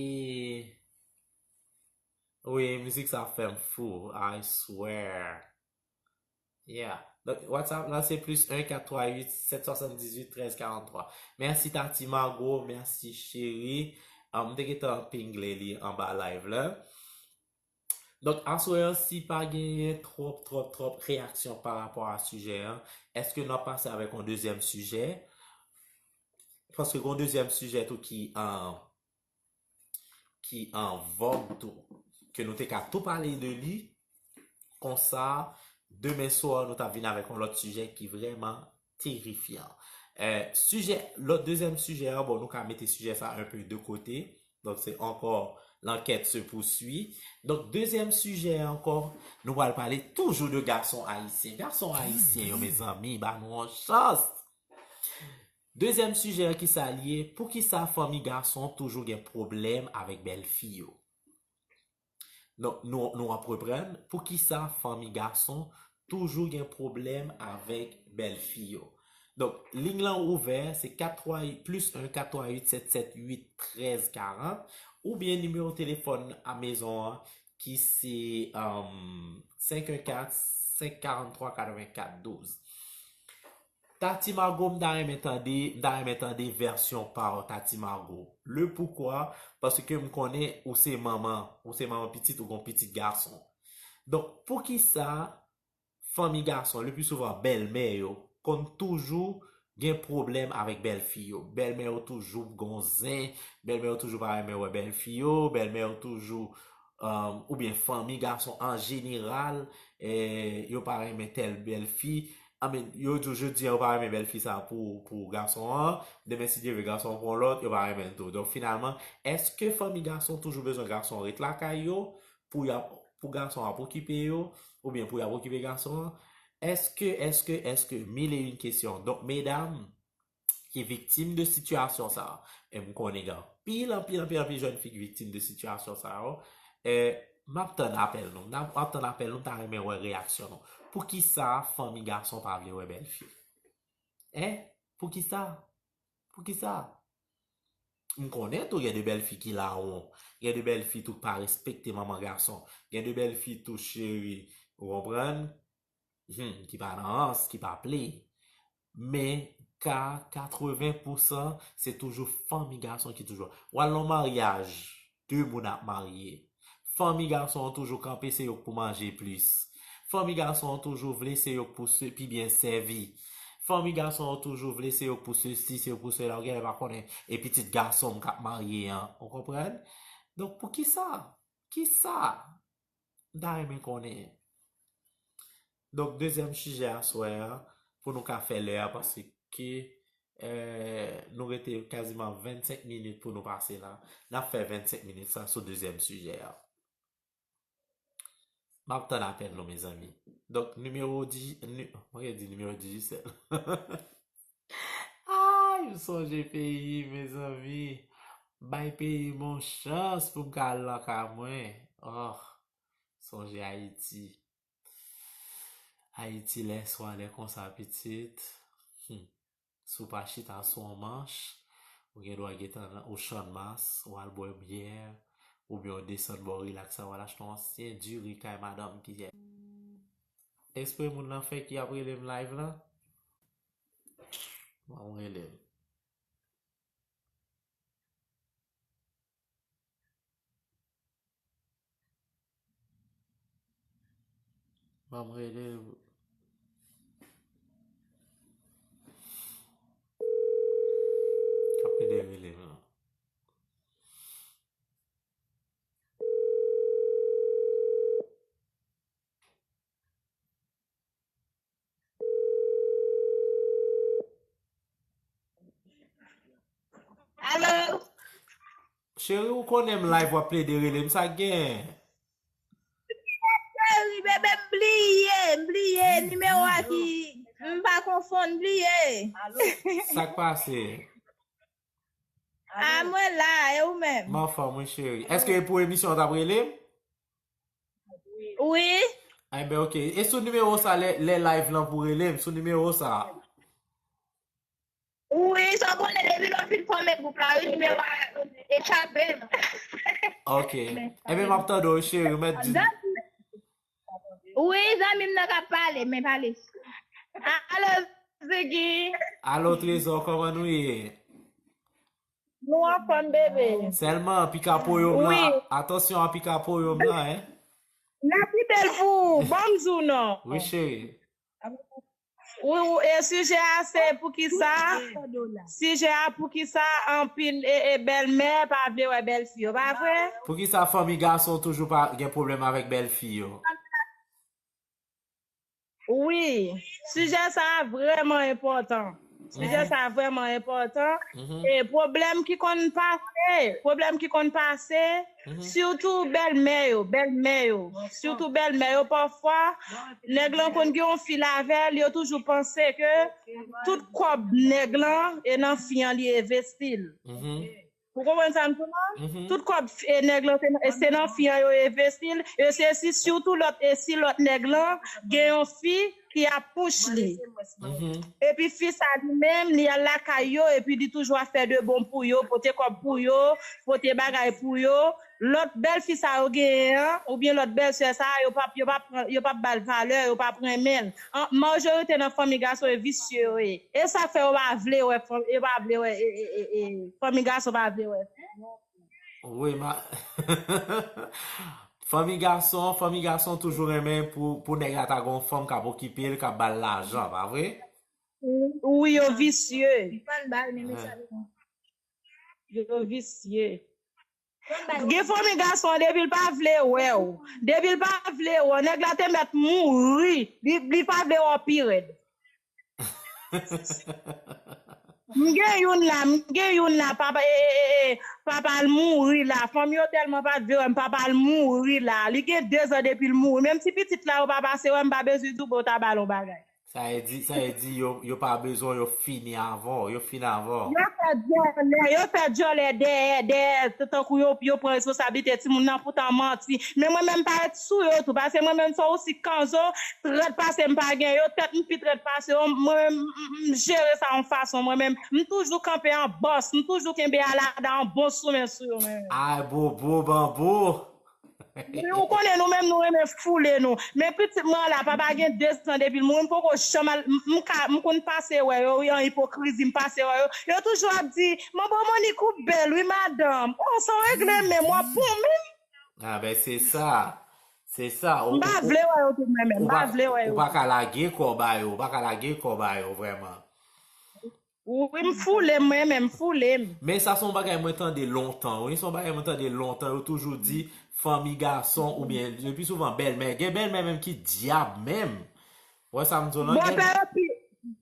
wi, mizik sa fè m fou, I swear. Yeah. Donk, WhatsApp la, se plis en kat twa uit sèt swasanndizuit trèz karanntwa. Mèsi, Tati Margot, mèsi, cheri. Ah, m te gentan pingle li anba live la. Donk, aswè an, si pa genyen twòp, twòp, twòp reyaksyon pa rapò a sijè an, èske n ap pase avèk yon dezyèm sijè? Paske gen yon dezyèm sijè tou ki, ah, ki an vòg tou, ke nou te ka tou pale de li, konsa, demen swa, nou t ap vin avèk yon lòt sijè ki vrèman terifyan. Eh, sijè, lòt dezyèm sijè an, bon, nou ka mete sijè sa un peu de côté. Donk, se ankò, l'enquête se poursuit. Donk, dezyèm sijè ankò, nou pral pale toujou de gason ayisyen. Gason ayisyen yo, mezanmi, ba nou yon chans. Dezyèm sijè an, ki sa l ye? Poukisa fanmi gason toujou gen pwoblèm avèk bèlfi yo? Donk, nou, nou ap reprann. Poukisa fanmi gason toujou gen pwoblèm avèk bèlfi yo? Donk, liy lan ouvè, se kat twa, plis en kat twa uit sèt sèt uit trèz karant, oubyen nimewo telefòn a mezon an, ki se, um, senk en kat, senk karant twa, katrevenkat douz. Tati Margot, m ta renmen tande, m ta renmen tande vèsyon pa w, Tati Margot. Le poukwa, paske m konnen ou se manman, ou se manman pitit, ou gon pitit gason. Donk, poukisa fanmi gason, le pli souvan bèlmè yo, konn toujou gen pwoblèm avèk bèlfi yo? Bèlmè yo toujou gon zen, bèlmè yo toujou pa renmen wè bèlfi yo, bèlmè yo toujou um, oubyen fanmi gason an jeneral, eh, yo pa renmen tèl bèl fi. I mean, yo di w jodi a yo pa renmen bèl fi sa pou, pou gason an. Demen, si Dye vle, gason an pran lòt, yo pa renmen l tou. Donk, finalman, èske fanmi gason toujou bezwen gason an ret lakay yo pou y ap, pou gason an ap okipe yo, oubyen pou y ap okipe gason an? Èske, èske, èske, mil e yon kesyon. Donk, medam, ki viktim de sitiyasyon sa a. E m konnen gen anpil, anpil, anpil, anpil jèn fi ki viktim de sitiyasyon sa yo. E, m ap tann apèl nou. M ap tann apèl nou, m ta renmen wè reyaksyon nou. Poukisa fanmi gason pa vle wè bèl fi? Hein? Poukisa? Poukisa? M konnen tou gen de bèl fi ki lawon. Gen de bèl fi tou ki pa respekte manman gason. Gen de bèl fi tou cheri. Ou konprann? Hmm, ki pa nan rans, ki pa play. Men ka katreven pousan, se toujou fanmi gason ki toujou. W al nan maryaj, de moun ap marye. Fanmi gason an toujou kanpe, se yo k pou manje plis. Fanmi gason an toujou vle, se yo k pou se, pi byen sèvi. Fanmi gason an toujou vle, se yo k pou sesi, se yo k pou sela. Ou genlè pa konnen, e pitit gason m k ap marye an. Ou konprann? Donk, poukisa? Kisa? M ta renmen konnen. Donk, dezyèm sijè aswè a, pou nou ka fè lè a, paske, eh, nou rete kaziman vennsenk minit pou nou pase la. N ap fè vennsenk minit sa sou dezyèm sijè a. M ap tann apèl nou, mezanmi. Donk, nimewo di, ni, mwen di nimewo Digicel. Ay, m sonje peyi, mezanmi. Bay peyi m yon chans pou m ka al nan kay mwen. Oh, sonje Ayiti. Ayiti, lè swa, lè konsa, pitit. Hmm. Si w pa chita sou yon manch, ou gen dwa gentan nan, ou Channmas, ou al bwè byè, oubyen ou desann bò rilaks la, w al achte yon ansyen diri kay madanm ki jè. Espre moun nan fè ki ap rele m live la. Ban m rele l. Ban m rele l. K ap ede rele m lan. Alo? Cheri, ou konnen m live, w ap plede rele m, sa k gen? Cheri, bebe, m bliye, m bliye nimewo a ki, m pa konfonn, m bliye. Sa k pase? A, mwen la, e ou menm? M anfòm, wi, cheri. Èske e pou emisyon an t ap rele m? Wi. Enben, oke. E sou nimewo sa, lè, lè live lan pou rele m, sou nimewo sa. Wi, sa w konnen, depi lè w fin fòme gwoup la, wi, nimewo a e chape m. Oke. Enben, m ap tande w, cheri, ou mèt di m. Wi, zanmi m nan k ap pale, men pale. Alo, Ziggy. Alo, Trezò, kòman nou ye? Nou anfòm, bebe. Sèlman, pika poyo m lan, wi, atansyon a pika poyo m lan, en. N ap kite l pou ou, ban m di w non. Wi, cheri. Wi, wi, e sijè a se poukisa, sijè a poukisa anpil e, e bèlmè pa vle wè bèlfi yo, pa vre? Poukisa fanmi gason toujou pa gen pwoblèm avèk bèlfi yo? Wi, sijè sa a vrèman enpòtan. Sijè sa a vrèman enpòtan. Mhm. E pwoblèm ki konn pase, pwoblèm ki konn pase, mhm, sitou bèlmè yo, bèlmè yo, sitou bèlmè yo, pafwa, nèg lan konn gen yon fi l avè l, yo toujou panse ke tout kòb nèg lan e nan fi an li envesti l. Mhm. Ou konprann sa m di w lan? Mhm. Tout kòb fi, e nèg lan, se, se nan fi an yo envesti l, e se si, sitou lòt, e si lòt nèg lan gen yon fi ki ap pous li. Mhm. Epi fi sa li menm, li al lakay yo, epi li toujou ap fè de bon pou yo, pote kòb pou yo, pote bagay pou yo. Lòt bèlfi sa yo genyen an, oubyen lòt bèlsè sa, yo p ap, yo p ap pran, yo p ap ba l valè, yo p ap renmen l. An, majorite nan fanmi gason e visye yo ye. E sa k fè yo pa vle wè fanm, yo pa vle wè, e, e, e, e, fanmi gason pa vle wè. Wi, ma-, fanmi gason, fanmi gason toujou renmen pou, pou nèg la ta gon fanm k ap okipe l, k ap ba l lajan, pa vre? Wi, yo visye. Yo visye. Gen fanmi gason an, depi l pa vle wè w. Depi l pa vle wè w, nèg la te mèt mouri. Li, li pa vle wè w pi rèd. M gen youn la, m gen youn la, papa, e, e, e, e, papa l mouri la. Fanmi yo tèlman pa t vle wè m, papa l mouri la. Li gen de zan depi l mouri. Menm ti pitit la, yo pa pase wè m, pa bezwen di w, bon, ta ba l yon bagay. Sa vle di, sa vle di yo, yo pa bezwen, yo fini avè w, yo fin avè w. Yo fè dyòlè, yo fè dyòlè dèyè, dèyè, t-, tankou yo, yo pran responsablite timoun nan, poutan manti. Men mwen menm pa ret sou yo tou, paske mwen menm se osi kanzo, trèt pase m pa gen yo, tèt m pi trèt pase yo, mwen menm m, m, m jere sa yon fason, mwen menm m toujou kanpe an bòs, m toujou kenbe alada an bon soumen sou yo mwen menm. Ay, bobo, banbo. Wi, ou konnen nou menm nou renmen foule nou. Men pitit mwen la, papa gen de zan depi l mouri, m poko janm al, m, m ka, m konn pase wè yo, wi, an ipokrizi, m pase wè yo. Yo toujou ap di, manbo Monik ou bèl, wi, madanm. Oh, sa w regle menm, w ap bon menm. Ah, ben, se sa. Se sa. M pa vle wè yo tou mwen menm, m pa vle wè yo. Ou pa ka lage kò ba yo, ou pa ka lage kò ba yo, vrèman. Wi, m foule m, mwen menm, m foule m. Men sa se yon bagay mwen tande lontan, wi. Se yon bagay mwen tande lontan. Yo toujou di fanmi gason oubyen, lepi souvan, bèlmè. Gen bèlmè menm ki dyab menm. Wè sa m di w lan, gen Bòpè yo pi,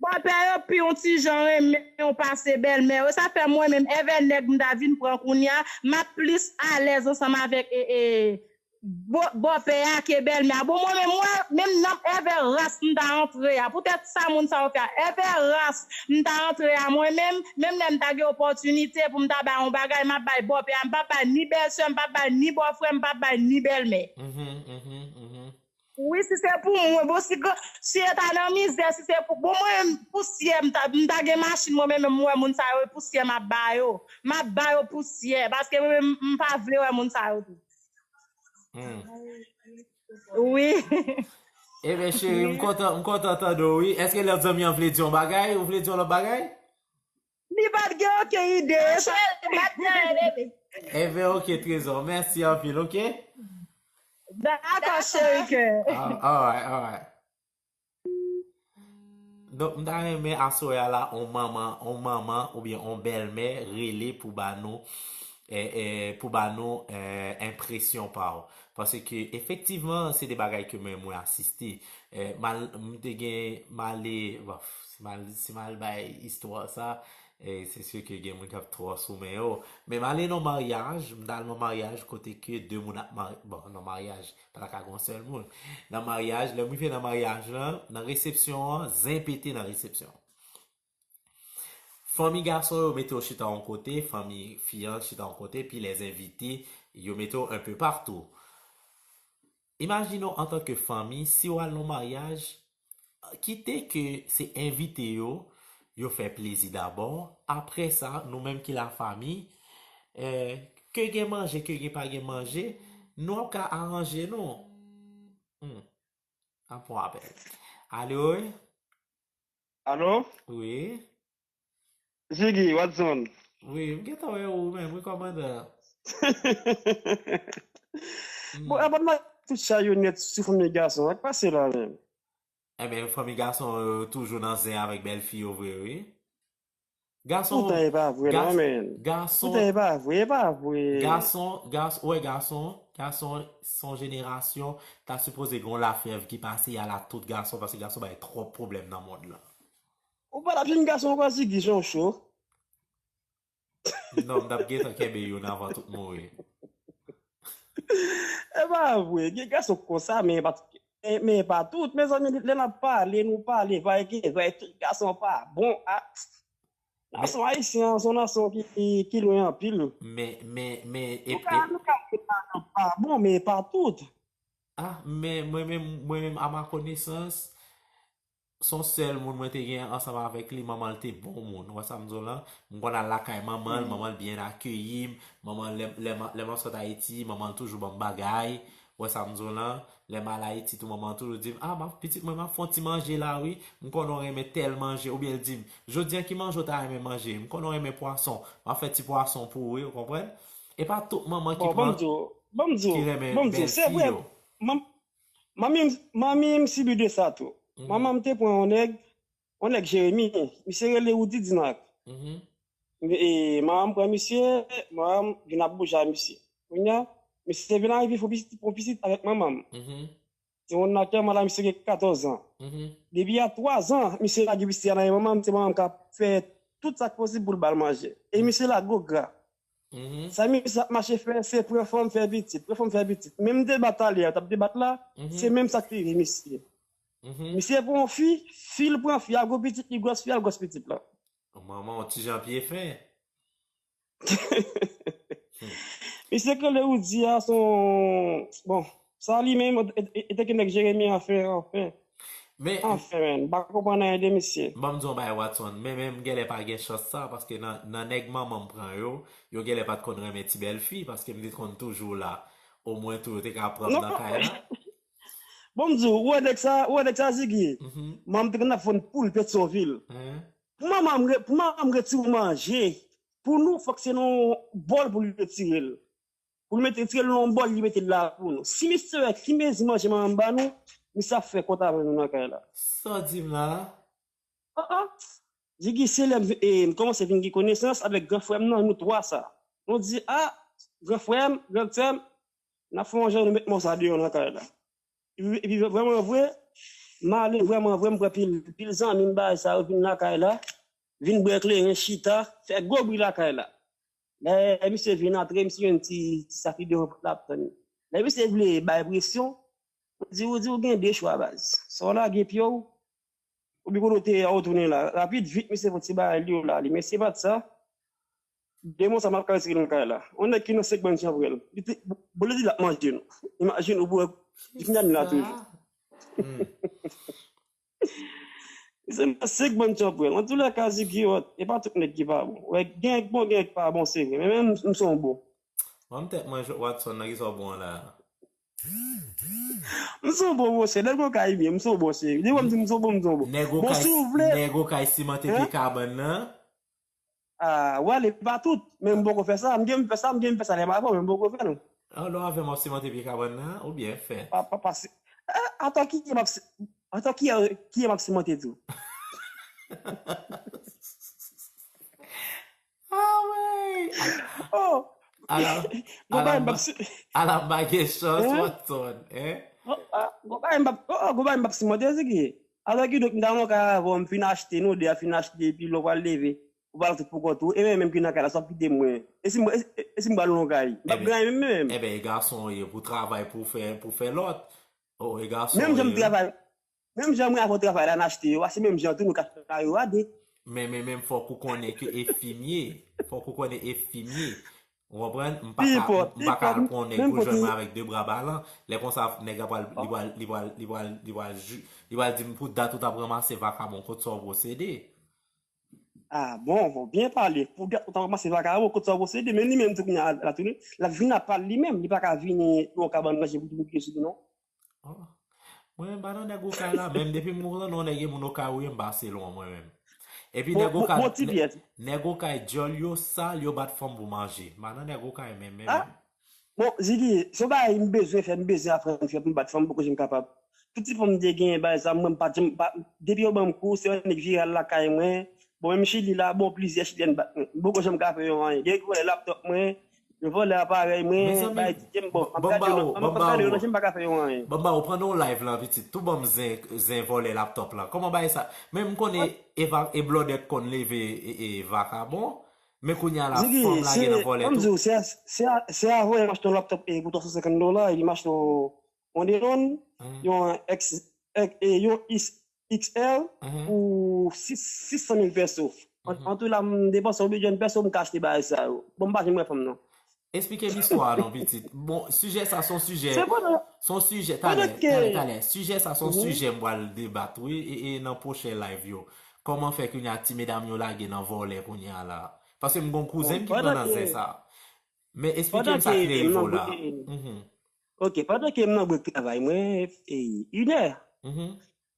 bòpè yo pi yon ti jan renmen w pase bèlmè yo. Sa fè mwen menm, èvè nèg m ta vin pran kounye a, m ap plis alèz ansanm avèk, e, e, bò-, bòpè a ke bèlmè a. Bon, mwen menm, mwen, menm nan èvè ras m ta antre a. Poutèt sa moun sa yo fè a. Èvè ras m ta antre a, mwen menm, menm lè m ta gen opòtinite pou m ta bay yon bagay, m ap bay bòpè a. M p ap bay ni bèlsè, m p ap bay ni bòfrè, m p ap bay ni bèlmè. Mhm, mhm, mhm. Wi, si se pou mwen, bon, si, si yo ta nan mizè, si se pou, bon, mwen, pousyè, m ta, m ta gen machin, mwen menm, mwen, mwen, moun sa yo, pousyè, m ap ba yo. M ap ba yo pousyè, paske mwen menm, m pa vle wè moun sa yo tou. Hmm. Wi. Ebyen, cheri, m kontan, m kontan tande w, wi. Èske lòt zanmi an vle di yon bagay? Ou vle di yon lòt bagay? Li pa t gen okenn ide. Cheri, m pa t gen anyen, bebe. Ebyen, oke, Trezò. Mèsi anpil, oke? Dakò, cheri kè. Ah, alright, alright. Donk, m ta renmen aswè a la, on manman, on manman oubyen on bèlmè rele pou ba nou, eh, eh, pou ba nou, eh, enpresyon pa w. Paske, efektivman, se de bagay ke mwen, mwen asiste. Eh, mal, m te gen, m ale, bon, si m al, si m al bay istwa sa, eh, se si ke gen moun k ap twò sou men yo. Men m ale nan maryaj, m t al nan maryaj kote ke de moun ap mari-, bon, nan maryaj, pa ta ka gen yon sèl moun. Nan maryaj, lè m rive nan maryaj lan, nan resepsyon an, zen pete nan resepsyon an. Fanmi gason yo mete yo chita yon kote, fanmi fi an chita yon kote, pi lèzenvite, yo mete yo enpe patou. Imajine w antanke fanmi, si w al nan maryaj, kite ke se envite yo, yo fè plezi dabò, apre sa, nou menm ki lafanmi, eh, ke gen manje, ke gen pa gen manje, nou ap ka aranje nou. Hmm. An pran apèl. Alo, wi? Alo? Wi. Ziggy, Watson. Wi, m gentan wè ou menm, wi, kòmandan. Hmm. Bon, apatman tout sa yo nèt sou fanmi gason, sa k pase la menm? Ebyen, fanmi gason yo toujou nan zen avèk bèlfi yo vre, wi. Gason, Poutan e pa vre, gas-, non, men. Gason, Poutan e pa vre, e pa vre. Gason, gas-, wè, gason, gason, se yon jenerasyon, ta sipoze gen yon lafyèv ki pase y al a tout gason, paske gason bay twòp pwoblèm nan mond lan. Ou pa t ap jwenn gason ankò, Ziggy, jan w cho. Non, m t ap gentan kenbe youn avan tout mouri. E pa vre, gen gason konsa, men e pa, men, men e pa tout. Mezanmi, lè n ap pale, nou pale, vay gen, vay tout gason pa bon. Ah, nasyon ayisyen an, se yon nasyon ki, ki, ki lwen anpil. Men, men, men, e, nou ka, e nou ka di pa bon, men e pa tout. Ah, men mwen menm, mwen menm, à ma connaissance, se yon sèl moun mwen te gen ansanm avèk li, manman l te bon moun. Ou wè sa m di w lan? M konn al lakay manman l, manman l byen akeyi m. Manman l, lè, lè, m- lè m ap sot Ayiti, manman l toujou ban m bagay. Ou wè sa m di w lan? Lè m al Ayiti tou, manman l toujou di m, "Ah, m ap, pitit mwen, m ap fè yon ti manje la, wi. M konnen w renmen tèl manje." Oubyen l di m, "Jodi a, ki manje w ta renmen manje? M konnen w renmen pwason. M ap fè ti pwason pou ou, wi," ou konprann? E pa tout manman ki Bon, ban m pran, di w, ban m di w, ki renmen ban m di w, se bèlfi vre, yo. Manm-, Manmi m, manmi m sibi de sa tou. Mhm. Manman m te pran yon nèg, yon nèg Jeremi. Misye rele Woody Dinak. Mhm. E, manman m pran misye, manman m vin ap bouje a misye. Kounye a, misye vin arive fè yon pitit, fè yon pitit avèk manman m. Se yon aktyèlman la, misye gen katòz an. Depi a twa zan, misye lage pitit la nan men manman m, se manman m k ap fè tout sa k posib pou l ba l manje. E misye la gwo gra. Sa misye ap mache fè, se pran fanm, fè pitit, pran fanm, fè pitit. Menm debat talè a, t ap debat la, se menm sa k rive misye. Misye pran yon fi, fi l pran fi a, gwo pitit li, gwòs fi a, gwòs pitit la. Manman, yon ti jan pye fen. Misye ke le ou di a, se yon, bon, sa li menm, e, e, e te ki nèg Jeremi anfen, anfen. Men, anfen, men, m pa konprann anyen de misye. Ban m di yon bagay, Watson, men, men m genlè pa gen chans sa, paske nan, nan nèg manman m pran yo, yo genlè pa t konn renmen ti bèl fi, paske m te konn toujou la. Omwen tou, yo te ka pran m nan kay la. Bon, m di w, ou wè nèg sa, ou wè nèg sa, Ziggy? Manman m te konn ap vann poul Petyonvil. Pou manman m re-, pou manman m retire w manje, pou nou, fòk se nan yon bòl pou li retire l. Pou l mete, retire l nan yon bòl, li mete l la pou nou. Si misye wè ki mezi manje manman m ba nou, misye ap fè kont avè nou nan kay la. Sa w di m la? An, an. Ziggy, se lè m, e, m kòmanse vin gen konesans avèk gran frè m nan, nou twa sa. Nou di, a, gran frè m, gran sè m, n ap fè yon jan nou met mò sa deyò nan kay la. Epi, epi vrèman vre, m ale vrèman vre, m pran pil, pil zanmi m bagay sa yo vin lakay la, vin bwè kleren, chita, fè gwo bri lakay la. Lè misye vin antre, misye jwenn ti, ti sa ki devan pòt la ap tann li. Lè misye vle bay presyon, ou di, ou di ou gen de chwa baz. Swa w lage pye w, oubyen kote w te a w tounen la. Rapid, vit, misye fè ti bagay li yo la, li. Men si pa t sa, demen sa m ap ka retire l nan kay la. Yon nèg ki nan senk bann chanpwèl. Li te, bon, li di l ap manje nou. Imajine ou pou wè, li fin ane la toujou. Se nan senk bann chanpwèl. An tou lè ka, Ziggy, e pa tout nèg ki pa bon. Wè, gen k bon, gen k pa bon, se vre. Men, men m, m se yon bon. Ban m tèt mwen, Watson, nan ki sa w bon an la? M se yon bon, monchè. Nèg Okay, men m se yon bon, cheri. Depi w di m se yon bon, m se yon bon. Bon, si w vle. Nèg Okay simante pye kabann nan. Ah, wè, li pa tout. Men m poko fè sa. M gen m fè sa, m gen m fè sa lè m avè w, men m poko fè l. An, lè w avè m w ap simante pye kabann nan, ou byen fè. Pa, pa, pa, si, eh, atò ki m ap si, atò ki, ki m ap simante tou. Ah, wè. Oh. Ala, ala, m pa gen chans, Watson, hein? Gon bagay m p ap, oh, gon bagay m p ap simante, se ki. Alò, kidonk, m ta nan kay avè w, m fin achte, nou de a fin achte, epi lè w pral leve, ou pral tout pou kont ou, e mwen menm ki nan kay la, sa w ap kite mwen. E si m, e, e, e si m pral nan kay? M p ap gen anyen menm, menm. Eben, e gason w ye, pou travay, pou fè, pou fè lòt. Oh, e gason w ye. Menm jan m travay, menm jan mwen avè w travay la, n achte yo a, se menm jan tou nou ka fè yo a de. Men, men, men, fòk ou konnen ke enfimye, fòk ou konnen enfimye. Ou konprann? M pa ka, m pa ka al pran yon nèg pou jwenn mwen avèk de bra balan. Lè konsa, nèg la pral, li pral, li pral, li pral, li pral, li pral di m pou dat ou t ap ranmase vakabon, kot sa w posede. Ah, bon, bon, byen pale. Pou dat ou t ap ranmase vakabon, kot sa w posede, men li menm tou kounye a la tounen, l ap vin ap pale li menm, li pa ka vini nan yon kabann ranje pou tou bouke sou li non. Oh. Mwen, m pa nan nèg Okay la, menm depi m konn yon nèg e moun Okay ou ye, m pase lwen mwen menm. Epi nèg Okay, nèg Okay djòl yo sal, yo bat fanm pou manje. M pa nan nèg Okay menm, menm, menm. Bon, Ziggy, se yon bagay m bezwen fè, m bezwen aprann fè pou m bat fanm, poko janm kapab. Tout ti fanm m te genyen, bagay sa, mwen, m pa t janm, pa, depi yo ban m kou, se yon nèg vire al lakay mwen. Bon, menm Chili la, bon, plizyè Chilyèn bat mwen. M poko janm ka fè yo anyen. Gen ki vòlè laptòp mwen, yo vòlè aparèy mwen, bay ti m, bon, m ap gade yo nan, m ap gade yo nan je, m pa ka fè yo anyen. Ban m ba ou, pandan w live lan, pitit, tou ban m zen, zen vòlè laptòp lan. Kòman bagay sa? Men m konnen Eva, e blòdè k konn leve, e, e vakabon. Men kounye a la, fanm lage nan vòlè tou. Ziggy, se, se, se avan m achte yon laptòp, e, pou twa san senkant dola, epi m achte yon, yon Denon, yon X, X, e, yon X, X L pou sis, sis san mil pèso. An, an tou la, m depanse yon milyon pèso, m ka achte bagay sa yo. Bon, m pa janm wè fanm non. Esplike m istwa a non, pitit. Bon, sijè sa se yon sijè, se yon sijè, talè, talè, talè. Sijè sa se yon sijè m pral debat, wi, e, e nan pwochen live yo. Kòman fè kounye a ti medam yo lage nan vòlè kounye a la? Paske m gon kouzen m ki pran nan zen sa. Men esplike m sa k rive w la. Ok, pandan ke m nan brek travay mwen, e, inè.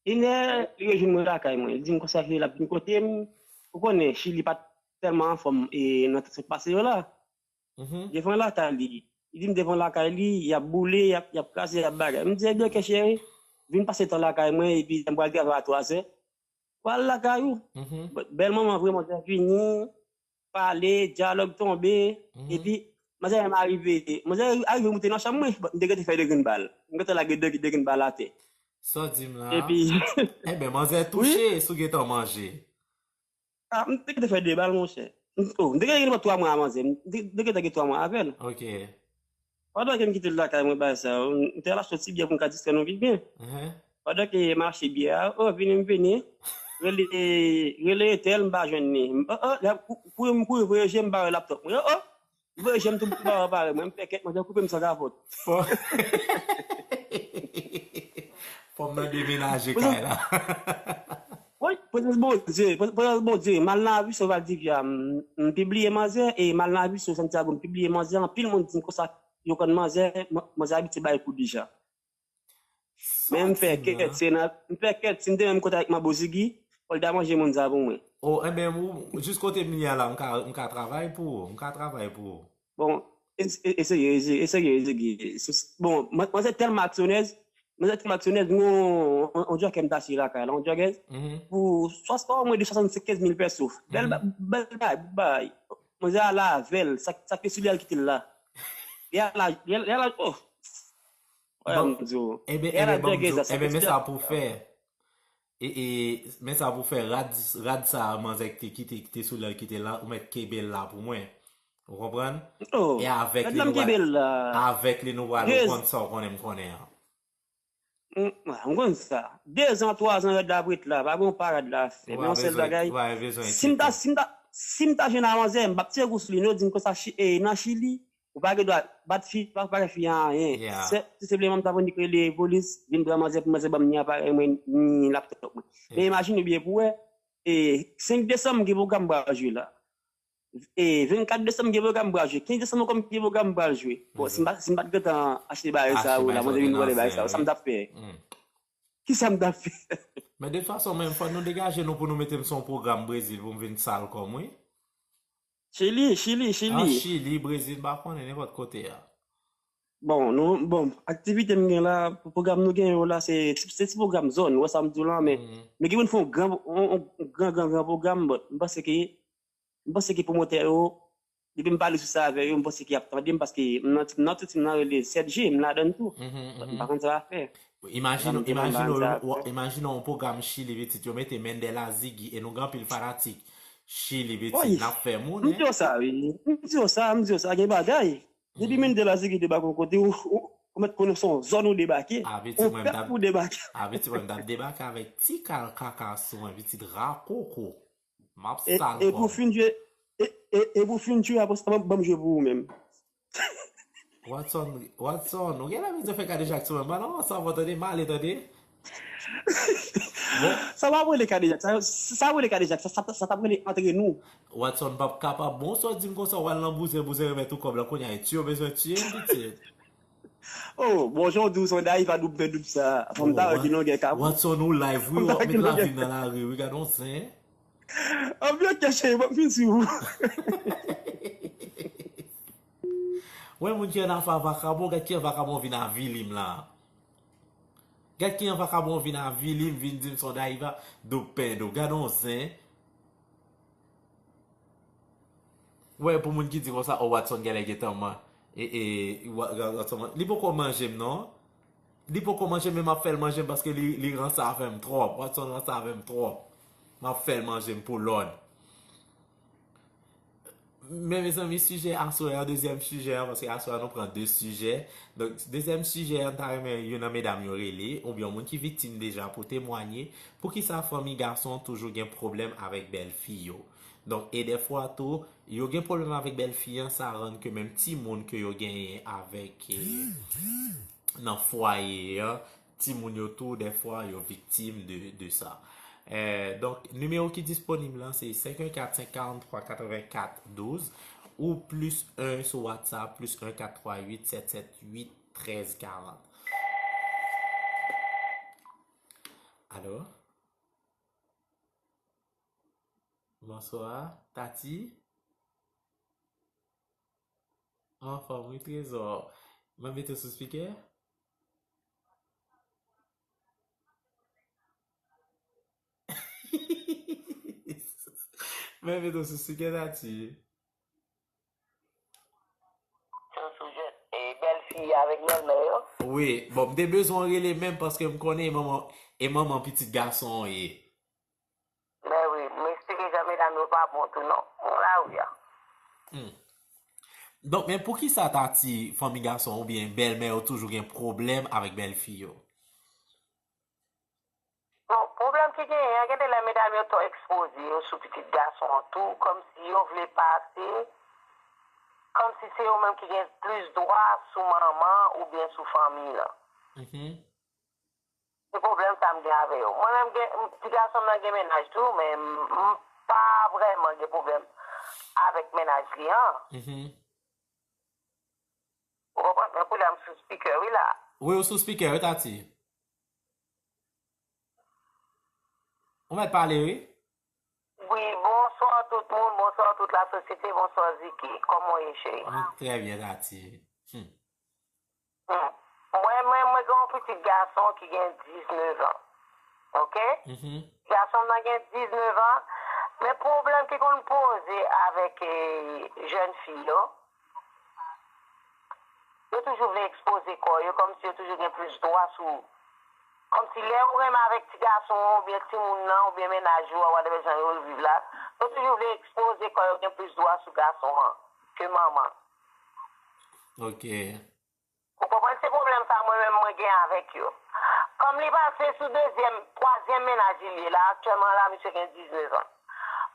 Inè, li rejwenn mwen lakay mwen. Li di m konsa ke l ap vin kote m. Ou konnen, Chili pa t tèlman anfòm, e, nan tan sa k pase yo la. Devan lakay li. Li di m devan lakay li, y ap boule, y ap, y ap kraze, y ap bagay. M di, ebyen, ok, cheri, vin pase tan lakay mwen, epi m pral travay a twazè. Pral lakay ou. Bèl manman vre, mwen te vini, pale, dyalòg tonbe, epi manzè m arive, manzè arive moute nan chanm mwen, m te gentan fè de grenn bal. M gentan lage de, de grenn bal atè. Sa w di m la? Epi, enben, manzè touche si w gentan manje. Ah, m te gentan fè de bal, monchè. Oh, m te gentan gen twa mwa a manzè. M te gentan gen twa mwa avè l. Ok. Pandan ke m kite l lakay mwen, bagay sa yo, m te al achte yon ti byè pou m ka distrè nou pi byen. Pandan ke m achte byè a, oh, vini m vini. Rele, rele Etèl, m pa jwenn li. Oh, oh, la, kou-, kouri m kouri voye je m bare laptop mwen. Oh, oh! M voye je m tou bare bare mwen. M fè kèt, manzè koupe m san kapòt. Fò m nan demenaje kay la. Wi, prezans Bondye, prezans Bondye, m al nan Aviso Valdivia, m pibliye manzè, e m al nan Aviso Santiago, m pibliye manzè, anpil moun di m konsa, yo konn manzè, manzè abitye bay kou deja. Men m fè kèt, se nan, m fè kèt, si m te menm kontak avèk Manbo Ziggy, fò l ta manje moun sa pou mwen. Oh, enben, jis kote m ye a la, m ka, m ka travay pou ou, m ka travay pou ou. Bon, eseye, eseye, eseye, eseye. Bon, mwen se tèlman aksyonèz, mwen se tèlman aksyonèz, mwen, on jòkè m ta achte lakay la, on jòkè, pou swa omwen de swasannsenkenz mil peso. Bèl bagay, bèl bagay. Mwen se ala avè l, sa k te sou li a l kite l la. Li ala, li ala, oh. Wè, m di w. Enben, enben, men sa pou fè. E, e, men sa pou fè rad, rad sa a manzè ki te kite, ki te sou li a l kite l la, ou mèt kenbe l la pou mwen. Ou konprann? Oh, e avèk li nou pral, avèk li nou pral konn sa w konnen m konnen an. M konn sa. De zan, twa zan rad la ap ret la, pa gen yon parad la fè. Men yon sèl bagay, si m ta, si m ta, si m ta jwenn a manzè, m p ap tire kou sou li, non, di m konsa, nan Chili, ou pa gen dwa bat fi, pa, pa gen fi anyen. Se, se senpleman m ta vin rele polis, vin pran manzè pou manzè ban m ni aparèy mwen, ni laptop mwen. Men imajine w byen pou wè, e, senk desanm gen pwogram m pral jwe la. E, vennkat desanm gen pwogram m pral jwe. Kenz desanm ankò gen pwogram m pral jwe. Bon, si m pa, si m pa t gentan achte bagay sa yo la, manzè vin vòlè bagay sa yo, sa m t ap fè? Kisa m t ap fè? Men de tout fason, menm fò nou degaje nou pou nou mete m sou yon pwogram Brezil pou m vin sal kò m, wi. Chili, Chili, Chili. Ah, Chili, Brezil, m pa konnen nenpòt kote a. Bon, nou, bon, aktivite m gen la, pwogram nou gen yo la, se, se ti pwogram zòn, ou wè sa m di w la, men nou gen pou n fè yon gran, yon, yon gran, gran, gran pwogram, but m panse ke, m panse ke pwomotè yo, depi m pale sou sa avè yo, m panse ke y ap tande m, paske m nan, nan tout tim nan rele sèt G, m ladan l tou. But m pa konn sa w ap fè. Imajine, imajine, imajine yon pwogram Chili, pitit, yo mete Mendel a Ziggy, e nou gen anpil fanatik Chili, pitit, n ap fè moun, hein. M di w sa, wi. M di w sa, m di w sa, gen bagay. Depi Mendel a Ziggy debake yon kote, ou, ou, ou mèt konnen se yon zòn ou debake. Ah, pitit, mwen, m t ap, ou debake. Ah, pitit, mwen, m t ap debake avèk ti kal kaka sou mwen, pitit, rakoko. M ap sal kò m. E pou fin jwe, e, e, e pou fin jwe, apre sa, ban, ban m jwe pou ou menm. Watson, Watson, ou genlè bezwen fè kadejak sou mwen. Ban non, sa w tande, m ale, tande. Sa w ap rele kadejak, sa, sa w rele kadejak, sa, sa, sa t ap rele antre nou. Watson p ap kapab. Bon, sa w di m konsa, w al nan bouzen, bouzen remèt ou kòb la, kounye a, e tiye w bezwen tiye m, pitit. Oh, bon, jan w di w se yon Dayiva doub men doub sa, fò m ta wè ki longè kab ou. Watson, ou live, wi, w ap met lavi m nan lari, wi, gad on zen. Anbyen, ok, cheri, m ap vin sou ou. Wè moun ki ann afè a vakabon, gad kijan vakabon vin avili m la. Gad kijan vakabon vin avili m, vin di m se yon Dayiva doub pen doub. Gad on zen. Wè, pou moun ki di konsa, oh, Watson genlè gentan man-, e, e, Wa-, Wa-, Watson man-, li poko manje m non. Li poko manje m, men m ap fè l manje m paske li, li ranse avè m twòp. Watson ranse avè m twòp. M ap fè l manje m pou lòd. Men, mezanmi, sijè aswè an, dezyèm sijè an, paske aswè an nou pran de sijè. Donk, dezyèm sijè an, m ta renmen youn nan medam yo rele, oubyen yon moun ki viktim deja pou temwanye, poukisa fanmi gason toujou gen pwoblèm avèk bèlfi yo. Donk, e dèfwa tou, yo gen pwoblèm avèk bèlfi an, sa rann ke menm timoun ke yo genyen avèk, e, nan fwaye an, timoun yo tou, dèfwa, yo viktim de, de sa. Eh, donk, nimewo ki disponib lan, se senk en kat, senk karant twa, katrevenkat douz, ou plis en sou WhatsApp, plis en kat twa uit sèt sèt uit trèz karant. Alo? Bonswa, Tati? Anfòm, wi, Trezò. Mwen mete w sou spikè? Mwen mete w sou spikè, Tati. Wi, bon, m te bezwen w rele menm paske m konnen e manman, e manman pitit gason w ye. Men wi, m esplike jan medam yo pa bon tou non. Ou la wi a. Hmm. Donk, men poukisa Tati, fanmi gason oubyen bèlmè yo toujou gen pwoblèm avèk bèlfi yo? Bon, pwoblèm ki genyen an, gen de lè medam yo twò ekspoze yo sou pitit gason an tou, kòmsi yo vle pase, kòmsi se yo menm ki gen plis dwa sou manman oubyen sou fanmi an. Se pwoblèm sa m gen avè yo. Mwen menm gen, ti gason m nan gen mennaj tou, men m pa vrèman gen pwoblèm avèk mennaj li an. Ou konprann? Men koulye a m sou speaker wi la. Wi, ou sou speaker wi, Tati. Ou mèt pale wi. Wi, bonswa tout moun, bonswa tout la sosyete, bonswa Ziki. Kòman w ye cheri? Mwen trè byen, Tati. Hmm. Hmm. Mwen, mwen, mwen gen yon pitit gason ki gen diznèf an. Oke? Gason m nan gen diznèf an. Men pwoblèm ki konn poze avèk eh, jèn fi yo, yo toujou vle ekspoze kò yo, kòmsi yo toujou gen plis dwa sou. Kòmsi lè ou renmen avèk ti gason an, oubyen timoun nan, oubyen mennaj ou a, whatever jan yo viv la, yo toujou vle ekspoze kò yo gen plis dwa sou gason an ke manman. Ok. Ou konprann se pwoblèm sa mwen menm mwen gen avèk yo. Kòm li pase sou dezyèm, twazyèm mennaj li ye la, aktyèlman la misye gen diznèf an.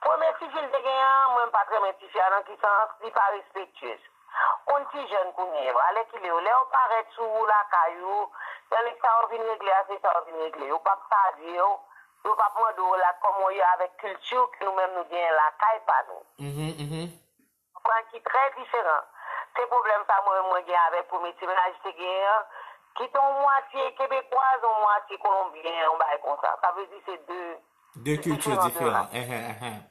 Premye tifi l te gen an, mwen m pa t renmen tifi a nan ki sans, li pa respektyez. Konn ti jèn kounye yo, alèkile yo, lè yo parèt sou ou lakay ou, nan lè sa yo vin regle a, se sa yo vin regle. Yo p ap salye w, yo p ap mande w la kòman w ye avèk kilti ke nou menm nou genyen lakay pa nou. Pran ki trè diferan. Se pwoblèm sa mwen menm mwen gen avèk premye ti mennaj te genyen an, ki te yon mwatye kebekwaz, yon mwatye kolonbyen, yon bagay konsa. Sa vle di se de De kilti diferan. Enhen, enhen.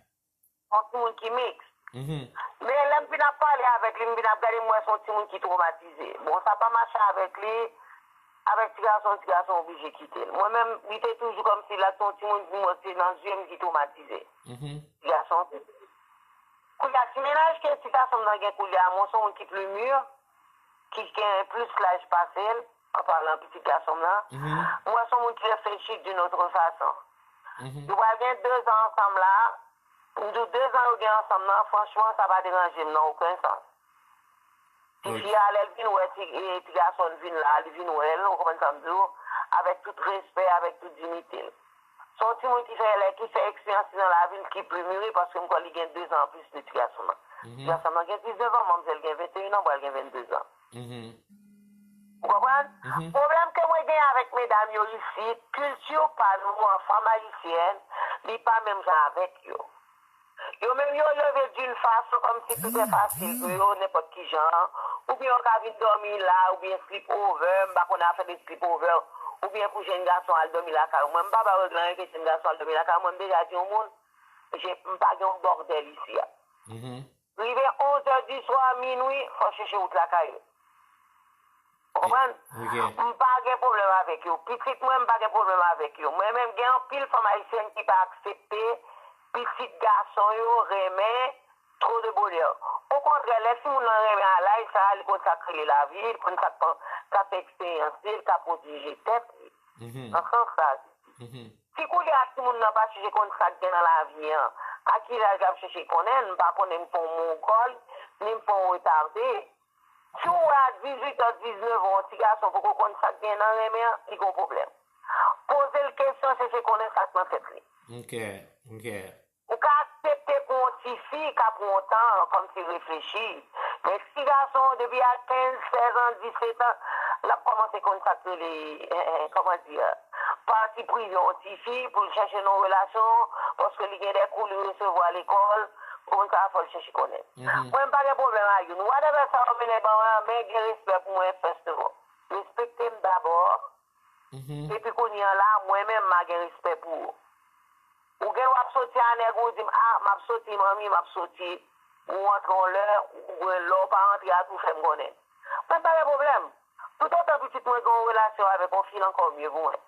Yon timoun ki miks. Men lè m vin ap pale avèk li, m vin ap gade, m wè se yon timoun ki twomatize. Bon, sa pa mache avèk li, avèk ti gason, ti gason oblije kite l. Mwen menm, li te toujou kòmsi l ap se yon timoun, di mwen se nan zye m ki twomatize. Ti gason. Koulye a, ti mennaj ke ti gason m nan gen koulye a, mwen se yon moun ki pli mi, ki gen plis laj pase l, an palan pitit gason m nan, m wè se yon moun ki reflechi d'une autre façon. Nou pral gen de zan ansanm la, m di w de zan yo gen ansanm nan, franchman, sa pa deranje m nan okenn sans. Tifi a, lè l vin wè ti, e, ti gason l vin la, li vin wè l, ou konprann sa m di w, avèk tout respè, avèk tout diyite l. Se yon timoun ki fè lè, ki fè eksperyans li nan lavi l, ki pli miri, paske m kwè li gen de zan anplis de ti gason nan. Ti gason nan gen diznèf an, manmzèl gen venteyen an, pral gen vennde zan. Ou konprann? Pwoblèm ke mwen gen avèk medam yo isit, kilti pa nou an, fanm ayisyèn, li pa menm jan avèk yo. Yo menm yo leve d'une façon kòmsi tout est facile pou yo, nenpòt ki jan. Oubyen yo ka vin dòmi la, oubyen sleep over, m pa konn afè de sleep over, oubyen pou jèn gason al dòmi lakay ou. Mwen, m pa ba règ la anyen ke jèn gason al dòmi lakay ou. Mwen, m deja di yon moun, je, m pa gen yon bòdèl isi a. Rive onz è di swa, minwi, fò chèche wout lakay ou. Ou konprann? M pa gen pwoblèm avèk yo. Pitit mwen, m pa gen pwoblèm avèk yo. Mwen menm, gen anpil fanm ayisyèn ki pa aksepte pitit gason yo renmen tro de bonè. Okontrè, lè timoun nan renmen a laj sa a, li konn sa k rele lavi, li konn sa k, sa k eksperyans li, li ka pwotije tèt li. Nan sans sa, si koulye a timoun nan pa chèche konn sa k gen nan lavi an, a ki laj l ap chèche konnen l? M pa konnen, m pa yon mongòl, ni m pa yon retade. Si w wè a dizuit an, diznèf an, yon ti gason poko konn sa k gen nan renmen an, li gen yon pwoblèm. Poze l kesyon, chèche konnen sa k nan tèt li. Ok, ok. Ou ka aksepte pou yon tifi ka pran yon tan, kòmsi reflechi. Men ti gason, depi a kenz, sèz an, disèt an, l ap kòmanse konn sa k rele, eh, eh, kòman di, eh, pati prive yon tifi pou l chèche nan yon relasyon, paske li gen de kou li resevwa lekòl, konn sa fò l chèche konnen. Mwen, m pa gen pwoblèm ak youn. Whatever sa yo mennen ban mwen an, men gen respè pou mwen, first of all. Respekte m dabò. Epi kounye a la, mwen menm, m a gen respè pou ou. Ou gen dwa ap soti a nèg ou, ou di m, a, m ap soti, manmi, m ap soti. Ou antre yon lè, ou gen lè w pa antre a tou, fè m konnen. Mwen pa gen pwoblèm. Toutotan pitit mwen gen yon relasyon avèk yon fi, l ankò mye pou mwen.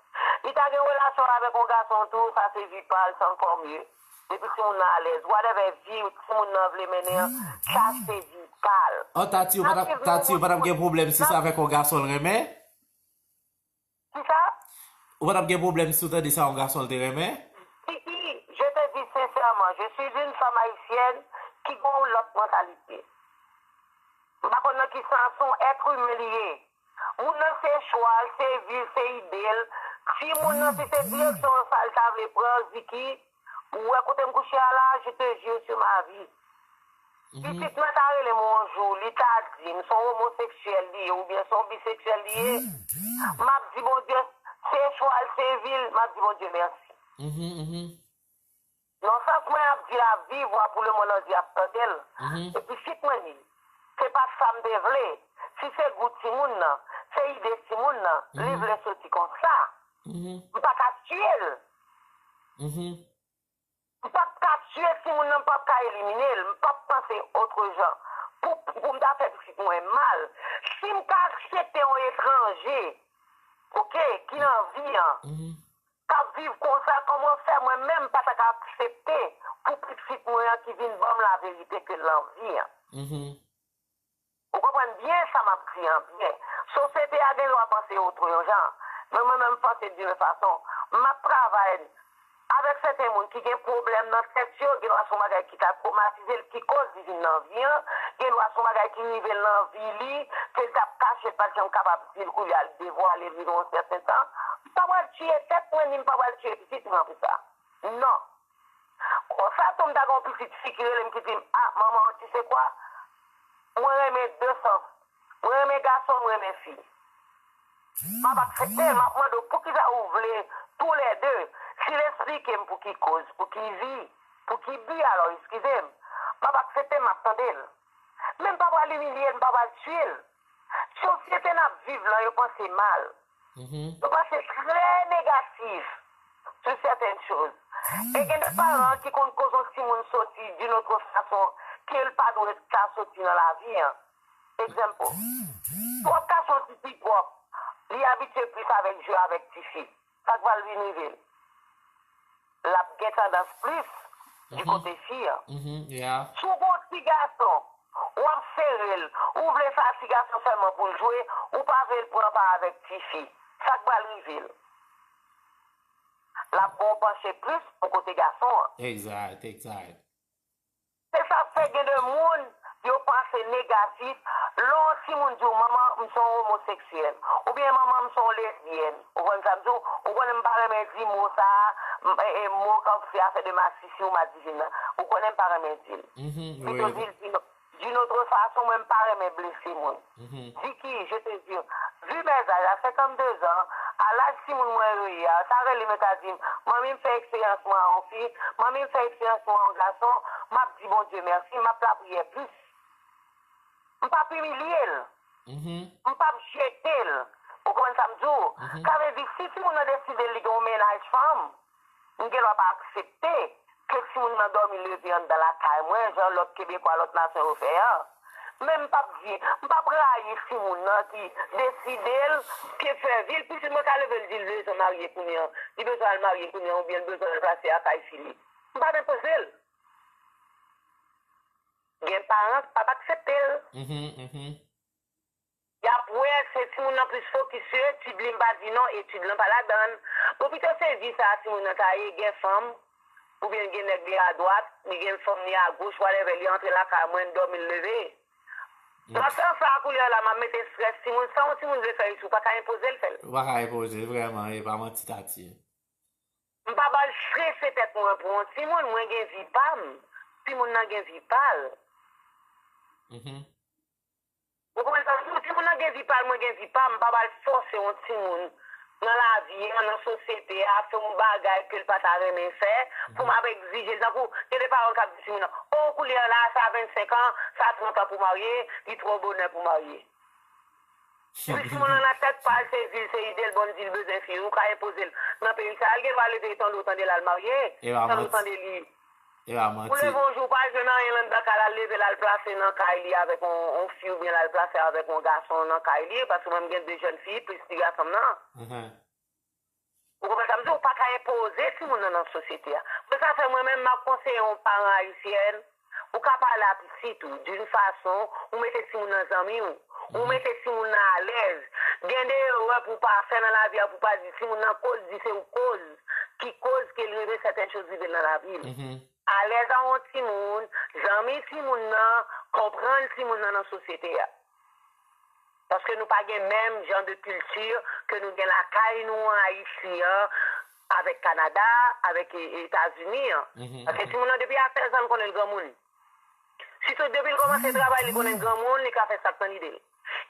Li ta gen relasyon avèk yon gason tou, sa se vi pa l, se ankò mye. Depi timoun nan alèz, whatever vi timoun nan vle mennen an, sa se vi pa l. Oh, Tati, ou pa t ap, Tati, ou pa t ap gen pwoblèm si se avèk yon gason l renmen? Kisa? Ou pa t ap gen pwoblèm si w tande sa yon gason l te renmen? Kiki, je te dis sensèman, je suis une femme haïtienne ki gen yon lòt mantalite. M pa konn nan ki sans yon èt imen li ye. Moun nan se chwa l, se vi l, se ide l. Timoun nan, si se direksyon sa l ta vle pran, Ziki, ou wè kote m kouche a la, je te jure sur ma vie. Pitit mwen ta rele m yon jou, li ta di m se yon omoseksyèl li ye oubyen se yon biseksyèl li ye, m ap di Bondye, se chwa l, se vi l, m ap di Bondye mèsi. Nan sans mwen ap di lavi, Vwa pou Lemonn Antye ap tande l. E pitit mwen li, se pa sa m te vle. Si se gou timoun nan, se ide timoun nan, li vle soti konsa. M pa ka tiye l. M p ap ka tiye timoun nan, m p ap ka elimine l, m p ap panse otre jan pou, pou m ta fè pitit mwen mal. Si m ka aksepte yon etranje, oke, ki nan vi an, k ap viv konsa, kòman fè mwen menm m pa ta ka aksepte pou pitit mwen an ki vin ban m laverite ke l nan vi an? Ou konprann byen sa m ap di an byen. Sosyete a gen dwa panse otre yon jan, men mwen menm m panse di yon fason. M ap travay avèk sèten moun ki gen pwoblèm nan tèt yo, gen dwa se yon bagay ki ta twomatize l ki koz li vin nan vi an, gen dwa se yon bagay ki rive l nan vi li, ke l t ap kache, l pa t janm kapab di l, kounye a l devwale l vin yon sèten tan. M pa pral tiye tèt mwen, ni m pa pral tiye pitit mwen pou sa. Non. Konsa tou m ta gen yon pitit fi ki rele m ki di m, ah, manman, tu sais quoi? Mwen renmen de sans. Mwen renmen gason, mwen renmen fi. M ap aksepte l, m ap mande w poukisa ou vle toulède. Si l esplike m pou ki koz, pou ki vi, pou ki bi, alò, eskize m. M ap aksepte, m ap tande l. Men m pa pral imilye l, m pa pral tiye l. Sosyete n ap viv lan, yo panse mal. Yo panse trè negatif sou sèten choz. E gen de paran ki konn koz yon timoun soti d'une autre façon ke l pa dwe ta soti nan lavi an. Egzanp, si w ap kache yon tifi twòp, li abitye plis avèk jwe avèk tifi. Sa k pral vin rive l? L ap gen tandans plis di kote fi an. Si w gen yon ti gason, w ap sere l, ou vle sa ti gason sèlman pou l jwe, ou pa vle l pran pa avèk tifi. Sa k pral rive l? L ap gen yon panche plis pou kote gason an. Egzat, egzat. Se sa k fè gen de moun, yo panse negatif lè yon timoun di w, manman, m se yon omoseksyèl, oubyen manman, m se yon lesbyèn. Ou konn sa m di w? Ou konnen m pa renmen di mo sa a, m, e, e, mo k ap fè afè de masisi ou madivin nan. Ou konnen m pa renmen di l. Pito di l di, d'une autre façon, mwen m pa renmen blese moun. Di ki, je te jure, vu mes âges, à cinquante-deux ans, a laj timoun mwen yo ye a, sa rele m yo ta di m, manmi m fè eksperyans mwen a yon fi, manmi m fè eksperyans mwen a yon gason, m ap di Bondye mèsi, m ap lapriyè plis. M p ap imilye l. M p ap jete l. Ou konprann sa m di w? Sa vle di, si timoun nan deside li gen yon mennaj fanm, m gen dwa pa aksepte ke timoun nan dòmi leve anndan lakay mwen, jan lòt Kebekwa, lòt nasyon yo fè an. Men m p ap di, m p ap rayi timoun nan ki deside l, ke fè vi l, pitit mwen ka leve l di l bezwen marye kounye an, li bezwen al marye kounye an, oubyen l bezwen al plase a kay fi li. M p ap enpoze l. Gen paran k p ap aksepte l. Y ap wè se timoun nan plis fokis sou etid li, m pa di non, etid lan pa ladan l. Bon, pito se vi sa a timoun nan ta ye, gen fanm, oubyen gen nèg li adwat, li gen fanm li agoch, whatever, li antre lakay mwen, dòmi l leve. M ap fè sa a koulye a la, m ap mete estrès timoun, sa yon timoun vle fè isi, ou pa ka enpoze l fè l. Ou pa ka enpoze l, vrèman, e pa manti Tati. M pa pral strese tèt mwen pou yon timoun, mwen gen vi pa m, timoun nan gen vi pa l. Ou konprann sa m di w? Timoun nan gen vi pa l, mwen gen vi pa m. M pa pral fòse yon timoun nan lavi an, nan sosyete a, fè yon bagay ke l pa ta renmen fè, pou m ap egzije l. Tankou, gen de paran k ap di timoun nan, o, koulye a la, sa vennsenk an, sa trant an pou marye, li twò bonè pou marye. Epi timoun nan nan tèt pa l, se vi l, se ide l, bon, l di l bezwen fi, ou ka enpoze l. Nan peyi sa a, l gen dwa leve tande w tande l al marye, tande w tande li. Ou leve yon jou, ou pa jwenn anyen anndan kay la, l leve l al plase nan kay li avèk on, on fi oubyen l al plase avèk on gason nan kay li, paske mwen m gen de jèn fi, plis ti gason m nan. Ou konprann sa m di w? Ou pa ka enpoze timoun nan nan sosyete a. Se sa fè mwen menm m ap konseye yon paran ayisyèn, ou ka pale a pitit ou d'une façon, ou mete timoun nan zanmi w, Ou mete timoun nan alèz. Gen de erè pou w pa fè nan lavi a, pou w pa di timoun nan koz, di se ou koz, ki koz ke l rive sèten choz rive l nan lavi l. Alèz a yon timoun, zanmi timoun nan, konprann timoun nan nan sosyete a. Paske nou pa gen menm jan de kilti ke nou gen lakay nou an Ayiti an, avèk Kanada, avèk E- Etazini an. Paske timoun nan depi a sèz an l konnen l granmoun. Sitou depi l kòmanse travay, li konnen l granmoun, li ka fè sa k nan lide l.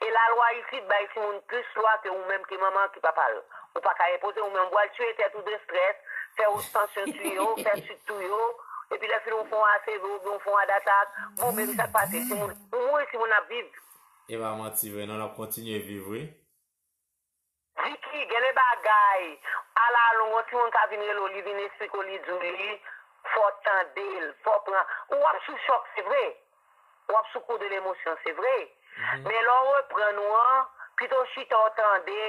E lalwa isit bay timoun plis lwa ke ou menm ki manman, ki papa l. Ou pa ka enpoze ou menm, ou al tiye tèt ou de strès, fè ou tansyon tiye w, fè sik touye w, epi lè fini ou fè yon A C V oubyen ou fè yon adatak, bon, men sa k pase, timoun, ou mouri, timoun ap viv. E pa manti vre, non, l ap kontinye viv, wi. Di ki gen de bagay, alalong, yon timoun ka vin rele w, li vin esplike w, li di w li, fò w tande l, fò w pran. Ou ap sou chòk, se vre. W ap sou kou de lemosyon, se vre. Men lè w reprann ou an, pito w chita w tande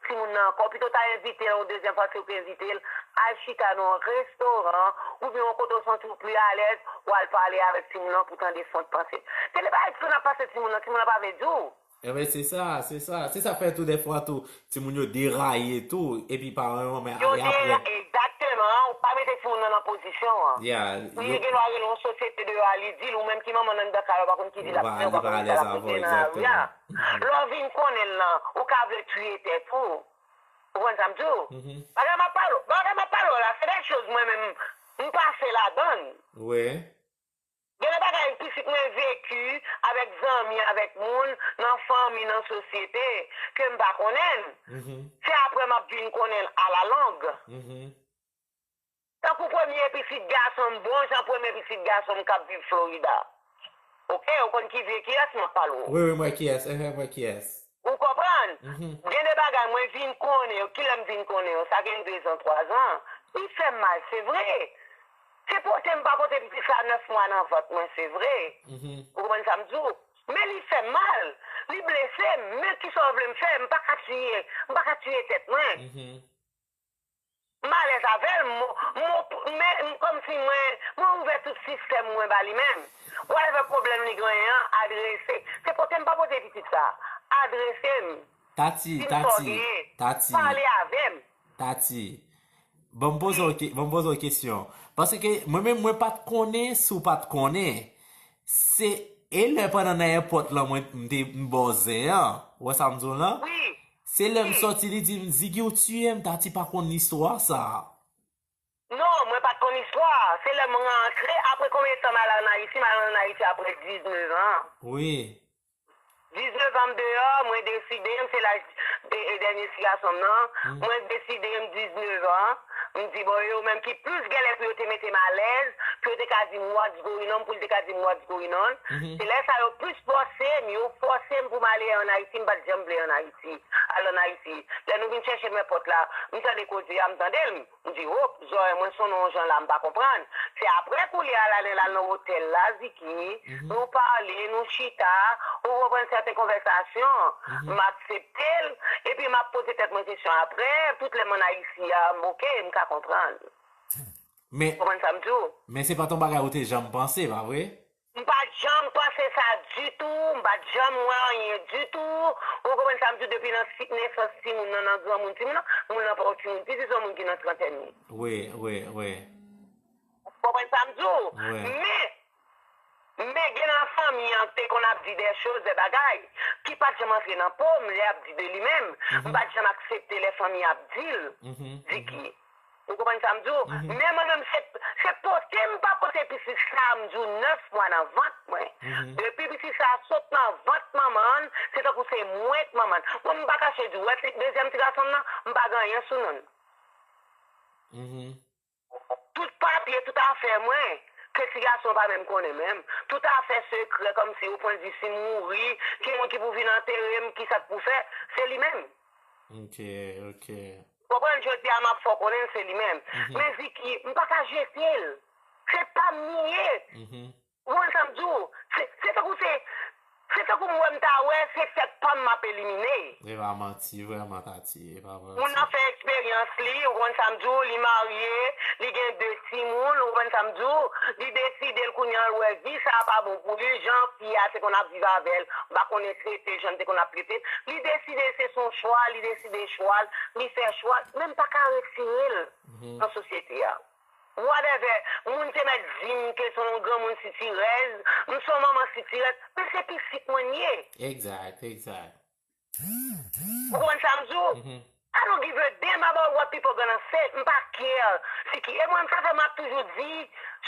timoun nan ankò, pito w ta envite l yon dezyèm fwa, si w ka envite l, al chita nan yon restoran, oubyen yon kote w santi w pi alèz, w al pale avèk timoun nan pou tande sa w panse. Tande bagay timoun ap pase timoun nan, timoun nan pa vle di w. Enben, se sa, se sa. Se sa k fè tou dèfwa tou, timoun yo deraye tou, epi paran yo, men Yo apre. Deraye, egzakteman, ou pa mete timoun nan nan pozisyon an. Yeah, Li yo gen dwa rele yon sosyete deyò a, li di l, ou menm ki manman nan anndan kay la, ou pa konn ki vi l ap mennen, ou pa konn sa l ap regle nan lari a. Lè w vin konnen l lan, ou ka vle tiye tèt ou. Ou konprann sa m di w? Bagay m ap pale w, bagay m ap pale w la, se de choz mwen menm, m pase ladan l. Wi. Gen de bagay pitit mwen veki avèk zanmi, avèk moun, nan fanmi, nan sosyete, ke m pa konnen l. Se apre m ap vin konnen l alalong. Tankou premye pitit gason m, bon jan premye pitit gason m k ap viv Florida. Oke, ou konn ki vye kiyès m ap pale w. Wi, wi, m wè kiyès, enhen, m wè kiyès. Ou konprann? Gen de bagay mwen vin konnen yo, kilè m vin konnen yo, sa gen de zan, twa zan. Li fè m mal, se vre. Se pote m pa pote pitit sa nèf mwa nan vant mwen, se vre. Ou konprann sa m di w? Men li fè m mal, li blese m, men kisa w vle m fè? M pa ka tiye, m pa ka tiye tèt mwen. M alèz avè l, m, m, men m kòmsi mwen, mwen ouvè tout sistèm mwen ba li menm. Whatever pwoblèm li genyen an, adrese. Se pote m pa pote pitit sa. Adrese m. Tati, Di m sa w Tati, genyen. Tati, Pale avè m. Tati. Ban m poze w ke- ban m poze w kesyon. Paske mwen menm, mwen pa t konnen si w pa t konnen. Se, e lè pandan nan èpòt lan mwen m te m ba w zen an, ou wè sa m di w lan? Wi. Se lè m sòti, li di m, Ziggy, ou tiye m, Tati pa konn istwa sa. Non, mwen pa t konn istwa. Se lè m rantre, apre konbyen tan m al ann Ayiti? M al ann Ayiti apre diznèf an. Wi. Diznèf an m deyò, mwen deside m, se laj e, e dènye ti gason m nan. Mwen deside m diznèf an. M di, bon, yo menm ki plis genlè pou yo te mete m alèz, pou yo te ka di m what's going on, pou l te ka di m what's going on. Se lè sa yo plis fòse m, yo fòse m pou m ale ann Ayiti, m pa t janm vle ann Ayiti, al ann Ayiti. Lè nou vin chèche m èpòt la, m tande koze a, m tande l, m di, hop, zòrèy mwen sonnen yon jan la, m pa konprann. Se apre koulye a l ale, l al nan otèl la, Ziki, nou pale, nou chita, ou konprann sèten konvèsasyon, m aksepte l, epi m ap poze tèt mwen kesyon apre, tout lè m ann Ayiti a, m oke, m ka konprann. Men, Ou konprann sa m di w? Men se pa t yon bagay ou te janm panse, pa vre? M pa t janm panse sa ditou, m pa t janm wè anyen ditou. Ou konprann sa m di w, depi nan si- nesans timoun nan, nan granmoun timoun nan, moun nan pa yon timoun piti, se yon moun ki nan trantèn li. Wi, wi, wi. Ou konprann sa m di w? Wi. Men, men gen nan fanmi an te konn ap di de choz, de bagay, ki pa t janm antre nan po m, lè ap di de li menm. M pa t janm aksepte lè fanmi ap di l, di ki. Ou konprann sa m di w? Men mwen menm, se, se pote m pa pote pitit sa, m di w, nèf mwa nan vant mwen. Depi pitit sa sot nan vant manman l, se tankou se mwen k manman l. Mwen, m pa kache di w, wè, ti- dezyèm ti gason m nan, m pa gen anyen sou non l. Tout papye, tout afè mwen, ke ti gason pa menm konnen menm. Tout afè sekrè, kòmsi ou pran di si m mouri, ki moun ki pou vin antere m, ki sa k pou fè, se li menm. Ok, ok. Konprann, jodi a m ap fè w konnen l se li menm. Men Ziki, m pa ka jete l. Se pa m li ye. Ou konprann sa m di w? Se, se tankou se, se tankou m wè m ta wè, se tèt pa m m ap elimine. E pa manti, vrèman, Tati, e pa manti. Moun nan fè eksperyans li, ou konprann sa m di w, li marye, li gen de timoun, ou konprann sa m di w, li deside l kounye a l wè vi sa a pa bon pou li, jan fi a te konn ap viv avè l, m pa konnen trete, jan l te konn ap trete l. Li deside se son chwa, li deside chwa l, li fè chwa l, men m pa ka retire l nan sosyete a. Whatever, moun te mèt di m ke se yon granmoun sitirèz, m se yon manman sitirèz, men se pitit mwen l ye. Exact, exact. Ou konprann sa m di w? I don't give a damn about what people gonna say. M pa care. Si ki, e mwen, sa fè m ap toujou di,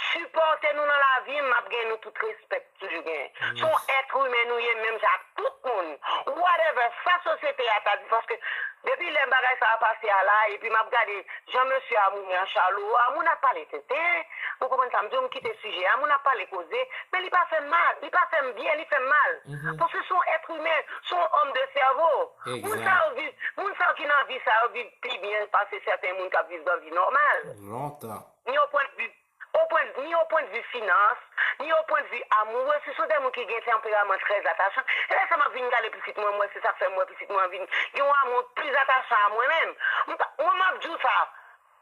sipòte nou nan lavi, m ap gen nou tout respè toujou gen. Se yon èt imen nou ye, menm jan ak tout moun. Whatever, sa sosyete a ta di, paske depi lè bagay sa a pase a la, epi m ap gade jan mesye a mouri an Chalowa, moun ap pale tenten. Ou konprann sa m di w? M kite sijè a, moun ap pale koze, men li pa fè m mal, li pa fè m byen, li fè m mal. Paske se yon èt imen, se yon òm de sèvo. Moun sa yo viv, moun sa yo ki nan vi sa yo viv pi byen pase sèten moun k ap viv nan vi nòmal. Lontan. Ni o pwendvi, o pwen, ni o pwendvi finans, ni o pwendvi amou, se, se de moun ki gen tanperaman trè atachan. E lè sa m ap vin gade pitit mwen, m wè se sa k fè m wè pitit mwen vin gen yon amou pli atachan a mwen menm. M pa, mwen m ap di w sa,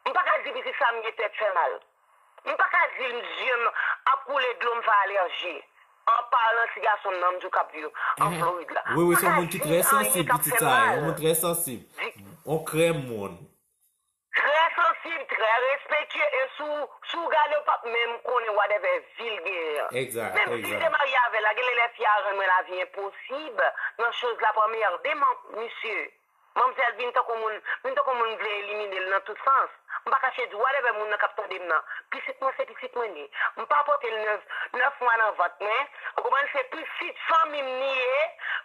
m pa ka di pitit sa m gen tèt fè mal. M pa ka di l, zye m ap koule dlo, m fè alèji. An palan ti gason m nan, m di w k ap viv an Florid la. Wi, wi, se yon moun ki trè sansib, pitit sa, yon moun trè sansib. On krèm moun. Trè sansib, trè respektye, e si w, si w gade, w p ap menm konnen whatever vi l genyen an. Exact, exact. Menm si l te marye avè l la, gen lè lè fi a rann mwen lavi enposib, nan choz la pa merde, man, misye. Manmzèl vin tankou moun, vin tankou moun vle elimine l nan tout sans. M pa kache di w, whatever moun nan k ap tande m nan. Pitit mwen se pitit mwen li ye. M pa pote l nèf, nèf mwa nan vant mwen. Ou konprann? Se pitit fanmi m li ye.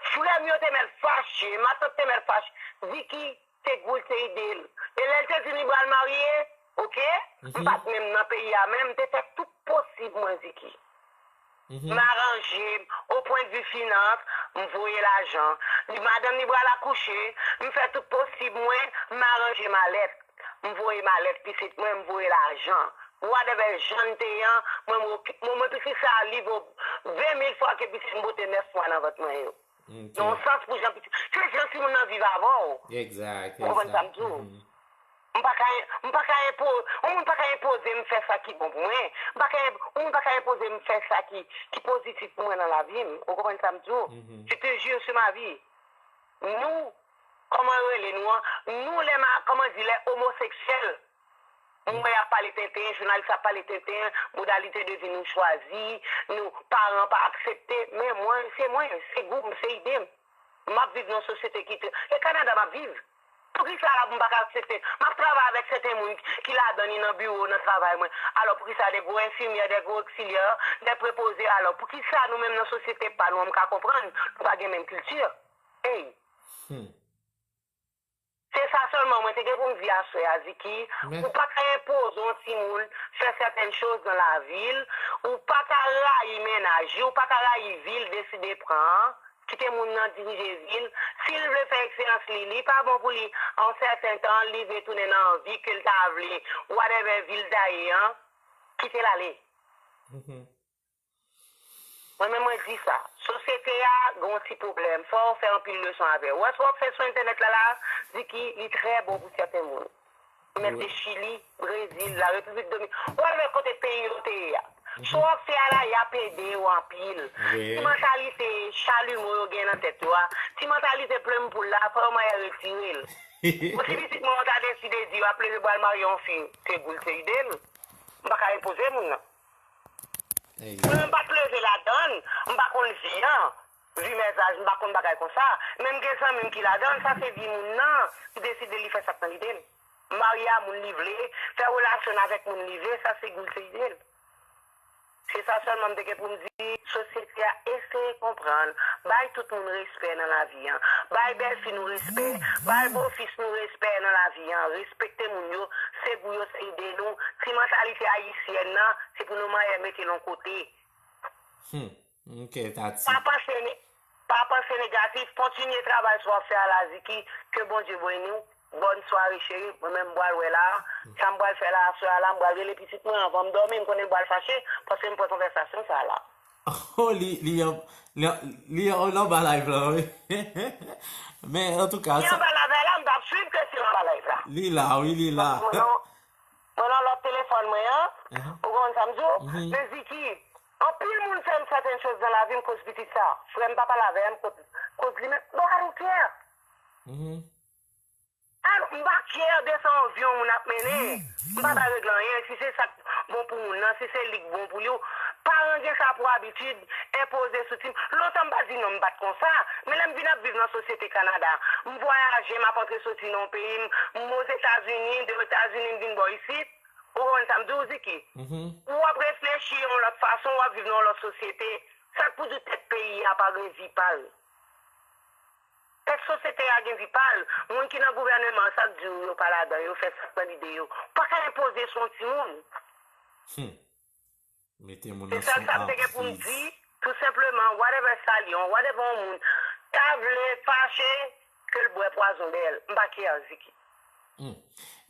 Frè m yo te mèt fache, matant te mèt fache. Ziki, se gou l te ede l. E lè l te di li pral marye, oke? M pa t menm nan peyi a, men m te fè tout posib mwen, Ziki. M aranje m, o pwendvi finans, m voye lajan. Li, madanm li pral akouche, m fè tout posib mwen, m aranje malèt. M voye malèt pitit mwen, m voye lajan. Whatever jan l te ye an, mwen, mwen, mwen, mwen pitit sa a, li vo ven mil fwa ke pitit m pote nèf mwa nan vant mwen yo. Nan yon sans pou jan pitit, se jan timoun nan viv avè w. Exact, exact. Ou konprann sa m di w? M pa ka, m pa ka enpo, yon moun pa ka enpoze m fè sa ki bon pou mwen. M pa ka, yon moun pa ka enpoze m fè sa ki, ki pozitif pou mwen nan lavi m. Ou konprann sa m di w? Je te jure sur ma vie. Nou, kòman yo rele nou an? Nou, lè ma, kòman di, lè omoseksyèl. M wè y ap pale tenten, jounalis ap pale tenten, modalite de vi nou chwazi, nou, paran pa aksepte, men mwen, se mwen, se gou m, se ide m. M ap viv nan yon sosyete ki te, e Kanada m ap viv. Poukisa la pou m pa ka aksepte? M ap travay avèk sèten moun ki ladan li nan biwo, nan travay mwen. Alò poukisa de gwo enfimyè, de gwo oksilyè, de prepoze? Alò poukisa nou menm nan sosyete pa nou an, m ka konprann, nou pa gen menm kilti? Ey! Se sa sèlman mwen te gen pou m di aswè a, Ziki. Ou pa ka enpoze yon timoun fè sèten choz nan lavi l, ou pa ka rayi mennaj li, ou pa ka rayi vi l deside pran an. Kite moun nan dirije vi l. Si l vle fè eksperyans li, li pa bon pou li, an sèten tan, li vle tounen nan vi ke l ta vle, whatever vi l ta ye an, kite l ale. Mwen menm mwen di sa. Sosyete a gen yon ti pwoblèm. Fò w fè anpil leson avè l. Ou wè sa w ap fè sou entènèt la la, Ziki, li trè bon pou sèten moun. Ou mèt de Chili, Brezil, la Repiblik Dominikèn, whatever kote peyi yo te ye a. Sa w ap fè a la, y ap ede w anpil. Ti mantalite chalimo yo gen nan tèt yo a, ti mantalite plenm poul la, fò yo manyen retire l. Bon, si pitit mwen yo ta deside di yo ap leve pral marye yon fi, se gou l, se ide l. M pa ka enpoze moun nan. Mwen menm m pa t leve ladan l, m pa konn vi an, vi mèzaj, m pa konn bagay konsa. Men m gen zanmi m ki ladan l, sa se vi moun nan ki deside li fè sa k nan lide l. Marye a moun li vle, fè relasyon l avèk moun li vle, sa se gou l, se ide l. Se sa sèlman m te gen pou m di. Sosyete a, eseye konprann, bay tout moun respè nan lavi an. Bay bèlfi nou respè, bay bofis nou respè nan lavi an. Respekte moun yo, se gou yo, se ide nou. Ti mantalite ayisyèn nan, se pou nou manyen mete l yon kote. Hmm. Ok, Tati. Pa panse ne-, pa panse negatif, kontinye travay sa w ap fè a la, Ziki, ke Bondye beni w. Bòn sware cheri, mwen menm m pral wè la, sa m pral fè la aswè a la, m pral rele pitit mwen anvan m dòmi, m konnen l pral fache, paske m pran konvèsasyon sa a la. Oh, li, li an, li an, li an, li anba live la, wi. Men, antouka, li anba live la, m t ap swiv ke si l anba live la. Li la, wi, li la. Mwen nan, mwen nan lòt telefòn mwen an, ou konprann sa m di w? Men Ziki, Anpil moun fè m sèten choz nan lavi m koz pitit sa. Frè m pa pale avè m koz, koz li menm. Bon, I don't care. Mhm. I don't- M pa care de sa anvi yon moun ap mennen. M pa bay regle anyen. Si se sa k bon pou moun nan, si se li k bon pou li, paran gen sa pou abitid enpoze sou timoun. Lontan m pa di non, m pa t konsa. Men lè m vin ap viv nan sosyete Kanada, m vwayaje, m ap antre soti nan yon peyi, m, m Ozetazini, de Ozetazini m vin bò isit. Ou konprann sa m di w, Ziki? Mhm. Ou ap reflechi yon lòt fason, w ap viv nan yon lòt sosyete. Sa k pou di w tèt peyi a pa gen vi pa l? Tèt sosyete a gen vi pa l. Moun ki nan gouvèneman an, sa k di w yo pa ladan, yo fè sa k nan lide yo. Ou pa ka enpoze sou yon timoun. Hmm. Mete moun Se nan sèl sou sa m te gen pou m anpriz. Di, tou senpleman, whatever sa li ye, whatever yon moun ta vle fache, ke l bwè pwazon dèyè l. M pa care, Ziki. Hmm.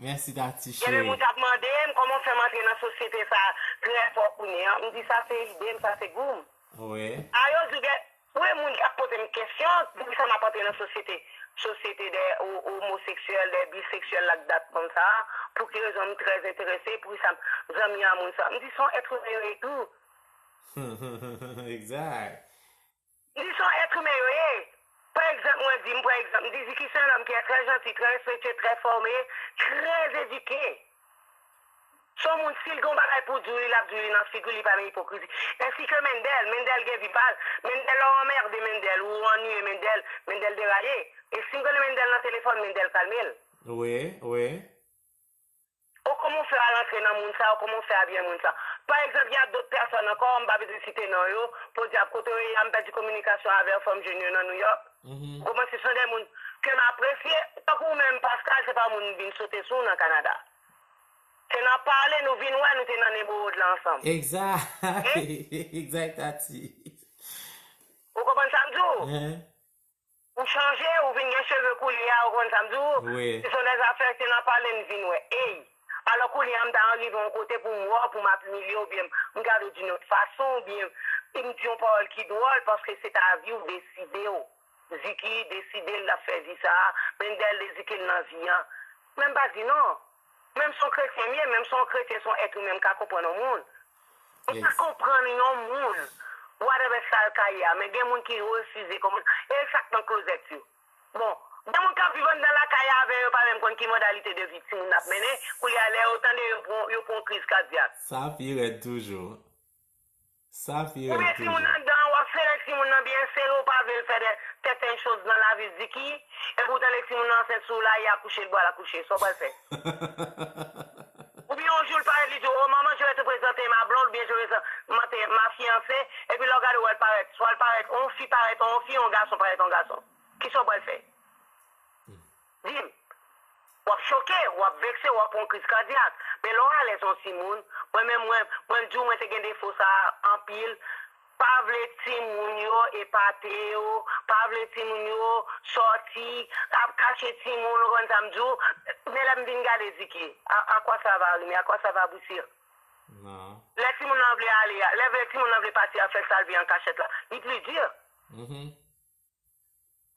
Mèsi Tati Gen de moun cheri. K ap mande m kòman w fè m antre nan sosyete sa a trè fò kounye a. M di sa se ide m, sa se gou m. Wi. A yo di gen, wi, moun k ap poze m kesyon, poukisa m ap antre nan sosyete, sosyete dè o- omoseksyèl, dè biseksyèl la k dat konn sa a, pou ki rezon m trè enterese, poukisa m zanmi a moun sa. M di se yon èt imen yo ye tou. Egzak. M di se yon èt imen yo ye. Pa egzanp, mwen di, m pran egzanp, m di Ziki se yon nonm ki trè janti, trè respektye, trè fòme, trè edike. Se yon moun, si l gen yon bagay pou di w li, l ap di w li nan figi w, li pa nan ipokrizi. Ensi ke Mendel, Mendel gen vi pa l. Mendel, lè w anmède Mendel, ou annuye Mendel, Mendel deraye. E si m rele Mendel nan telefòn, Mendel kalme l. Wi, wi. Ou kòman w fè al antre nan moun sa, ou kòman w fè a byen moun sa. Pa egzanp, y a dòt pèsòn ankò, m pa bezwen site non yo, pou di ap kote yo ye a, m pèdi kominikasyon avè yo, fò m jwenn yo nan New York. Mhm. Ou konprann, se son de moun ke m apresye, tankou ou menm, Pascal, se pa moun m vin sote sou w nan Kanada. Se nan pale nou vin wè, nou te nan Nebrod la ansanm. Egzak. Egzak, Tati. Ou konprann sa m di w? Hein? Ou chanje, ou vin gen cheve koulye a, ou konn sa m di w? Wi. Se son de zafè, se nan pale n vin wè. Ey! Alò koulye a m ta anrive yon kote pou m wè w, pou m ap imilye w, oubyen m gade w di yon lòt fason, oubyen m di yon pawòl ki dwòl, paske se ta vi w, deside w. Ziki deside l ap fè vi sa a, Mendel deside l nan vi an. Men m pa di non. Menm si yon kretyen m ye, menm si yon kretyen se yon èt imen, m ka konprann yon moun. M ka konprann yon moun, whatever sa l ka ye a, men gen moun ki refize konprann. E sa k nan klozèt yo. Bon, gen moun k ap viv anndan lakay avè yo, pa menm konn ki modalite de vi timoun ap mennen, koulye a lè yo tande yo pran, yo pran yon kriz kadyak. Sa pi rèd toujou. Sa pi Ou rèd gen timoun toujou. Anndan, w ap sere timoun nan byen sere, ou pa vle l fè de tèten choz nan lavi Ziki, epi w tande timoun nan ansent sou w la, y akouche, l pral akouche, sa w pral fè? Oubyen yon jou l parèt li di w, oh maman, je vais te présenter ma blonde, oubyen je vais te présenter ma fiancée, epi lè w gade w wè l parèt, swa l parèt yon fi, parèt yon fi, yon gason parèt yon gason. Kisa w pral fè? Di m. W ap choke, w ap vekse, w ap pran yon kriz kadyak. Men lè w alèz yon timoun, mwen menm, mwen, mwen di w, mwen te gen defo sa a anpil, pa vle timoun yo epate yo, pa vle timoun yo sòti, ap kache timoun, ou konn sa m di w. Men lè m vin gade Ziki, à, à quoi ça va rimer, à quoi ça va aboutir? Non. Lè timoun nan vle ale a, lè vle timoun nan vle pati a fè sa l vle an kachèt la, li pli di. Mhm.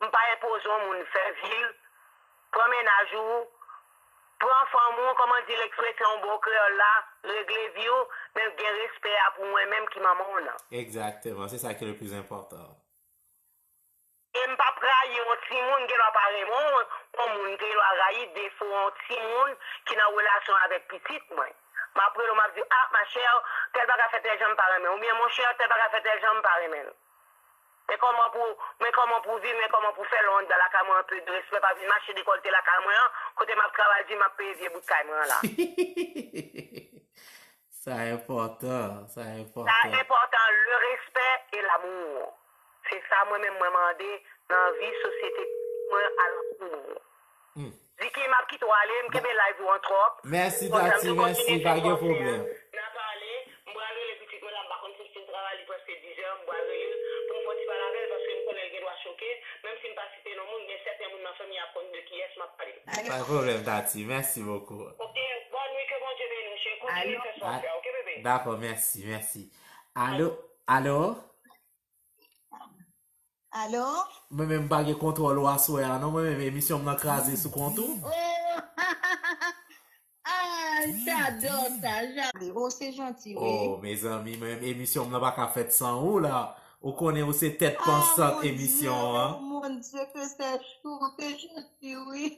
M pa enpoze yon moun fè vi l, pran mennaj ou, pran fanm ou, kòman di l ekspresyon an bon kreyòl la, regle vi w, men gen respè a pou mwen menm ki manman w nan. Egzakteman, se sa ki le plis enpòtan. E m p ap rayi yon timoun, gen dwa pa renmen w, yon moun gen dwa rayi defo yon timoun ki nan relasyon avèk pitit mwen. M ap rele w, m ap di, ah, ma chère, tèl bagay fèt tèl jan m pa renmen, oubyen mon cher, tèl bagay fèt tèl jan m pa renmen l. Men kòman pou, men kòman pou viv, men kòman pou fè lè w anndan lakay mwen, anpe de respè, pa vin mache dekòlte lakay mwen an, kote m ap travay di m ap peye vye bout kay mwen an la. Sa enpòtan, sa Sa enpòtan. Enpòtan, le respect et l'amour. Se sa mwen menm mwen mande nan vi sosyete mwen alantou mwen. Hmm. Ziki, m ap kite w ale, m kenbe live ou an twòp. Mèsi, Konn sa m Tati, di w mèsi, kontinye pa fè gen kòmantè a. Pwoblèm. N a pale, m pral rele pitit mwen la, m pa konn si l fin travay, li prèske dizè, m pral rele l pou m fè yon ti pale avè l, paske m konnen l gen dwa choke, menm si m pa site non moun, gen sèten moun nan fanmi a ap konn de kiyès m ap pale. Pa gen pwoblèm, Tati, mèsi bokou. Ok, bonne nuit, que Bondye beni w, cheri, kontinye fè sa w ap fè, ok, bebe? Dakò, mèsi, mèsi. Alo, alo? Alo? Mwen menm m pa gen kontwòl ou aswè a, non, mwen menm emisyon m nan kraze sou kont ou. Oh! Ah! Ay, j'adore sa, j'adore. Oh, se janti, wi. Oh, mezanmi, men emisyon m nan pa ka fèt san ou la. Ou konnen ou se tèt pansant emisyon an. Mon Dieu, que c'est chaud, se janti, wi.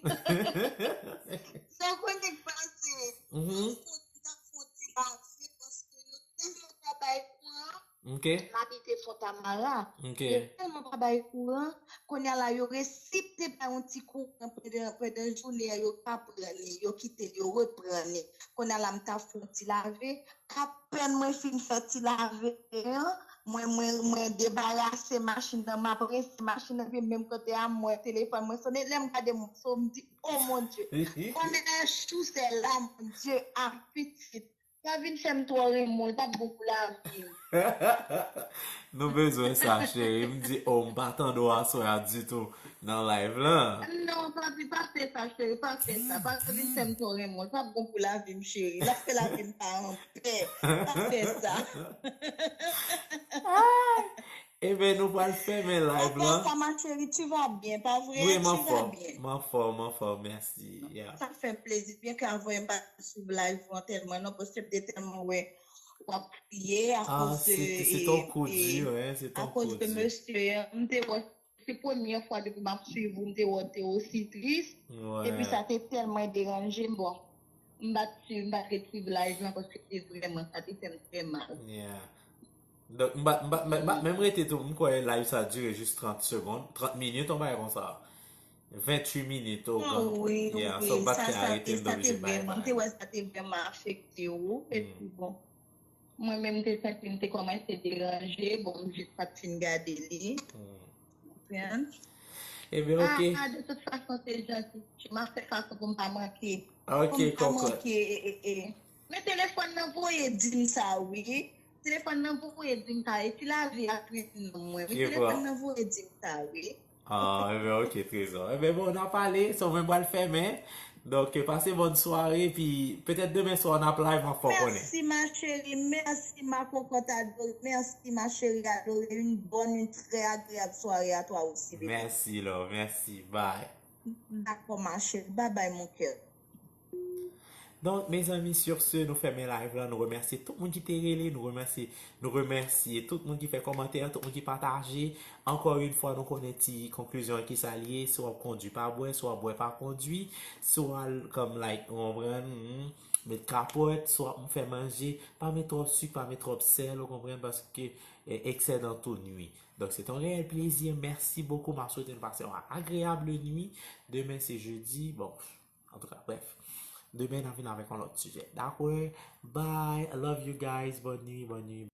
Sa konnen k pase. Fò ti, fò ti lave paske yo tèlman pa bay kouran. Ok. M abite Fontamara. Ok. Yo tèlman pa bay kouran. Kounye a la, yo resi te bay yon ti kouran pandan, pandan jounen an, yo pa pran li, yo kite l, yo repran li. Kounye a la, m ta fè yon ti lave. Apèn mwen fin fè ti lave an, mwen, mwen, mwen debarase machin nan, m ap rense machin nan, epi menm kote a, mwen, telefòn mwen sonnen. Lè m gade m, so m di, oh mon Dieu, kòmè chou sè la, mon Dieu, a pitit. Sa vin fè m twò renmen w, l p ap bon pou lavi m. Nou bezwen sa, cheri. M di, oh, m pa tande w aswè a ditou nan live lan. Non, papi, pa fè sa, cheri, pa fè sa. Paske vin fè m twò renmen w, l p ap bon pou lavi m, cheri. L ap fè lavi m pa anpè. Pa fè sa. Ebyen, nou pral fèmen live lan. Apa sa, ma chérie, tu vas bien, pa vre? Wi, m Tu vas anfòm. bien. M anfòm, m anfòm, mèsi. Yeah. Sa fè m plezi. Byen ke avan m pa t swiv live ou an tèlman non, paske m te tèlman wè w ap kriye Ah, akoz de se se t yon kou di, wi, se t yon kou akoz de di. Mesye an. M te wè, se premye fwa depi m ap swiv ou, m te wè w te osi tris. Epi Wi. Sa te tèlman deranje m. Bon, m pa t swiv, m pa t ret swiv live lan paske te vrèman, sa te fè m trè mal. Yeah. Donk, m pa, m pa, m pa, m pa menm rete tou, m kwè live sa dire jis trant segonn, trant minit, yon bagay konsa. Venntuit minit, o Ah, gran. wi, Yeah, wi, so m pa t sa, fè sa arete te, m t sa te oblije bay vrèman, m te live. Wè sa te vrèman afekte ou. Epi, Hmm. Bon, mwen menm, m te santi m te kòmanse deranje. Bon, m jis pa t fin gade li. Hmm. Konprann? Ebyen, Ah, oke. ah, de tout fason, se janti. M ap fè fason pou m pa manke. Ok, Pou m pa kokot. Manke, e, e, e. Men telefòn nan voye di m sa, wi. Telefòn nan voye di m sa, e ti lavi ap pran non mwen. Men Epa. Telefòn nan voye di m sa, wi. Ah, ebyen, oke, trezò. Ebyen, bon, n a pale, so mwen pral fèmen. Donk, pase bòn sware, epi petèt demen swa n ap live ankò, konnen. Mèsi, ma chérie. Mèsi, ma kokot adorée. Mèsi, ma chérie adorée. Une bonne, une très agréable soirée à toi aussi, bébé. Mèsi, love. Mèsi. Bye. D'accord, ma chérie. Bye bye, mon cœur. Donk, mezanmi, sur ce, nou fèmen live lan. Nou remèsye tout moun ki te rele. Nou remèsye, nou remèsye tout moun ki fè kòmantè, tout moun ki pataje. Ankò yon fwa, nou konnen ti konklizyon an ki sa l ye. Si w ap kondwi, pa bwè. Si w ap bwè, pa kondwi. Si w al, kòm, like, ou konprann, hmm, met kapòt. Si w ap fè manje, pa met twòp sik, pa met twòp sèl, ou konprann, paske, eh, eksè dan tou nwi. Donk, se te yon reyèl plezi. Mèsi bokou. M ap swete n pase yon agreable nuit. Demen, se jedi. Bon, antouka, brèf. Demen, n a vin avèk yon lòt sijè. Dakò? Bye. I love you guys. Bòn nuit, bòn nuit.